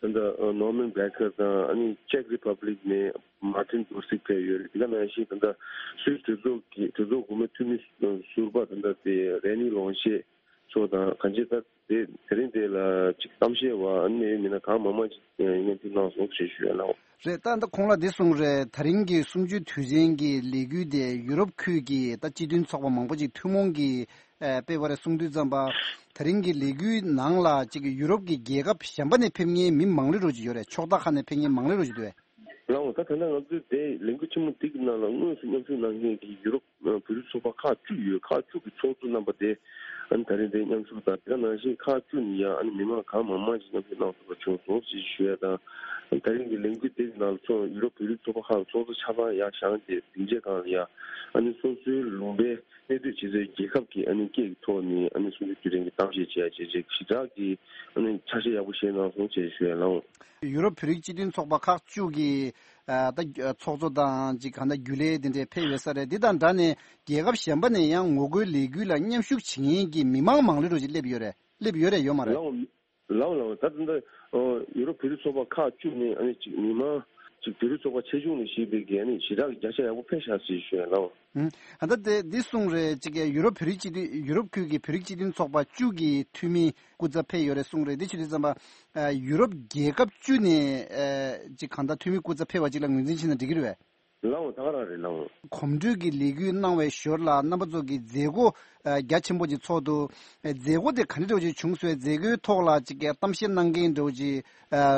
ད་ལྟ་Norman Baker དང་ཨ་ནི་Czech Republic ནས་Martin Bursik ཕེབས་ཡོད་རེད། དེ་ག་ནང་བཞིན་ད་ལྟ་སུད་སི་གྲོས་ཚོགས་ཀྱི་གྲོས་ཚོགས་འོག་མའི་འཐུས་མི་ཟུར་པ་ད་ལྟ་དེ་རེ་ནི་ལོང་ཤེ་མཆོག་དང་གང་ཅི་ད་དེ་དེ་རིང་དེ་ལ་ཅིག་གཏམ་བཤད་བ་ཨ་ནི་མི་སྣ་གང་མང་མང་ཅིག་མཉམ་ཞུགས་གནང་སོང་ཞེས་ཞུ་ཡ་ལགས། རེད། ད་ལྟ་ཁོང་ལ་འདི་གསུངས་རེད། ད་རིང་གི་གསུམ་བཅུའི་དུས་ཆེན་གྱི་ལས་འགུལ་དེ་ཡུ་རོབ་ཁུལ་གྱི་ད་སྤྱི་མཐུན་ཚོགས་པ་མང་པོ་ཅིག་ཐུན་མོང་གིས་ཨ་སྤེལ་བ་རེད་གསུངས་དུས་ཙམ་པ། ད་རིང་གི་ལས་འགུལ་ནང་ལ་ཅིག་ཡུ་རོབ་ཀྱི་རྒྱལ་ཁབ་གཞན་པ་ནས་ཕེབས་མཁན་མི་མང་ལེ་རོ་ཅིག་ཡོད་རེད། ཕྱོགས་མཐའ་ཁག་ནས་ཕེབས་མཁན་མང་ལེ་རོ་ཅིག་འདུག་གས། ལགས་འོང་། ད་ད་ལྟ་ང་ཚོའི་དེ་ལས་འགུལ་ཆེན་མོ་འདི་གི་ནང་ལ་དངོས་སུ་མཉམ་ཞུགས་གནང་མཁན་གྱི་ཡུ་རོབ་ཨ་བོད་རིགས་ཚོགས་པ་ཁག་བཅུ་ཡོད། ཁག་བཅུ་གི་ཚོགས་གཙོ་རྣམ་པ་དེ་ཨ་ནི་ད་རིང་དེ་མཉམ་ཞུགས་དང་། དེ་ག་ནང་བཞིན་ཁག་བཅུ་ནས་ཡང་ཨ་ནི་མི་མང་གང་མང་མང་ཞིག་མཉམ་ཞུགས་གནང་ཐུབ་པ་བྱུང་སོང་ཞེས་ཞུ་ཡ་དང་། ཨ་ནི་ད་རིང་གི་ལས་འགུལ་དེ་གི་ནང་ལ་ཚོགས་ཡུ་རོབ་བོད་རིགས་ཚོགས་པ་ཁག་ཚོགས་གཙོ་ཆ་ཚང་ཡར་བཞེངས་ཏེ་སྡིངས་ཆའི་སྒང་ལ་ཡ་ཨ་ནི་སོ་སོའི་ལུང་པའི་གནས་སྡོད་བྱེད་སའི་རྒྱལ་ཁབ་ཀྱི་ཨ་ནི་སྐད་ཀྱི་ཐོག་ནས་ཨ་ནི་གསུམ་བཅུའི་དུས་དྲན་གྱི་གཏམ་བཤད་བྱས་བྱས་བྱས་ཞེ་དྲག་གི་ཨ་ནི་ཆ་ཤས་ཡག་པོ་བཞེས་གནང་སོང་ཞེས་ཞུ་ཡ་ལགས། ཡུ་རོབ་བོད་རིགས་སྤྱི་མཐུན་ཚོགས་པ་ཁག་བཅུ་གི་ཨ་ད་ཚོགས་གཙོ་དང་ཅིག་གང་ལྟར་རྒྱུན་ལས་དེ་འདྲས་ཕེབས་ཡོད་ས་རེད། འདི་དང་སྦྲགས་ནས་རྒྱལ་ཁབ་གཞན་པ་ནས་ཡང་ངོ་རྒོལ་ལས་འགུལ་ལ་མཉམ་ཞུགས་བྱེད་མཁན་གྱི་མི་མང་མང་ལེ་རོ་ཅིག་སླེབས་ཡོད་རེད། སླེབས་ཡོད་རེད་ཡོད་མ་རེད། ལགས་འོང་། ལགས་འོང་། ལགས་འོང་། ད་ད་ལྟ་ཡུ་རོབ་བོད་རིགས་ཚོགས་པ་ཁག་བཅུ་ནས་ཨ་ནི་ཅིག་མི་མང་ཅིག་བོད་རིགས་ཚོགས་པ་ཆེ་ཆུང་ལ་གཞིགས་པའི་གི་ཨ་ནི་ཞེ་དྲག་གི་བརྒྱ་ཆ་ཡག་པོ་ཕེབས་ཤག་ཞེས་ཞུ་ཡ་ལགས་འོང་། ཨ་ད་དེ་འདི་གསུངས་རེད། ཅིག་ཡུ་རོབ་བོད་རིགས་སྤྱི་མཐུན་ཡུ་རོབ་ཁུལ་གྱི་བོད་རིགས་སྤྱི་མཐུན་ཚོགས་པ་བཅུ་གི་འཐུས་མི་སྐུ་ཚབ་ཕེབས་ཡོད་རེད་གསུངས་རེད། འདི་ཆུ་དུས་ཙམ་པ་ཡུ་རོབ་རྒྱལ་ཁབ་བཅུ་ནས་ཅིག་གང་ལྟར་འཐུས་མི་སྐུ་ཚབ་ཕེབས་པ་ཅིག་ལ་ངོས་འཛིན་བྱས་ན་འགྲིག་གི་རེད་བས། ལགས་འོང་། ད་ག་རང་རེད་ལགས་འོང་། གོམ་བགྲོད་ཀྱི་ལས་འགུལ་གནང་བའི་ཞོར་ལ་རྣམ་པ་ཚོ་གི་མཛད་སྒོ་རྒྱ་ཆེན་པོ་ཅིག་ཚོགས་འདུག་མཛད་སྒོ་དེ་ག་འདྲ་འདྲ་བོ་ཅིག་བྱུང་སོང་། མཛད་སྒོའི་ཐོག་ལ་ཅིག་གཏམ་བཤད་གནང་མཁན་འདྲ་བོ་ཅིག་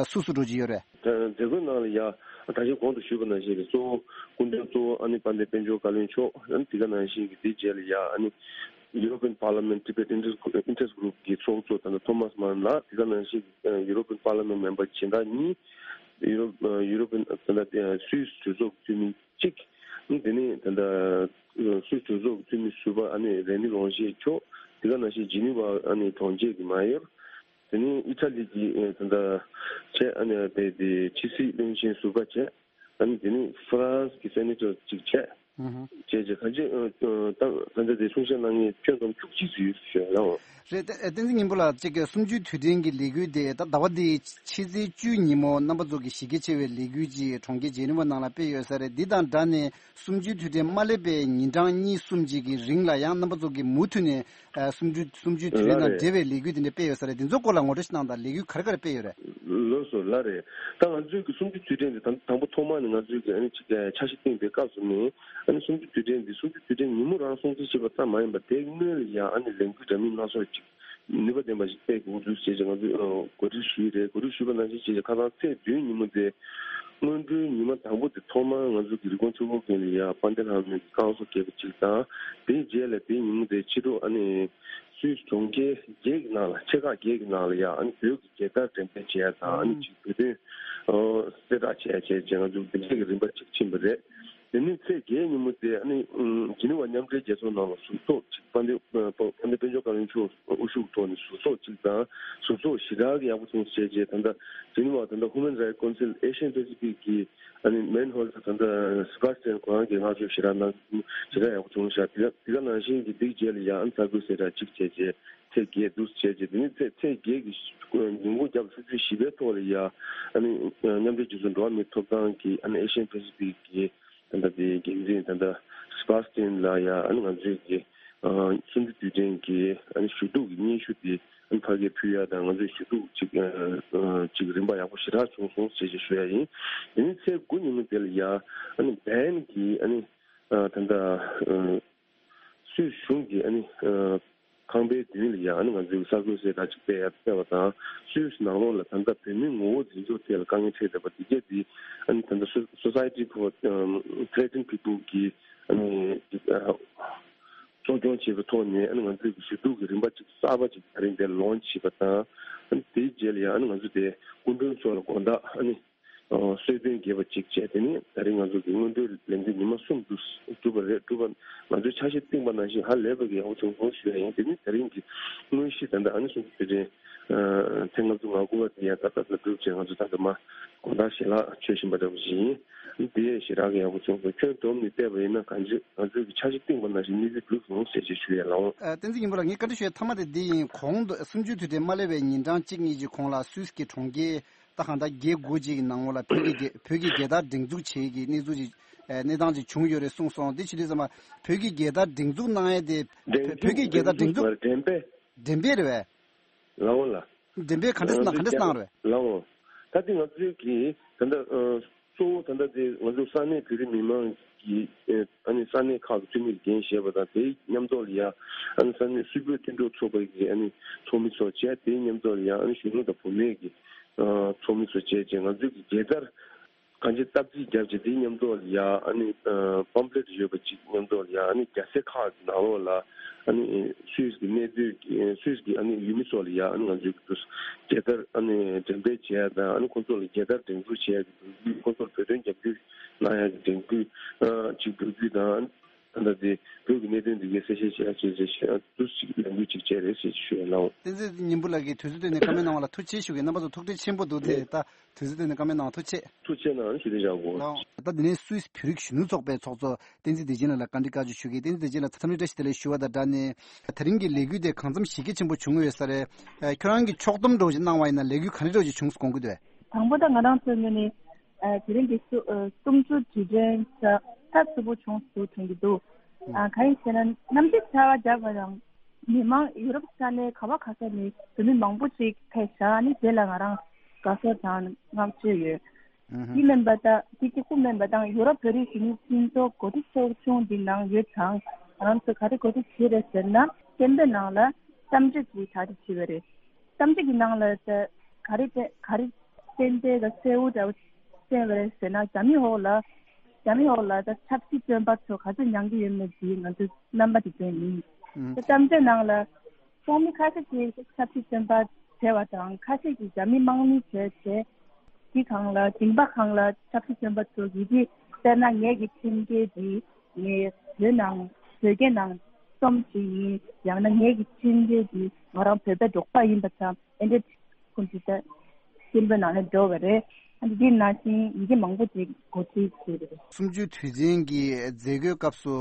སུ་སུ་འདྲ་བོ་ཅིག་ཡོད་རེད། མཛད་སྒོའི་ནང་ལ་ཡ་ད་གིན་གོང་དུ་ཞུས་པ་ནང་བཞིན་གྱི་གཙོ་བོ་སྐུ་མགྲོན་གཙོ་བོ་ཨ་ནི་དཔལ་ལྡན་དཔལ་འབྱོར་བཀའ་བློན་མཆོག་ཨ་ནི་དེ་ག་ནང་བཞིན་གྱི་དེའི་རྗེས་ལ་ཡ་ཨ་ནི་European Parliament Tibet Interest Interest Group གི་ཚོགས་གཙོ་ད་ལྟ་Thomas Mann ལགས། དེ་ག་ནང་བཞིན་གྱི་European Parliament member གཞན་དག་གཉིས། Europe European ད་ལྟ་སུད་སི་གྲོས་ཚོགས་འཐུས་མི་གཅིག་དེ་ནས་ད་ལྟ་སུད་སི་གྲོས་ཚོགས་འཐུས་མི་ཟུར་པ་ཨ་ནི་རེ་ནི་ལོང་ཤེ་མཆོག་དེ་ག་ནང་བཞིན་ཇི་ནི་ཝ་ཨ་ནི་གྲོང་ཁྱེར་གྱི་མ་ཡོར། དེ་ནས་ཨི་ཐ་ལི་གི་ད་ལྟ་བྱས་ཨ་ནི་དེ་དེ་ཕྱི་སྲིད་བློན་ཆེན་ཟུར་པ་བྱས། ཨ་ནི་དེ་ནས་ཧྥ་རན་སི་གི་སེ་ནེ་ཊར་གཅིག་བྱས། ཨུ་ཧུ། བྱས་རྗེས་གང་ཅི་ད་ད་ལྟ་དེ་གསུང་བཤད་གནང་མཁན་ཁྱོན་བསྡོམས་བཅུ་གཅིག་ཙམ་ཡོད་ཞུ་ཡ་ལགས། རེད། ད་བསྟན་འཛིན་སྙིང་པོ་ལགས། གཅིག་གི་གསུམ་བཅུའི་དུས་དྲན་གྱི་ལས་འགུལ་དེ་ད་ཟླ་བ་འདིའི་ཕྱི་ཚེས་བཅུ་ཉིན་མོ་རྣམ་པ་ཚོ་གི་གཞི་རྒྱ་ཆེ་བའི་ལས་འགུལ་ཅིག་གྲོང་ཁྱེར་ཇེ་ནི་ཝ་ནང་ལ་སྤེལ་ཡོད་ས་རེད། འདི་དང་སྦྲགས་ནས་གསུམ་བཅུའི་དུས་དྲན་མ་སླེབས་པའི་ཉིན་གྲངས་གཉིས་གསུམ་ཅིག་གི་རིང་ལ་ཡང་རྣམ་པ་ཚོ་གི་མུ་མཐུད་ནས་ཨ་གསུམ་བཅུ་གསུམ་བཅུའི་དུས་དྲན་དང་འབྲེལ་བའི་ལས་འགུལ་དེ་འདྲ་སྤེལ་ཡོད་ས་རེད། དེ་ཚོའི་སྐོར་ལ་ངོ་སྤྲོད་ཞིག་གནང་དང་། ལས་འགུལ་ག་རེ་ག་རེ་སྤེལ་ཡོད་རེད། ལགས་སོ། ལགས་རེད། ད་ང་ཚོའི་གི་གསུམ་བཅུའི་དུས་དྲན་དེ་དང་དང་པོ་ཐོག་མ་ནས་ང་ཚོའི་གི་ཨ་ནི་ཅིག་འཆར་གཞི་བཏིང་པའི་སྐབས་སུ་ནས་ཨ་ནི་གསུམ་བཅུའི་དུས་དྲན་འདི་གསུམ་བཅུའི་དུས་དྲན་ཉིན་མོ་རང་སྲུང་བརྩི་བྱེད་པ་ཙམ་མ་ཡིན་པར་དེའི་སྔོན་ལ་ཡང་ཨ་ནི་ལས་འགུལ་འདྲ་མིན་སྣ་ཚོགས་ཅིག་ནུས་པ་ལྡན་པ་ཞིག་སྤེལ་དགོས་འདུག་ཅེས་ང་ཚོས་གོ་སྒྲིག་ཞུས་རེད། གོ་སྒྲིག་ཞུས་པ་ནང་བཞིན་བྱས་ཁ་སང་ཚེས་བདུན་ཉིན་མོ་དེ་སྔོན་འགྲོའི་ཉི་མ་དང་པོ་དེ་ཐོག་མར་ང་ཚོ་གི་རི་ཀོན་ཆོས་འཁོར་དགོན་ལ་ཡ་དཔལ་ལྡན་ལྷ་མོའི་བསྐང་གསོ་རྒྱས་པ་གཅིག་དང་། དེའི་རྗེས་ལ་དེའི་ཉིན་མོ་དེ་ཕྱི་དྲོ་ཨ་ནི་སུད་སི་གྲོང་ཁྱེར་བརྒྱད་ཀྱི་ནང་ལ་ཆེ་ཁག་བརྒྱད་ཀྱི་ནང་ལ་ཡ་ཨ་ནི་བོད་ཀྱི་རྒྱལ་དར་འགྲེམས་སྤེལ་བྱས་དང་། ཨ་ནི་ཅིག་བོད་དོན་གསལ་བསྒྲགས་བྱས་བྱས་བྱས་ང་ཚོ་འདི་འདྲའི་གི་རིམ་པ་གཅིག་ཕྱིན་པ་རེད། དེ་ནས་ཚེས་བརྒྱད་ཉིན་མོ་དེ་ཨ་ནི་ཇི་ནི་ཝ་མཉམ་འབྲེལ་རྒྱལ་ཚོགས་ནང་ལ་ཟུར་ཚོགས་གཅིག་དཔལ་ལྡན་དཔལ་ལྡན་དཔལ་འབྱོར་བཀའ་བློན་མཆོག་དབུ་བཞུགས་ཐོག་ནས་ཟུར་ཚོགས་གཅིག་དང་། ཟུར་ཚོགས་ཞེ་དྲག་གི་ཡག་པོ་བྱུང་ཞེས་བྱས། ད་ལྟ་ཇི་ནི་ཝ་ད་ལྟ་Human Rights Council Asian Pacific གི་ཨ་ནི་མེན་ཧོལ་ད་ལྟ་སི་པ་སི་ཊན་ཁོ་རང་གི་བསྔགས་བརྗོད་ཞེ་དྲག་གནང་ཞེ་དྲག་ཡག་པོ་བྱུང་ཤག་དེ་ག་དེ་ག་ནང་བཞིན་གྱི་འདིའི་རྗེས་ལ་ཡང་ཨ་ནི་གསར་འགོད་གསལ་བསྒྲགས་གཅིག་བྱས་རྗེས་ཚེས་བརྒྱད་འདུག་བྱས་རྗེས། དེ་ནས་ཚེས་ཚེས་བརྒྱད་ཀྱི་ཉིན་གུང་རྒྱབ་ཆུ་ཚོད་བཞི་པའི་ཐོག་ལ་ཡ་ཨ་ནི་མཉམ་འབྲེལ་རྒྱལ་ཚོགས་འགྲོ་བ་མིའི་ཐོབ་ཐང་གི་ཨ་ནི་Asian Pacific གི་ད་ལྟ་དེ་འགན་འཛིན་ད་ལྟ་སི་པ་སི་ཊན་ལ་ཡ་ཨ་ནི་ང་ཚོའི་གི་གསུམ་བཅུ་དུས་དྲན་གྱི་ཨ་ནི་ཞུ་གཏུག་གི་སྙན་ཞུ་དེ་ཨ་ནི་ཕ་གིར་ཕུལ་ཡ་དང་། ང་ཚོས་ཞུ་གཏུག་ཅིག་ཅིག་རིམ་པ་ཡག་པོ་ཞེ་དྲག་བྱུང་སོང་ཞེས་ཞུ་ཡ་ཡིན། དེ་ནས་ཚེས་དགུ་ཉིན་མོ་དེ་ལ་ཡ་ཨ་ནི་བྷན་གྱི་ཨ་ནི་ད་ལྟ་སུད་སི་གཞུང་གི་ཨ་ནི་ཁང་པའི་མདུན་ལ་ཡ་ཨ་ནི་ང་ཚོས་གསར་འགོད་གསལ་བསྒྲགས་ཅིག་སྤེལ་ཡ་སྤེལ་བ་དང་། སུད་སི་ནང་ལོགས་ལ་ད་ལྟ་བོད་མིའི་ངོ་བོ་འཛིན་སྐྱོང་ཐད་ལ་དཀའ་ངལ་འཕྲད་བསྡད་པ་འདི་གས་འདི་ཨ་ནི་ད་ལྟ་Society for Threatened People གིས་ཨ་ནི་གཙོ་སྐྱོང་བྱས་པའི་ཐོག་ནས་ཨ་ནི་ང་ཚོས་ཞུ་གཏུག་གི་རིམ་པ་ཅིག་གསར་པ་ཅིག་ད་རིང་འདིར་ལོན་ཆི་བྱས་པ་དང་། ཨ་ནི་དེའི་རྗེས་ལ་ཡང་ཨ་ནི་ང་ཚོ་དེ་སྐུ་མགྲོན་ཚོ་ལ་དགོང་དག་ཨ་ནི་གསོལ་སྟོན་རྒྱས་པ་ཅིག་བྱས། དེ་ནས་ད་རིང་ང་ཚོ་གི་སྔོན་འགྲོའི་ལས་འགུལ་ཉི་མ་གསུམ་དུ་ གྲུབ་པ་རེད། གྲུབ་པ་ང་ཚོས་འཆར་གཞི་བཏིང་པ་ནང་བཞིན་ཧ་ལས་པའི་གི་ཡག་པོ་བྱུང་སོང་ཞུ་ཡ་ཡིན། དེ་ནི་དེ་རིང་གི་དངོས་གཞི་ད་ལྟ་ཨ་ནི་གསུང་གི་དེ་རིང་ཐེངས་ལྔ་བཅུ་ང་དགུ་པ་དེ་ཡང་ད་ལྟ་ད་གྲུབ་བྱས། ང་ཚོ་ད་ལྟ་མ་དགོང་དག་ཞལ་ལག་མཆོད་བཞིན་པ་འདྲ་པོ་ཞིག་ཡིན། དེ་ཞེ་དྲག་གི་ཡག་པོ་བྱུང་སོང་། ཁྱོན་བསྡོམས་ནས་བལྟས་པ་ཡིན་ན་གང་ཅི་ང་ཚོས་ཀྱི་འཆར་གཞི་བཏིང་པ་ནང་བཞིན་གནས་ཚུལ་འགྲུབ་སོང་ཞེས་ཞུ་ཡ་ལགས། ཨ། བསྟན་འཛིན་རྒན་པོ་ལགས། ངས་བཀའ་འདྲི་ཞུ་ཡ་མཐའ་མ་དེ་འདི་ཡིན། གོང་དུ་གསུམ་བཅུའི་དུས་དྲན་མ་སླེབས་པའི་ཉིན་གྲངས་གཅིག་གཉིས་ཀྱི་གོང་ལ་སུད་སི་གི་གྲོང་ཁྱེར་ད་གང་ལྟར་བརྒྱད་དགུ་ཅིག་གི་ནང་ལོགས་ལ་བོད་ཀྱི་རྒྱལ་བོད་ཀྱི་རྒྱལ་དར་སྒྲེང་འཛུགས་བྱེད་ཀྱི་གནས་ཚུལ་ཅིག་ཨ་གནས་སྟངས་ཅིག་བྱུང་ཡོད་རེད་གསུངས་སོང་། དེ་བྱེད་དུས་ཙམ་པ་བོད་ཀྱི་རྒྱལ་དར་སྒྲེང་འཛུགས་གནང་ཡས་དེ་བོད་བོད་ཀྱི་རྒྱལ་དར་སྒྲེང་འཛུགས་འགྲེམས་སྤེལ། འགྲེམས་སྤེལ་རེད་པས། ལགས་འོང་ལགས། འགྲེམས་སྤེལ་ག་འདྲས་གནང་། ག་འདྲས་གནང་རེད། ལགས་འོང་། ད་ལྟ་ང་ཚོའི་གི་ད་ལྟ་ཨ་གཙོ་བོ་ད་ལྟ་དེ་ང་ཚོ་ས་གནས་བོད་རིགས་མི་མང་གི་ཨ་ནི་ས་གནས་ཁག་གི་འཐུས་མི་འགན་བཞེས་པ་དང་། དེའི་མཉམ་ཐོག་ལ་ཡ་ཨ་ནི་ས་གནས་སུད་བོད་མཐུན་གྲོགས་ཚོགས་པའི་གི་ཨ་ནི་ཚོགས་མི་ཚོ་བྱས། དེའི་མཉམ་ཐོག་ལ་ཡ་ཨ་ནི་གཞོན་ནུ་དང་བུད་མེད་ཀྱི་ཨ་ཚོགས་མི་ཚོ་བྱས་བྱས། ང་ཚོའི་གི་རྒྱལ་དར་གང་ཅི་སྟབས་ཅིག་བརྒྱབ་བྱས། དེའི་མཉམ་ཐོག་ལ་ཡ་ཨ་ནི་ཨ་པམ་ཕླེ་ཊི་ཡོད་པ་ཅིག་མཉམ་ཐོག་ལ་ཡ་ཨ་ནི་རྒྱལ་ས་ཁག་གི་ནང་ལོགས་ལ་ཨ་ནི་སུད་སི་གི་གནས་སྡོད་ཀྱི་སུད་སི་གི་ཨ་ནི་ཡུལ་མི་ཚོ་ལ་ཡ་ཨ་ནི་ང་ཚོའི་གི་རྒྱལ་དར་ཨ་ནི་འགྲེམས་སྤེལ་བྱས་དང་། ཨ་ནི་ཁོང་ཚོ་ལ་རྒྱལ་དར་སྒྲེང་འཛུགས་བྱས་ཀྱི་འབོད་སྐུལ། ཁོང་ཚོར་བོད་དོན་རྒྱབ་སྐྱོར་གནང་ཡག་གི་འགྲེང་འགུལ་ཨ་ཅིག་འབོད་སྐུལ་དང་། ད་ལྟ་དེ་བོད་ཀྱི་གནད་དོན་འདི་གའི་གསལ་བཤད་བྱེད་ཡག་ཅིག་རེད་ཞེས་ཨ་འདུག་ཅིག་ལས་འགུལ་ཅིག་བྱས་རེད་ཞེས་ཞུ་ཡ་ལགས། བསྟན་འཛིན་སྙིང་པོ་ལགས་ཀྱིས་དུས་ཚོད་བཏོན་ནས་བཀའ་མོལ་གནང་བ་ལ་ཐུགས་རྗེ་ཆེ་ཞུ་གི། རྣམ་པ་ཚོ་ཐུགས་ཁྲལ་ཆེན་པོ་འདུག་དེ། ད་དུས་ཚོད་བཏོན་ནས་བཀའ་མོལ་གནང་བ་ཐུགས་རྗེ་ཆེ། ཐུགས་རྗེ་གནང་། ཞུ་དེ་བཞག་གོ། ལགས། ད་དེ་ནས་སུད་སི་བོད་རིགས་གཞོན་ནུ་ཚོགས་པའི་ཚོགས་གཙོ་བསྟན་འཛིན་བདེ་ཆེན་ལགས་ལ་བཀའ་འདྲི་བཀའ་འགྱུར་ཞུ་གི། བསྟན་འཛིན་བདེ་ཆེན་ལགས་འཚམས་འདྲི་བཀྲ་ཤིས་བདེ་ལེགས་ཞུ་བ་དང་སྦྲགས་ནས། དེ་རིང་གི་ལས་འགུལ་དེ་གང་འཚམ་གཞི་རྒྱ་ཆེན་པོ་བྱུང་ཡོད་ས་རེད། ཁྱོད་རང་གིས་ཕྱོགས་བསྡོམས་འདྲ་བོ་ཞིག་གནང་བ་ཡིན་ན་ལས་འགུལ་ག་རེ་འདྲ་བོ་ཞིག་བྱུང་སོང་དགོངས་ཀྱི་འདུག། དང་པོ་ད་ང་རང་ཚོའི་ངོས་ནས་ཨ་དེ་རིང་གི་གསུ་ཨ་གསུམ་བཅུ་དུས་དྲན་ཆ་ཚ་ཚུད་པོ་བྱུང་སོང་དྲན་གྱི་འདུག། ཨ་གང་ཡིན་ཟེར་ན་གནམ་གཤིས་ཆར་པ་བརྒྱབ་པ་དང་མི་མང་ཡུ་རོབ་ས་གནས་ག་བ་ག་ས་ནས་བོད་མི་མང་པོ་ཞིག་ཕེབས་ཤག། ཨ་ནི་དེ་ལ་ང་རང་དགའ་ཚོར་དང་བསྔགས་བརྗོད་ཡོད། དེ་མིན་པ་དང་དེ་གཅིག་པུ་མིན་པ་དང་ཡུ་རོབ་བོད་རིགས་གཞོན་ནུ་མཐུན་ཚོགས་འགོ་ཁྲིད་ཚོགས་ཆུང་འདི་ནང་ཡོད་ཙང་ང་རང་ཚོ་ག་རེ་གོ་སྒྲིག་བྱས་རེད་ཟེར་ན་སྐད་འབོད་ནང་ལ་གཏམ་བརྗོད་ཀྱི་གྲ་སྒྲིག་བྱས་པ་རེད། གཏམ་བརྗོད་ཀྱི་ནང་ལ་ད་ག་རེ་ག་རེ་ཏན་ཏན་ག་གསལ་བོ་འདྲ་བོ་བསྟན་པ་རེད་ཟེར་ན། རྒྱ་མི་འོག་ལ་རྒྱ་མི་འོག་ལ་ད་ཆབ་སྲིད་བཙོན་པ་ཚོ་ག་ཚོད་མྱངས་ཀྱི་ཡོད་མེད་ཀྱི་ང་ཚོའི་རྣམ་པ་དེ་བསྟན་ཡིན། ད་གཏམ་བརྗོད་ནང་ལ་ཚོགས་མི་ཁ་ཤས་ཀྱིས་ཆབ་སྲིད་བཙོན་པ་བྱས་པ་དང་ཁ་ཤས་ཀྱིས་རྒྱ་མི་དམག་མི་བྱས་བྱས་དེ་སྒང་ལ་མགྲིན་པ་སྒང་ལ་ཆབ་སྲིད་བཙོན་པ་ཚོ་གིས་དེ་དཔེར་ན་ངེད་ཀྱི་ཁྲིམས་འགལ་དེ་ངས་བོད་ནང་བོད་སྐད་ནང་རྩོམ་ཞིག་ཡིན། ཡང་ན་ངེད་ཀྱི་ཁྲིམས་འགལ་དེ་ང་རང་བོད་པའི་འབྲོག་པ་ཡིན་པ་ཙམ་ཨེ་འདྲ་ཁོང་ཚོས་ད་སྐད་འབོད་ནང་ལ་འགྲོ་བ་རེད། ཨ་ནི་འདི་ནང་བཞིན་ཡི་གེ་མང་པོ་ཅིག་གོ་སྒྲིག་བྱས་པ་རེད། གསུམ་བཅུའི་དུས་ཆེན་གྱི་མཛད་སྒོའི་སྐབས་སུ་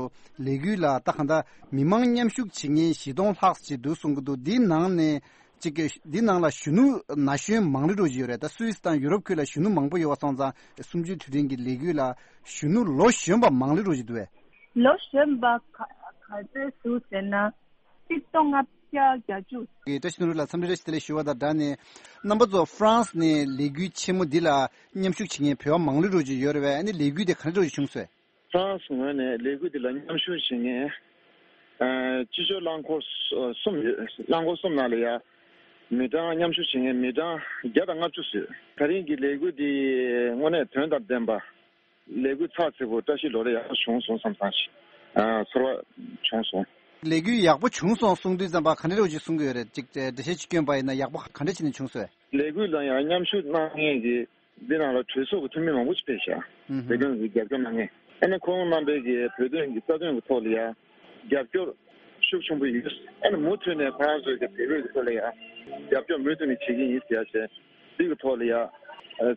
ལས་འགུལ་ལ་ད་གང་ལྟར་མི་མང་མཉམ་ཞུགས་བྱེད་མཁན་བཞི་སྟོང་ལྷག་ཅིག་འདུག་གསུང་གི་འདུག། འདི་ནང་ནས་ཅིག་གི་འདི་ནང་ལ་གཞོན་ནུ་ན་གཞོན་མང་རིགས་རོ་ཅིག་ཡོད་རེད། ད་སུད་སི་དང་ཡུ་རོབ་ཁུལ་ལ་གཞོན་ནུ་མང་པོ་ཡོད་པ་སོང་ཙང་གསུམ་བཅུའི་དུས་དྲན་གྱི་ལས་འགུལ་ལ་གཞོན་ནུ་ལོ་གཞོན་པ་མང་རིགས་རོ་ཅིག་འདུག་བས། ལོ་གཞོན་པ་ག་ག་ཚོད་འདུག་ཟེར་ན། ཆིག་སྟོང་ལྔ་བརྒྱ་བརྒྱད་ཅུ། བཀྲ་ཤིས་ནོར་བུ་ལགས་འཚམས་འདྲི་བཀྲ་ཤིས་བདེ་ལེགས་ཞུ་བ་དང་སྦྲགས་ནས། རྣམ་པ་ཚོ་ཧྥ་རན་སི་ནས་ལས་འགུལ་ཆེན་མོ་འདི་ལ་མཉམ་ཞུགས་བྱེད་མཁན་བོད་པ་མང་རིགས་རོ་ཅིག་ཡོད་རེད་བས། ཨ་ནི་ལས་འགུལ་དེ་ག་རེ་རོ་ཅིག་བྱུང་སོང་། ཧྥ་རན་སི་ངོས་ནས་ལས་འགུལ་འདི་ལ་མཉམ་ཞུགས་བྱེད་མཁན་ཨ་སྤྱི་སྤྱོད་རླངས་འཁོར་གསུམ་ཡོད། རླངས་འཁོར་གསུམ་ནང་ལ་ཡ་མི་གྲངས་མཉམ་ཞུགས་བྱེད་མཁན་མི་གྲངས་བརྒྱ་དང་ལྔ་བཅུ་ཙམ་ཡོད། ད་རིང་གི་ལས་འགུལ་འདི་དངོས་གནས་དོན་དང་ལྡན་པ། ལས་འགུལ་ཚགས་ཚུད་པོ་བཀྲ་ཤིས་ལོ་ལེགས་ཡག་པོ་བྱུང་སོང་བསམ་བསམ་ཞིག་ཨ་ཚོར་བ་བྱུང་སོང་། ལས་འགུལ་ཡག་པོ་བྱུང་སོང་གསུང་དུས་ཙམ་པ་ག་འདྲ་རོ་ཅིག་གསུང་གི་ཡོད་རེད། ཅིག་འགྲེལ་བཤད་ཅིག་བསྐྱོན་པ་ཡིན་ན་ཡག་པོ་ག་འདྲ་བྱས་ནས་བྱུང་སོང་། ལས་འགུལ་ལ་ཡང་མཉམ་ཞུགས་གནང་མཁན་གྱི་འདི་ནང་ལ་གྲོས་ཚོགས་ཀྱི་འཐུས་མི་མང་པོ་ཞིག་ཕེབས་ཤག། ཨུ་ཧུ། བོད་དོན་གྱི་རྒྱབ་སྐྱོར་གནང་མཁན། ཨ་ནི་ཁོང་རྣམ་པས་ཀྱི་བོད་དོན་གྱི་རྩ་དོན་གྱི་ཐོག་ལ་ཡང་རྒྱབ་སྐྱོར་ཤུགས་ཆེན་པོ་ཡོད། ཨ་ནི་མུ་མཐུད་ནས་ཁོ་རང་ཚོའི་གི་བོད་རིགས་ཀྱི་ཐོག་ལ་ཡང་རྒྱབ་སྐྱོར་མུ་མཐུད་ནས་བྱེད་ཀྱི་ཡིན་ཟེར་ཡ་བྱས་འདི་གི་ཐོག་ལ་ཡང་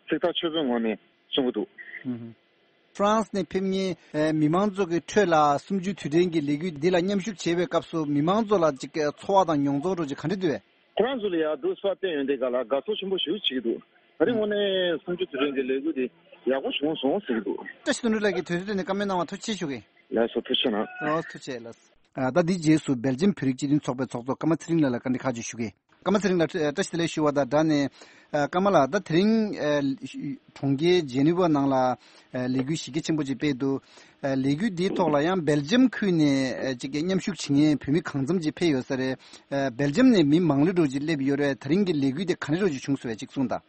ཚིག་ཐག་ཆོད་པོའི་ངང་ནས་གསུང་གི་འདུག། ཧུམ་ཧུམ། ཧྥ་རན་སི་ནས་ཕེབས་མཁན་མི་མང་ཚོ་གི་ཁྲོད་ལ་གསུམ་བཅུའི་དུས་དྲན་གྱི་ལས་འགུལ་འདི་ལ་མཉམ་ཞུགས་བྱེད་པའི་སྐབས་སུ་མི་མང་ཚོ་ལ་ཅིག་ཚོར་བ་དང་མྱོང་ཚོར་འདྲ་ཅིག་ག་འདྲ་འདུག་བས། ཁོ་རང་ཚོ་ལ་ཡང་སྡུག་ས་བསྟན་ཡོང་དུས་ག་ལ་དགའ་ཚོར་ཆེན་པོ་ཞིག་བྱེད་ཀྱི་འདུག། ད་རིང་དངོས་གནས་གསུམ་བཅུའི་དུས་དྲན་གྱི་ལས་འགུལ་འདི་ཡག་པོ་བྱུང་སོང་ཟེར་གྱི་འདུག། བཀྲ་ཤིས་དོན་གྲུབ་ལགས་ཀྱིས་དུས་ཚོད་བཏོན་ནས་བཀའ་མོལ་གནང་བར་ཐུགས་རྗེ་ཆེ་ཞུ་གི། ལགས་སོ་ཐུགས་རྗེ་གནང་། ལགས་སོ་ཐུགས་རྗེ་ཆེ་ལགས། ཨ་ད་འདི་རྗེས་སུ་སྦེལ་ཇམ་བོད་རིགས་སྤྱི་མཐུན་ཚོགས་པའི་ཚོགས་གཙོ་ཀརྨ་ཚེ་རིང་ལགས་ལ་བཀའ་འདྲི་ཁག་ཅིག་ཞུ་གི། ཀརྨ་ཚེ་རིང་ལགས་བཀྲ་ཤིས་བདེ་ལེགས་ཞུ་བ་དང་སྦྲགས་ནས། ཨ་ཀརྨ་ལགས་ད་དེ་རིང་ཨ་གྲོང་ཁྱེར་ཇེ་ནི་ཝ་ནང་ལ་ཨ་ལས་འགུལ་གཞི་རྒྱ་ཆེན་པོ་ཅིག་སྤེལ་འདུག། ཨ་ལས་འགུལ་འདིའི་ཐོག་ལ་ཡང་སྦེལ་ཇམ་ཁུལ་ནས་ཨ་ཅིག་མཉམ་ཞུགས་བྱེད་མཁན་བོད་མི་གང་འཚམ་ཅིག་ཕེབས་ཡོད་ས་རེད། ཨ་སྦེལ་ཇམ་ནས་མི་མང་རིགས་འདྲ་ཅིག་སླེབས་ཡོད་རེད། ད་རིང་གི་ལས་འགུལ་དེ་ག་འདྲ་ཅིག་བྱུང་སོང་བས་ཅིག་གསུངས་དང་།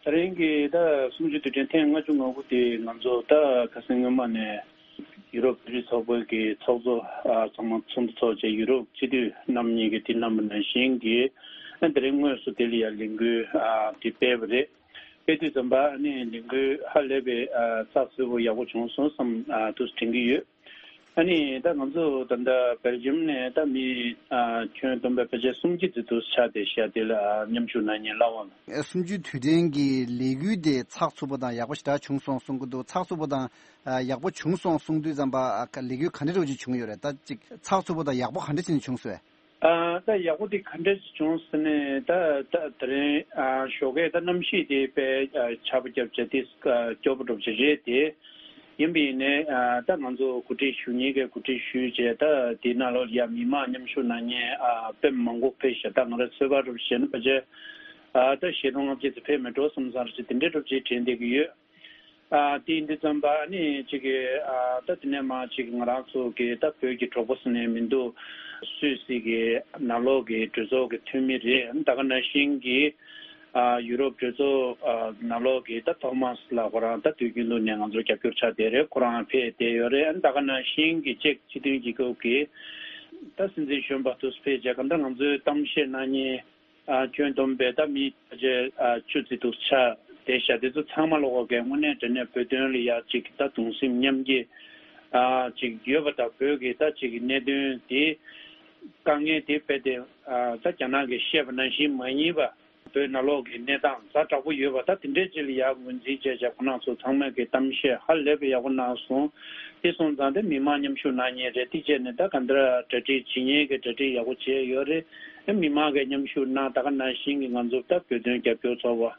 ད་རིང་གི་ད་གསུམ་བཅུའི་དུས་དྲན་ཐེངས་ལྔ་བཅུ་ང་དགུ་དེ་ང་ཚོ་ད་ཁ་སང་སྔོན་མ་ནས་ཡུ་རོབ་བོད་རིགས་ཚོགས་པའི་གི་ཚོགས་གཙོ་ཨ་ཚང་མ་ཚོགས་འདུ་ཚོགས་བྱས་ཡུ་རོབ་སྤྱི་འཐུས་རྣམ་གཉིས་ཀྱིས་དེ་གནང་བ་ནང་བཞིན་གྱི་ཨ་དེ་རིང་དངོས་སུ་དེ་ལ་ཡ་ལས་འགུལ་ཨ་དེ་སྤེལ་བ་རེད། སྤེལ་དུས་ཙམ་པ་ཨ་ནི་ལས་འགུལ་ཧ་ལས་པའི་ཨ་ཚགས་ཚུད་པོ་ཡག་པོ་བྱུང་སོང་བསམ་ཨ་འདུག་དྲན་གྱི་ཡོད། ཨ་ནི་ད་ང་ཚོ་ད་ལྟ་སྦེལ་ཇམ་ནས་ད་མི་ཨ་ཁྱོན་བསྡོམས་པའི་ཕལ་ཆེར་སུམ་བརྒྱ་ཙམ་དུ་ཆགས་ཏེ་བཞག་དེ་ལ་མཉམ་ཞུགས་གནང་མཁན་ལབ་པ། གསུམ་བཅུའི་དུས་དྲན་གྱི་ལས་འགུལ་དེ་ཚགས་ཚུད་པོ་དང་ཡག་པོ་ཞེ་དྲག་བྱུང་སོང་གསུང་གི་འདུག་ཚགས་ཚུད་པོ་དང་ཡག་པོ་བྱུང་སོང་གསུང་དུས་ཙམ་པ་ལས་འགུལ་ག་འདྲ་འདྲ་བོ་ཅིག་བྱུང་ཡོད་རེད། ད་ཅིག་ཚགས་ཚུད་པོ་དང་ཡག་པོ་ག་འདྲ་བྱས་ནས་བྱུང་སོང་། ཨ་ད་ཡག་པོ་དེ་ག་འདྲ་ཞིག་བྱུང་ཟེར་ནས་ད་ད་དེ་རིང་ཨ་ཞོགས་ཀས་ད་གནམ་གཤིས་དེ་དཔེ་ཨ་ཆར་པ་བརྒྱབ་བྱས་དེ་ཨ་སྐྱོ་པོ་འདྲ་པོ་ཞིག་རེད་དེ། ཡིན་པ་ཡིན་ནའི་ཨ་ད་ང་ཚོ་གོ་སྒྲིག་ཞུ་མཁན་གྱིས་གོ་སྒྲིག་ཞུས་བྱས་ད་དེ་ནང་ལོགས་ཡ་མི་མང་མཉམ་ཞུགས་གནང་མཁན་ཨ་དཔེ་མང་པོ་ཕེབས་ཤག་ད་ང་རང་ཚོད་དཔག་འདྲ་པོ་བྱས་ན་ཕལ་ཆེར་ཨ་ད་བཞི་སྟོང་ལྔ་བརྒྱ་ཙམ་ཕེབས་མེད་འགྲོ་བསམ་བསམ་རེ་བྱས་དེ་འདྲའི་འདྲ་པོ་ཅིག་དྲན་བསྡད་ཀྱི་ཡོད། ཨ་དེ་ཡིན་དུས་ཙམ་པ་ཨ་ནི་གཅིག་གི་ཨ་ད་དེ་ནས་མ་གཅིག་ང་རང་ཚོ་གི་ད་བོད་ཀྱི་གྲོགས་པོ་ཟེར་ནས་མི་འདུག་སུད་སི་གི་ནང་ལོགས་ཀྱི་གྲོས་ཚོགས་ཀྱི་འཐུས་མི་རེད། ཨ་ནི་ད་ག་ནང་བཞིན་གྱི་ཨ་ཡུ་རོབ་གྲོས་ཚོགས་ཨ་ནང་ལོགས་ཀྱི་ད་ཐོ་མཱས་ལགས་ཁོ་རང་ད་དུས་རྒྱུན་དུ་ནས་ང་ཚོར་རྒྱབ་སྐྱོར་ཆགས་བསྡད་རེད། ཁོ་རང་ཕེབས་བསྡད་ཡོད་རེད། ཨ་ནི་ད་ག་ནང་བཞིན་གྱི་ཅེཀ་སྤྱི་མཐུན་རྒྱལ་ཁབ་ཀྱི་ད་སྲིད་འཛིན་གཞོན་པ་དུ་ཕེབས་བྱས་གང་ལྟར་ང་ཚོའི་གཏམ་བཤད་གནང་མཁན། ཨ་ཁྱོན་བསྡོམས་པས་ད་མི་ཕལ་ཆེར་ཨ་བཅུ་ཙམ་འདུག་ཆགས་བསྡད་ཤག་དེ་ཚོ་ཚང་མ་ལོག་གི་དངོས་གནས་དྲང་གནས་བོད་དོན་ལ་ཡ་གཅིག་ད་གདུང་སེམས་མཉམ་སྐྱེད་ཨ་གཅིག་ཡོད་པ་དང་། བོད་ཀྱི་ད་གཅིག་གི་གནད་དོན་དེ་དཀའ་ངལ་དེ་རྦད་དེ་ཨ་ད་རྒྱ་ནག་གིས་བཤད་པ་ནང་བཞིན་མ་ཡིན་པ། བོད་ནང་ལོགས་ཀྱི་གནས་སྟངས་ཛ་དྲག་པོ་ཡོད་པ་ད་དེ་འདྲའི་ཅིག་ལ་ཡ་ངོས་འཛིན་བྱས་བྱས་ཁོ་རང་ཚོ་ཚང་མས་ཀྱི་གཏམ་བཤད་ཧ་ལས་པའི་ཡག་པོ་གནང་སོང་། དེ་སོང་ཙང་དེ་མི་མང་མཉམ་ཞུགས་གནང་མཁན་རེད། དེ་བྱས་ནས་ད་ག་འདྲ་གྲ་སྒྲིག་བྱེད་མཁན་གྱི་གྲ་སྒྲིག་ཡག་པོ་བྱས་ཡོད་རེད། ཨེ་མི་མང་གིས་མཉམ་ཞུགས་གནང་། ད་ག་ནང་བཞིན་གྱི་ང་ཚོ་ད་བོད་དོན་རྒྱབ་སྐྱོར་ཚོགས་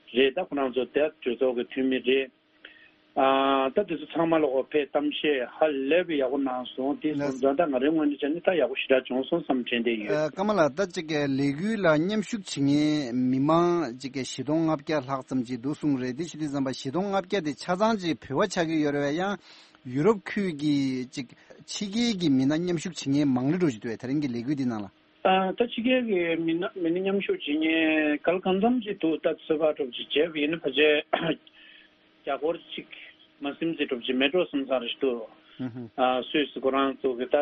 པ་རེད། ད་ཁོ་རང་ཚོ་དེ་གྲོས་ཚོགས་ཀྱི་འཐུས་མི་རེད། ཨ་ད་དེ་ཚོ་ཚང་མ་ལོག་ཕེབས་གཏམ་བཤད་ཧ་ལས་པའི་ཡག་པོ་གནང་སོང་། དེ་སོང་ཙང་ད་ང་རའི་ངོས་ནས་བྱས་ན་ད་ཡག་པོ་ཞེ་དྲག་བྱུང་སོང་བསམ་དྲན་བསྡད་ཡོད། ཨ་ཀརྨ་ལགས། ད་ཅིག་གི་ལས་འགུལ་ལ་མཉམ་ཞུགས་བྱེད་མཁན་མི་མང་ཅིག་གི་བཞི་སྟོང་ལྔ་བརྒྱ་ལྷག་ཙམ་ཅིག་འདུག་གསུངས་རེད། དེ་བྱེད་དུས་ཙམ་པ་བཞི་སྟོང་ལྔ་བརྒྱ་དེ་ཆ་ཚང་ཅིག་བོད་པ་ཆགས་ཀྱི་ཡོད་རེད་པས། ཡང་ཡུ་རོབ་ཁུལ་གྱི་ཅིག་ཕྱི་རྒྱལ་གྱི་མི་སྣ་མཉམ་ཞུགས་བྱེད་མཁན་མང་རུ་འགྲོ་བཞིན་འདུག་པས། དེ་རིང་གི་ལས་འགུལ་འདི་ནང་ལ། ཨ་ད་ཕྱི་རྒྱལ་གྱི་མི་སྣ་མི་སྣ་མཉམ་ཞུགས་བྱེད་མཁན་གལ་གང་འཚམ་ཅིག་འདུག་ད་ཚོད་དཔག་འདྲ་པོ་ཅིག་བྱས་པ་ཡིན་ན་ཕལ་ཆེར་རྒྱ་སྒོར་གཅིག་མ་ཟིན་ཙམ་འདྲ་པོ་ཅིག་མེད་འགྲོ་བསམ་བསམ་རེ་ཞིག་འདུག་ཨ་སུད་སི་ཁོ་རང་ཚོ་གི་ད་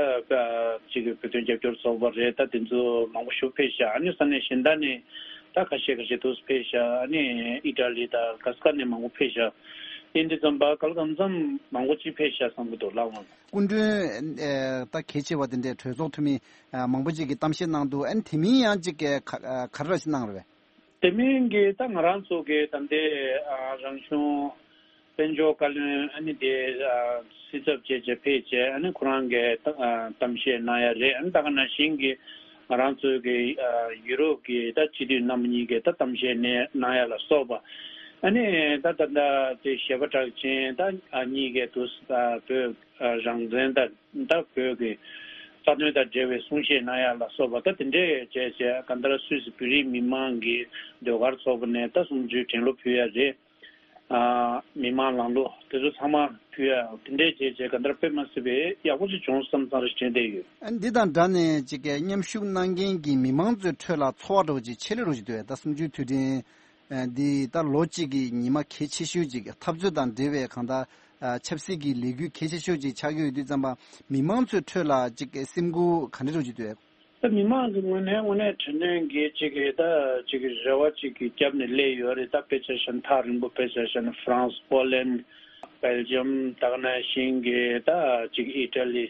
ཅིག་གི་བོད་དོན་རྒྱབ་སྐྱོར་ཚོགས་པ་རེད། ད་དེ་ཚོ་མང་པོ་ཞིག་ཕེབས་ཤག་ཨ་ནི་ས་གནས་གཞན་དག་ནས་ད་ཁ་ཤས་ཁ་ཤས་འདུག་ཕེབས་ཤག་ཨ་ནི་ཨི་ཊ་ལི་དང་གྷ་ས་ཀ་ནས་མང་པོ་ཕེབས་ཤག་དེ་འདི་ཙམ་པ་གལ་གང་འཚམ་མང་པོ་ཅིག་ཕེབས་ཤག་བསམ་གི་འདུག་ལགས་འོང་། སྐུ་མགྲོན་ཨེ་ད་གལ་ཆེ་བ་དེ་འདྲའི་གྲོས་ཚོགས་འཐུས་མི་ཨ་མང་པོ་ཅིག་གིས་གཏམ་བཤད་གནང་འདུག་ཨ་ནི་དེ་མིན་ཡང་ཅིག་གིས་ག་ཨ་ག་རེ་ར་ཞིག་གནང་རེད་པས། དེ་མིན་གྱི་ད་ང་རང་ཚོ་གི་ད་ལྟའི་ཨ་རང་གཞུང་དཔལ་འབྱོར་བཀའ་བློན་ཨ་ནི་དེ་ཨ་སྲིད་ཚབ་བྱས་བྱས་ཕེབས་བྱས་ཨ་ནི་ཁོ་རང་གིས་ད་ཨ་གཏམ་བཤད་གནང་ཡ་རེད། ཨ་ནི་ད་ག་ནང་བཞིན་གྱི་ང་རང་ཚོ་གི་ཨ་ཡུ་རོབ་ཀྱི་ད་སྤྱི་འཐུས་རྣམ་པ་གཉིས་ཀྱིས་ད་གཏམ་བཤད་གནང་གནང་ཡ་ལ་སོགས་པ། ཨ་ནི་ད་ད་ད་དེ་གཞས་པ་གྲགས་ཅན་ད་ཨ་གཉིས་ཀས་དུ་ཨ་བོད་ཨ་རང་བཙན་དང་ད་བོད་ཀྱི་རྩ་དོན་དང་འབྲེལ་བའི་གསུང་བཤད་གནང་ཡ་ལ་སོགས་པ་ད་དེ་འདྲས་བྱས་བྱས་གང་ལྟར་སུད་སི་བོད་རིགས་མི་མང་གི་ཟློས་གར་ཚོགས་པ་ནས་ད་གསུང་ཆོས་དྲན་གླུ་ཕུལ་ཡ་རེད། ཨ་མི་མང་ལངས་གླུ་དེ་ཚོ་ཚང་མ་ཕུལ་ཡ་དེ་འདྲས་བྱས་བྱས་གང་ལྟར་དཔེ་མ་སྲིད་པའི་ཡག་པོ་ཅིག་བྱུང་བསམ་བསམ་རེ་དྲན་བསྡད་ཡོད། ཨ་འདི་དང་སྦྲགས་ནས་ཅིག་གི་མཉམ་ཞུགས་གནང་མཁན་གྱི་མི་མང་ཚོའི་ཁྲོད་ལ་ཚོར་བ་འདྲ་བོ་ཅིག་ཆེ་ལེ་རུ་ཅིག་འདུག་ད་གསུམ་བཅུའི་དུས་དྲན་ཨ་འདི་ད་ལོ་གཅིག་གི་ཉི་མ་གལ་ཆེ་ཤོས་ཅིག་འཐབ་རྩོད་དང་འབྲེལ་བའི་གང་ལྟར་ཨ་ཆབ་སྲིད་ཀྱི་ལས་འགུལ་གལ་ཆེ་ཤོས་ཅིག་ཆགས་ཀྱི་ཡོད་དུས་ཙམ་པ་མི་མང་ཚོའི་ཁྲོད་ལ་ཅིག་སེམས་འགུལ་ག་འདྲ་རུ་ཅིག་འདུག་ད་མི་མང་གི་ངོས་ནས་དངོས་གནས་དྲང་གནས་ཀྱི་ཅིག་གི་ད་ཅིག་གི་རེ་བ་ཅིག་གི་རྒྱབ་ནས་སླེབས་ཡོད་རེད། ད་དཔེ་ཆ་བཞག་ན་ཐག་རིང་པོ་དཔེ་ཆ་བཞག་ན་ཧྥ་རན་སི། པོ་ལན། སྦེལ་ཇམ། ད་ག་ནང་བཞིན་གྱི་ད་ཅིག་ཨི་ཊ་ལི།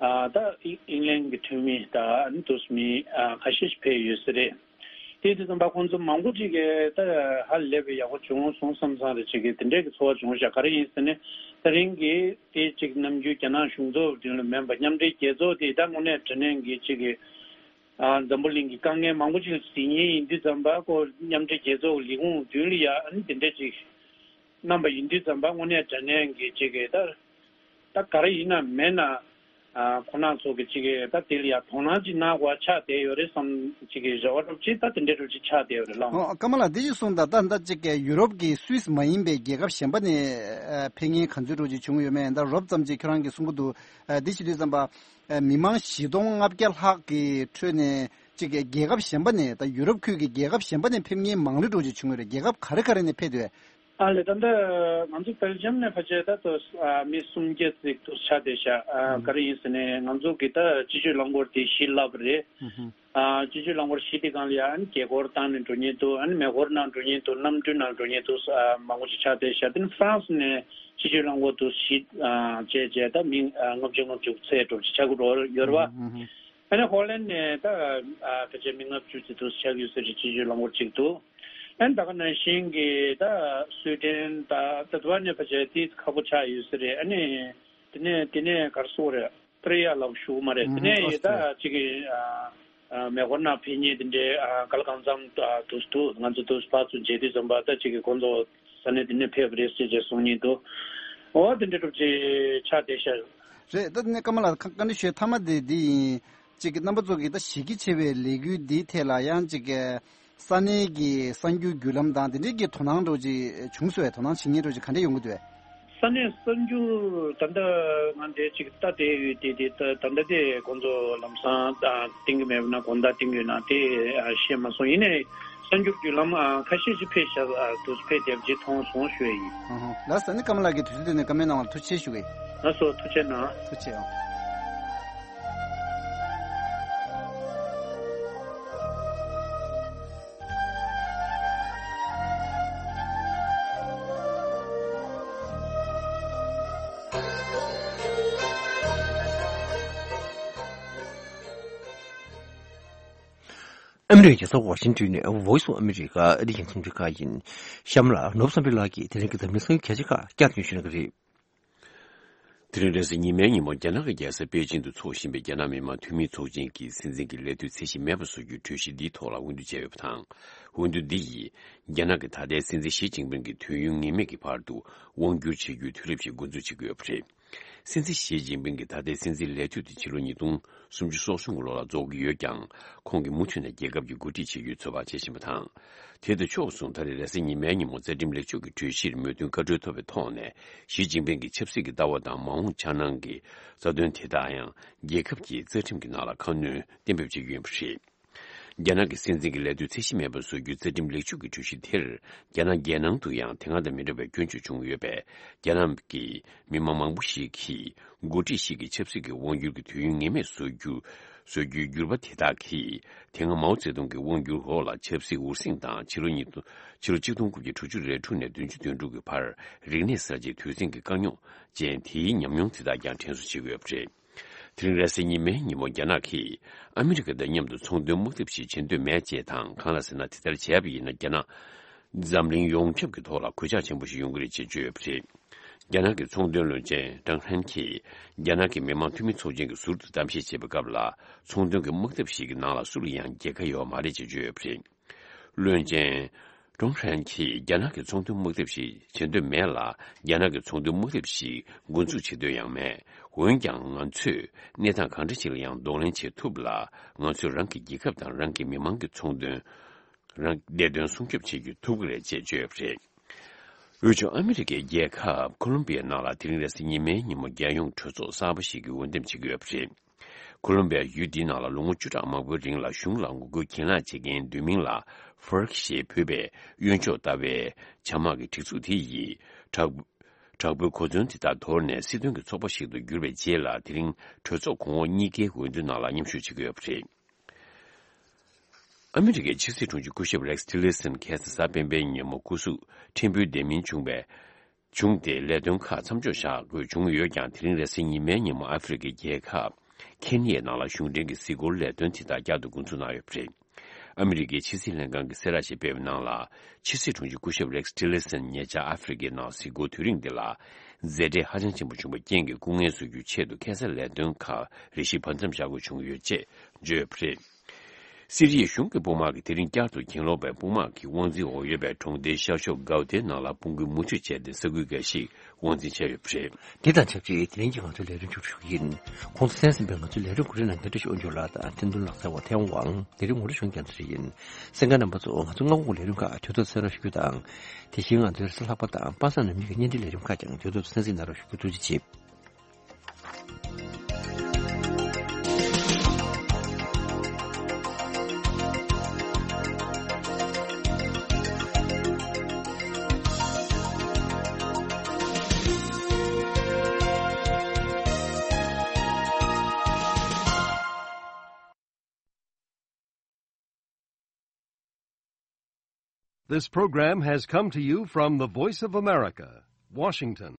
ཨ་ད་ཨི་ཨིང་ལན་གྱི་འཐུས་མི་ད་ཨ་ནི་དུས་མི་ཨ་ཁ་ཤས་ཤིག་ཕེབས་ཡོད་ས་རེད། དེ་དུས་ཙམ་པ་ཁོང་ཚོ་མང་པོ་ཅིག་གིས་ད་ཧ་ལས་པའི་ཡག་པོ་བྱུང་སོང་བསམ་བསམ་རེ་ཅིག་གིས་དེ་འདྲས་ཀྱི་ཚོར་བ་བྱུང་ཤག་ག་རེ་ཡིན་ཟེར་ན་ད་རིང་གི་དེ་ཅིག་ནམ་རྒྱུན་རྒྱ་ནག་གཞུང་ཚབ་མདུན་ལ་མིན་པ་མཉམ་འབྲེལ་རྒྱལ་ཚོགས་དེ་ད་དངོས་གནས་དྲང་གནས་ཀྱི་ཅིག་གི་ཨ་འཛམ་བུ་གླིང་གི་དཀའ་ངལ་མང་པོ་ཅིག་ལ་གཟིགས་མཁན་ཡིན་དུས་ཙམ་པ་ཁོ་མཉམ་འབྲེལ་རྒྱལ་ཚོགས་ཀྱི་ལས་ཁུངས་མདུན་ལ་ཡ་ཨ་ནི་དེ་འདྲས་ཅིག་གནང་པ་ཡིན་དུས་ཙམ་པ་དངོས་གནས་དྲང་གནས་ཀྱི་ཅིག་གི་ད་ད་ག་རེ་ཡིན་ན་མེད་ན། ཨ་ཁོ་རང་ཚོ་གི་ཅིག་གི་ད་དེ་ལ་ཡ་དོ་སྣང་ཅིག་གནང་དགོས་པ་ཆགས་བསྡད་ཡོད་རེད་བསམ་ཅིག་གི་རེ་བ་འདྲ་པོ་ཅིག་ད་དེ་འདྲ་འདྲ་པོ་ཅིག་ཆགས་བསྡད་ཡོད་རེད་ལགས། ཨོ་ཀརྨ་ལགས་འདི་ཅིག་གསུངས་དང་། ད་ད་ཅིག་གི་ཡུ་རོབ་ཀྱི་སུད་སི་མ་ཡིན་པའི་རྒྱལ་ཁབ་གཞན་པ་ནས་ཨ་ཕེབས་མཁན་ག་ཚོད་འདྲ་པོ་ཅིག་བྱུང་ཡོད་མེད། ད་རོབ་ཙམ་ཅིག་ཁྱོད་རང་གིས་གསུང་གི་འདུག་ཨ་འདི་བྱེད་དུས་ཙམ་པ་ཨ་མི་མང་བཞི་སྟོང་ལྔ་བརྒྱ་ལྷག་གི་ཁྲོད་ནས་ཅིག་གི་རྒྱལ་ཁབ་གཞན་པ་ནས་ད་ཡུ་རོབ་ཁུལ་གྱི་རྒྱལ་ཁབ་གཞན་པ་ནས་ཕེབས་མཁན་མང་རུ་འདྲ་པོ་ཅིག་བྱུང་ཡོད་རེད། རྒྱལ་ཁབ་ག་རེ་ག་རེ་ནས་ཕེབས་འདུག་ཨ་ལེ། ད་ལྟ་ང་ཚོ་སྦེལ་ཇམ་ནས་ཕལ་ཆེར་ད་ལྟ་ཨ་མི་སུམ་བརྒྱ་ཙམ་དུ་ཆགས་བསྡད་ཤག་ཨ་ཨུམ། ག་རེ་ཡིན་ཟེར་ན་ང་ཚོ་གི་ད་སྤྱི་སྤྱོད་རླངས་འཁོར་དེ་བཞི་ལབ་པ་རེད། ཨུ་ཧུ། ཨ་སྤྱི་སྤྱོད་རླངས་འཁོར་བཞི་དེ་སྒང་ལ་ཡ་ཨ་ནི་རྒྱལ་འཁོར་བཏང་ནས་འགྲོ་མཁན་འདུག་ཨ་ནི་མེ་འཁོར་ནང་འགྲོ་མཁན་འདུག་གནམ་གྲུ་ནང་འགྲོ་མཁན་འདུག་ཨ་མང་པོ་ཞིག་ཆགས་བསྡད་ཤག་དེ་ནི་ཧྥ་རན་སི་ནས་སྤྱི་སྤྱོད་རླངས་འཁོར་དུ་བཞི་ཨ་བྱས་བྱས་ད་མི་ཨ་ལྔ་བཅུ་ལྔ་བཅུ་ཚད་འགྲོ་ཆགས་ཀྱི་རོ་ཡོད་རེད་བ། ཨུ་ཧུ། ཨ་ནི་ཧོ་ལན་ནས་ད་ཨ་ཕལ་ཆེར་མི་ལྔ་བཅུ་ཙམ་དུ་ཆགས་ཡོད་ཟེར་གྱི་སྤྱི་སྤྱོད་རླངས་འཁོར་གཅིག་འདུག་ཨ་ནི་ད་ག་ནང་བཞིན་གྱི་ད་སུའེ་ཏན་ད་ད་དུ་བ་ནས་ཕལ་ཆེར་དེ་ཁག་པོ་ཆགས་ཡོད་ཟེར་རེད། ཨ་ནི་དེ་ནས་དེ་ནས་ག་རེ་ཟེར་དགོས་རེད། ཨོ་སི་ཏྲེ་ལི་ཡ་ལ་ཞུ་གི་མ་རེད། དེ་ནས་ཨོ་སི་ཏྲེ་ལི་ཡ་ད་གཅིག་གི་ཨ་ཨ་མེ་འཁོར་ནང་ཕེབས་མཁན་དེ་འདྲའི་ཨ་ག་ལ་གང་འཚམ་ཨ་འདུག་འདུག་ང་ཚོ་འདུག་ཕར་ཚུར་མཇལ་དུས་ཙམ་པ་ད་གཅིག་གི་ཁོང་ཚོ་ས་གནས་དེ་ནས་ཕེབས་པ་རེད་ཟེར་བྱས་གསུང་མཁན་འདུག་ཨོ་དེ་འདྲ་གྲུབ་ཅིག་ཆགས་བསྡད་ཤག་རེད། ད་ནི་ཀརྨ་ལགས་བཀའ་འདྲི་ཞུ་ཡ་མཐའ་མ་དེ་འདི་ཡིན། གཅིག་གི་རྣམ་པ་ཚོ་གི་ད་གཞི་རྒྱ་ཆེ་བའི་ལས་འགུལ་འདིའི་ཐད་ལ་ཡང་གཅིག་གི་ས་གནས་ཀྱི་གསར་འགྱུར་བརྒྱུད་ལམ་དང་དེ་འདྲའི་གི་དོ་སྣང་འདྲ་ཅིག་བྱུང་སོང་བས། དོ་སྣང་བྱེད་མཁན་འདྲ་ཅིག་ག་འདྲ་ཡོང་གི་འདུག་བས། ས་གནས་གསར་འགྱུར་ད་ལྟ་ང་འདིར་ཅིག་ལྟ་བསྡད་ཡོད་དེ། དེ་ད་ད་ལྟ་དེ་ཁོང་ཚོ་ལམ་སང་ད་བསྟན་གྱི་མེད་པ་ན་དགོང་དག་བསྟན་གྱི་ཡོད་ན་དེ་ཨ་ཤེས་མ་སོང་། ཡིན་ནའི་གསར་འགྱུར་བརྒྱུད་ལམ་ཨ་ཁ་ཤས་ཅིག་ཕེབས་ཤག་ཨ་དུ་ཕེབས་བསྡད་པ་ཅིག་མཐོང་སོང་ཞུ་ཡ་ཡིན། ཨ་ཧོ། ལགས་སོ། ནི་ཀརྨ་ལགས་ཀྱིས་དུས་ཚོད་དེ་ནས་བཀའ་མོལ་གནང་བར་ཐུགས་རྗེ་ཆེ་ཞུ་གི་ཡིན། ལགས་སོ། ཐུགས་རྗེ་གནང་། ཐུགས་རྗེ་གནང་། ཨ་མི་རི་ཀའི་རྒྱལ་ས་ཝ་ཤིང་ཏོན་ནས་Voice of America ཨ་རིའི་རྒྱང་སྲིང་རླུང་འཕྲིན་ཁང་ཡིན། གཤམ་ལ་ནོར་བུ་བསམ་འཕེལ་ལགས་ཀྱིས་དེ་རིང་གི་འཛམ་གླིང་གསར་འགྱུར་གལ་ཆེ་ཁག་བསྐྱར་སྟོན་ཞུ་གནང་གི་རེད། དེ་རིང་རེས་གཟའ་ཉི་མའི་ཉིན་མོ་རྒྱ་ནག་གི་རྒྱལ་ས་པེ་ཅིང་དུ་འཚོགས་བཞིན་པའི་རྒྱ་ནག་མི་དམངས་འཐུས་མིའི་ཚོགས་ཆེན་གྱི་སྲིད་འཛིན་གྱི་ལས་དུས་ཚད་གཞི་མེད་པ་བཟོ་རྒྱུའི་གྲོས་གཞི་འདིའི་ཐོག་ལ་འོས་བསྡུ་བྱས་ཡོད་པ་དང་། འོས་བསྡུ་འདི་ཡིས་རྒྱ་ནག་གི་ད་ལྟའི་སྲིད་འཛིན་ཞི་ཅིན་ཕིང་གི་དུས་ཡུན་ངེས་མེད་ཀྱི་བར་དུ་དབང་སྒྱུར་བྱེད་རྒྱུའི་དུས་རབས་ཤིག་འགོ་འཛུགས་བྱེད་ཀྱི་ཡོད་པ་རེད། སྲིད་འཛིན་ཞི་ཅིན་ཕིང་གི་ད་ལྟའི་སྲིད་འཛིན་ལས་དུས་དེ་ཕྱི་ལོ་ཉིས་སྟོང་སུམ་ཅུ་སོ་གསུམ་གྱི་ལོ་ལ་རྫོགས་ཀྱི་ཡོད་ཀྱང་། ཁོང་གིས་མུ་མཐུད་ནས་རྒྱལ་ཁབ་ཀྱི་འགོ་ཁྲིད་བྱེད་རྒྱུའི་ཚོད་དཔག་བྱེད་བཞིན་པ་དང་། དེ་དང་ཕྱོགས་མཚུངས་ད་རེས་རེས་གཟའ་ཉི་མའི་ཉིན་མོ་རྩ་ཁྲིམས་ལེགས་བཅོས་ཀྱི་གྲོས་གཞིར་མོས་མཐུན་བཀའ་འཁྲོལ་ཐོབ་པའི་ཐོག་ནས། ཞི་ཅིན་ཕིང་གི་ཆབ་སྲིད་ཀྱི་ལྟ་བ་དང་མ་འོངས་འཆར་སྣང་གི་རྩ་དོན་དེ་དག་ཡང་རྒྱལ་ཁབ་ཀྱི་རྩ་ཁྲིམས་ཀྱི་ནང་ལ་ཁ་སྣོན་གཏན་འབེབས་བྱེད་རྒྱུ་ཡིན་པ་རེད། རྒྱ་ནག་གི་སྲིད་འཛིན་གྱི་ལས་དུས་ཚད་གཞི་མེད་པར་བཟོ་རྒྱུའི་རྩ་ཁྲིམས་ལེགས་བཅོས་ཀྱི་གྲོས་གཞི་དེར། རྒྱ་ནག་རྒྱལ་ནང་དུ་ཡང་དེ་སྔ་དང་མི་འདྲ་བའི་སྐྱོན་བརྗོད་བྱུང་ཡོད་པས། རྒྱ་ནག་གི་མི་དམངས་མང་པོ་ཞིག་གིས། འགོ་ཁྲིད་ཞིག་གི་ཆབ་སྲིད་ཀྱི་དབང་སྒྱུར་གྱི་དུས་ཡུན་ངེས་མེད་བཟོ་རྒྱུ། བཟོ་རྒྱུའི་འགྱུར་བ་དེ་དག་གིས། དེ་སྔ་མའོ་ཙེ་ཏུང་གི་དབང་སྒྱུར་འོག་ལ་ཆབ་སྲིད་འུར་ཟིང་དང་། ཕྱི་ལོ་ཉིས་སྟོང་། ཕྱི་ལོ་གཅིག་སྟོང་དགུ་བརྒྱ་དྲུག་ཅུ་རེ་དྲུག་ནས་བདུན་ཅུ་དོན་དྲུག་གི་བར། རིག་གནས་གསར་བརྗེའི་དུས་ཟིང་གི་དཀའ་རྙོག་ཅན་དེའི་ཉམས་མྱོང་དེ་དག་ཀྱང་དྲན་གསོ་བྱེད་དགོས་པ་རེད། དེ་རིང་རེས་གཟའ་ཉི་མའི་ཉིན་མོ་རྒྱ་ནག་གིས་ཨ་མི་རི་ཀ་དང་མཉམ་དུ་ཚོང་དོན་དམག་འཐབ་ཞིག་བྱེད་འདོད་མེད་ཅེས་དང་། གང་ལ་ཟེར་ན། དེ་ལྟར་བྱས་པ་ཡིན་ན་རྒྱ་ནག་འཛམ་གླིང་ཡོངས་ཁྱབ་ཀྱི་ཐོག་ལ་གོད་ཆག་ཆེན་པོ་ཞིག་ཡོང་གི་རེད་ཅེས་བརྗོད་ཡོད་པ་རེད། རྒྱ་ནག་གི་ཚོང་དོན་བློན་ཆེན་ཀྲང་ཧྲན་གྱིས་རྒྱ་ནག་གི་མི་དམངས་འཐུས་མི་ཚོགས་ཆེན་གྱི་ཟུར་དུ་གཏམ་བཤད་བྱེད་པའི་སྐབས་ལ། ཚོང་དོན་གྱི་དམག་འཐབ་ཞིག་གི་ནང་ལ་སུ་ལ་ཡང་རྒྱལ་ཁ་ཡོད་མ་རེད་ཅེས་བརྗོད་ཡོད་པ་རེད། བློན་ཆེན་ཀྲུང་ཧྲན་གྱིས་རྒྱ་ནག་གི་ཚོང་དོན་དམག་འཐབ་ཞིག་བྱེད་འདོད་མེད་ལ། རྒྱ་ནག་གི་ཚོང་དོན་དམག་འཐབ་ཞིག་འགོ་འཛུགས་བྱེད་འདོད་ཡང་མེད། འོན་ཀྱང་ང་ཚོས་གནས་སྟངས་གང་འདྲ་ཞིག་ལ་ཡང་གདོང་ལེན་བྱེད་ཐུབ་ལ། ང་ཚོས་རང་གི་རྒྱལ་ཁབ་དང་རང་གི་མི་དམངས་ཀྱི་ཚོང་དོན། རང་བདེ་དོན་སྲུང་སྐྱོབ་བྱེད་རྒྱུ་ཐུབ་ཀྱི་རེད་ཅེས་བརྗོད་ཡོད་པ་རེད། འོས་སྦྱོར། ཨ་མི་རི་ཀའི་རྒྱལ་ཁབ་ཁོ་ལོམ་བི་ཡའི་ནང་ལ་དེ་རིང་རེས་གཟའ་ཉི་མའི་ཉིན་མོ་རྒྱལ་ཡོངས་གྲོས་ཚོགས་གསར་པ་ཞིག་གི་འོས་འདེམས་བྱེད་ཀྱི་ཡོད་པ་རེད། ཁོ་ལོམ་བི་ཡ་ཡུལ་འདིའི་ནང་ལ་ལོ་ངོ་བཅུ་ཕྲག་མང་པོའི་རིང་ལ་གཞུང་ལ་ངོ་རྒོལ་གྱེན་ལངས་བྱེད་མཁན་བསྡུས་མིང་ལ་ཧྥ་རག་ཞེས་འབོད་པའི་གཡོན་ཕྱོགས་ལྟ་བའི་བྱ་དམག་གི་སྒྲིག་འཛུགས་དེ་ཡིས་དྲག་དྲག་པོའི་གོ་མཚོན་དེ་དག་དོར་ནས་སྲིད་དོན་གྱི་ཚོགས་པ་ཞིག་ཏུ་གྱུར་པའི་རྗེས་ལ། དེ་རིང་གྲོས་ཚོགས་གོང་འོག་གཉིས་ཀའི་འོས་བསྡུ་ནང་ལ་མཉམ་ཞུགས་བྱེད་ཀྱི་ཡོད་པ་རེད། ཨ་མི་རི་ཀའི་ཕྱི་སྲིད་དྲུང་ཆེ་སྐུ་ཞབས་རེག་སི་ཊི་ལི་སན་ཁ་སང་གཟའ་སྤེན་པའི་ཉིན་མོ་སྐུ་གཟུགས་ཕྲན་བུ་བདེ་མིན་བྱུང་བའི་བྱུང་སྟེ་ལས་དོན་ཁག་མཚམས་འཇོག་བཞག་དགོས་བྱུང་ཡོད་ཀྱང་། དེ་རིང་རེས་གཟའ་ཉི་མའི་ཉིན་མོ་ཨ་ཧྥེ་རི་ཁའི་རྒྱལ་ཁབ་ཁེན་ཡའི་ནང་ལ་གཞུང་འབྲེལ་གྱི་གཟིགས་སྐོར་ལས་དོན་དེ་དག་བསྐྱར་དུ་འགོ་འཛུགས་གནང་ཡོད་པ་རེད། ཨ་མི་རི་ཀའི་ཕྱི་སྲིད་ལྷན་ཁང་གིས་གསལ་བསྒྲགས་ཤིག་སྤེལ་བའི་ནང་ལ། ཕྱི་སྲིད་དྲུང་ཆེ་སྐུ་ཞབས་རེག་སི་ཊི་ལི་སན་ཉེ་ཆར་ཨ་ཧྥེ་རི་ཁའི་ནང་གཟིགས་སྐོར་དུས་རིང་འདི་ལ། མཛད་བྲེལ་ཧ་ཅང་ཆེན་པོ་བྱུང་བའི་རྐྱེན་གྱིས་སྐུ་ངལ་གསོ་རྒྱུའི་ཆེད་དུ་ཁ་སང་ལས་དོན་ཁག་རེ་ཞིག་བར་མཚམས་བཞག་དགོས་བྱུང་ཡོད་ཅེས་བརྗོད་ཡོད་པ་རེད། སི་རི་ཡའི་གཞུང་གི་དཔུང་དམག་གིས་དེ་རིང་བསྐྱར་དུ་གྱེན་ལོག་པའི་དཔུང་དམག་གི་དབང་འཛིན་འོག་ཡོད་པའི་གྲོང་སྡེའི་ཤར་ཕྱོགས་གའུ་ཏའི་ནང་ལ་དཔུང་རྒོལ་མུ་མཐུད་བྱས་ཏེ་ས་ཁུལ་འགའ་ཞིག་དབང་འཛིན་བྱས་ཡོད་པ་རེད། དེ་དང་ཆབས་ཅིག་དེ་རིང་གི་ང་ཚོའི་ལས་རིམ་མཇུག་སྒྲིལ་ཞུ་གི་ཡིན། ཁོང་ཚོ་གསན་གཟིགས་པའི་ང་ཚོའི་ལས་རིམ་གོ་སྒྲིག་གནང་མཁན་བཀྲ་ཤིས་དབང་ཕྱུག་ལགས་དང་ཐེན་ཏུན་ལགས་ཚེ་དབང་ཐེ་ཝང་དབང་། དེ་རིང་ངོ་སྤྲོད་ཞུ་མཁན་རྒྱལ་མཚན་རེ་ཡིན། གསན་མཁན་རྣམ་པ་ཚོ། ང་ཚོ་སྔ་དགོང་གི་ལས་རིམ་ཁག་དུས་ཐོག་གསན་རོགས་ཞུ་རྒྱུ་དང་། དེ་བཞིན་ང་ཚོའི་རེས་གཟའ་ལྷག་པ་དང་པ་སངས་ནམ་ཉིན་གྱི་བརྙན་འཕྲིན་ལས་རིམ་ཁག་ཀྱང་དུས་ཐོག་ཏུ་གསན་གཟིགས་གནང་རོགས་ཞུ་རྒྱུ། ཐུགས་རྗེ་ཆེ། This program has come to you from the Voice of America, Washington.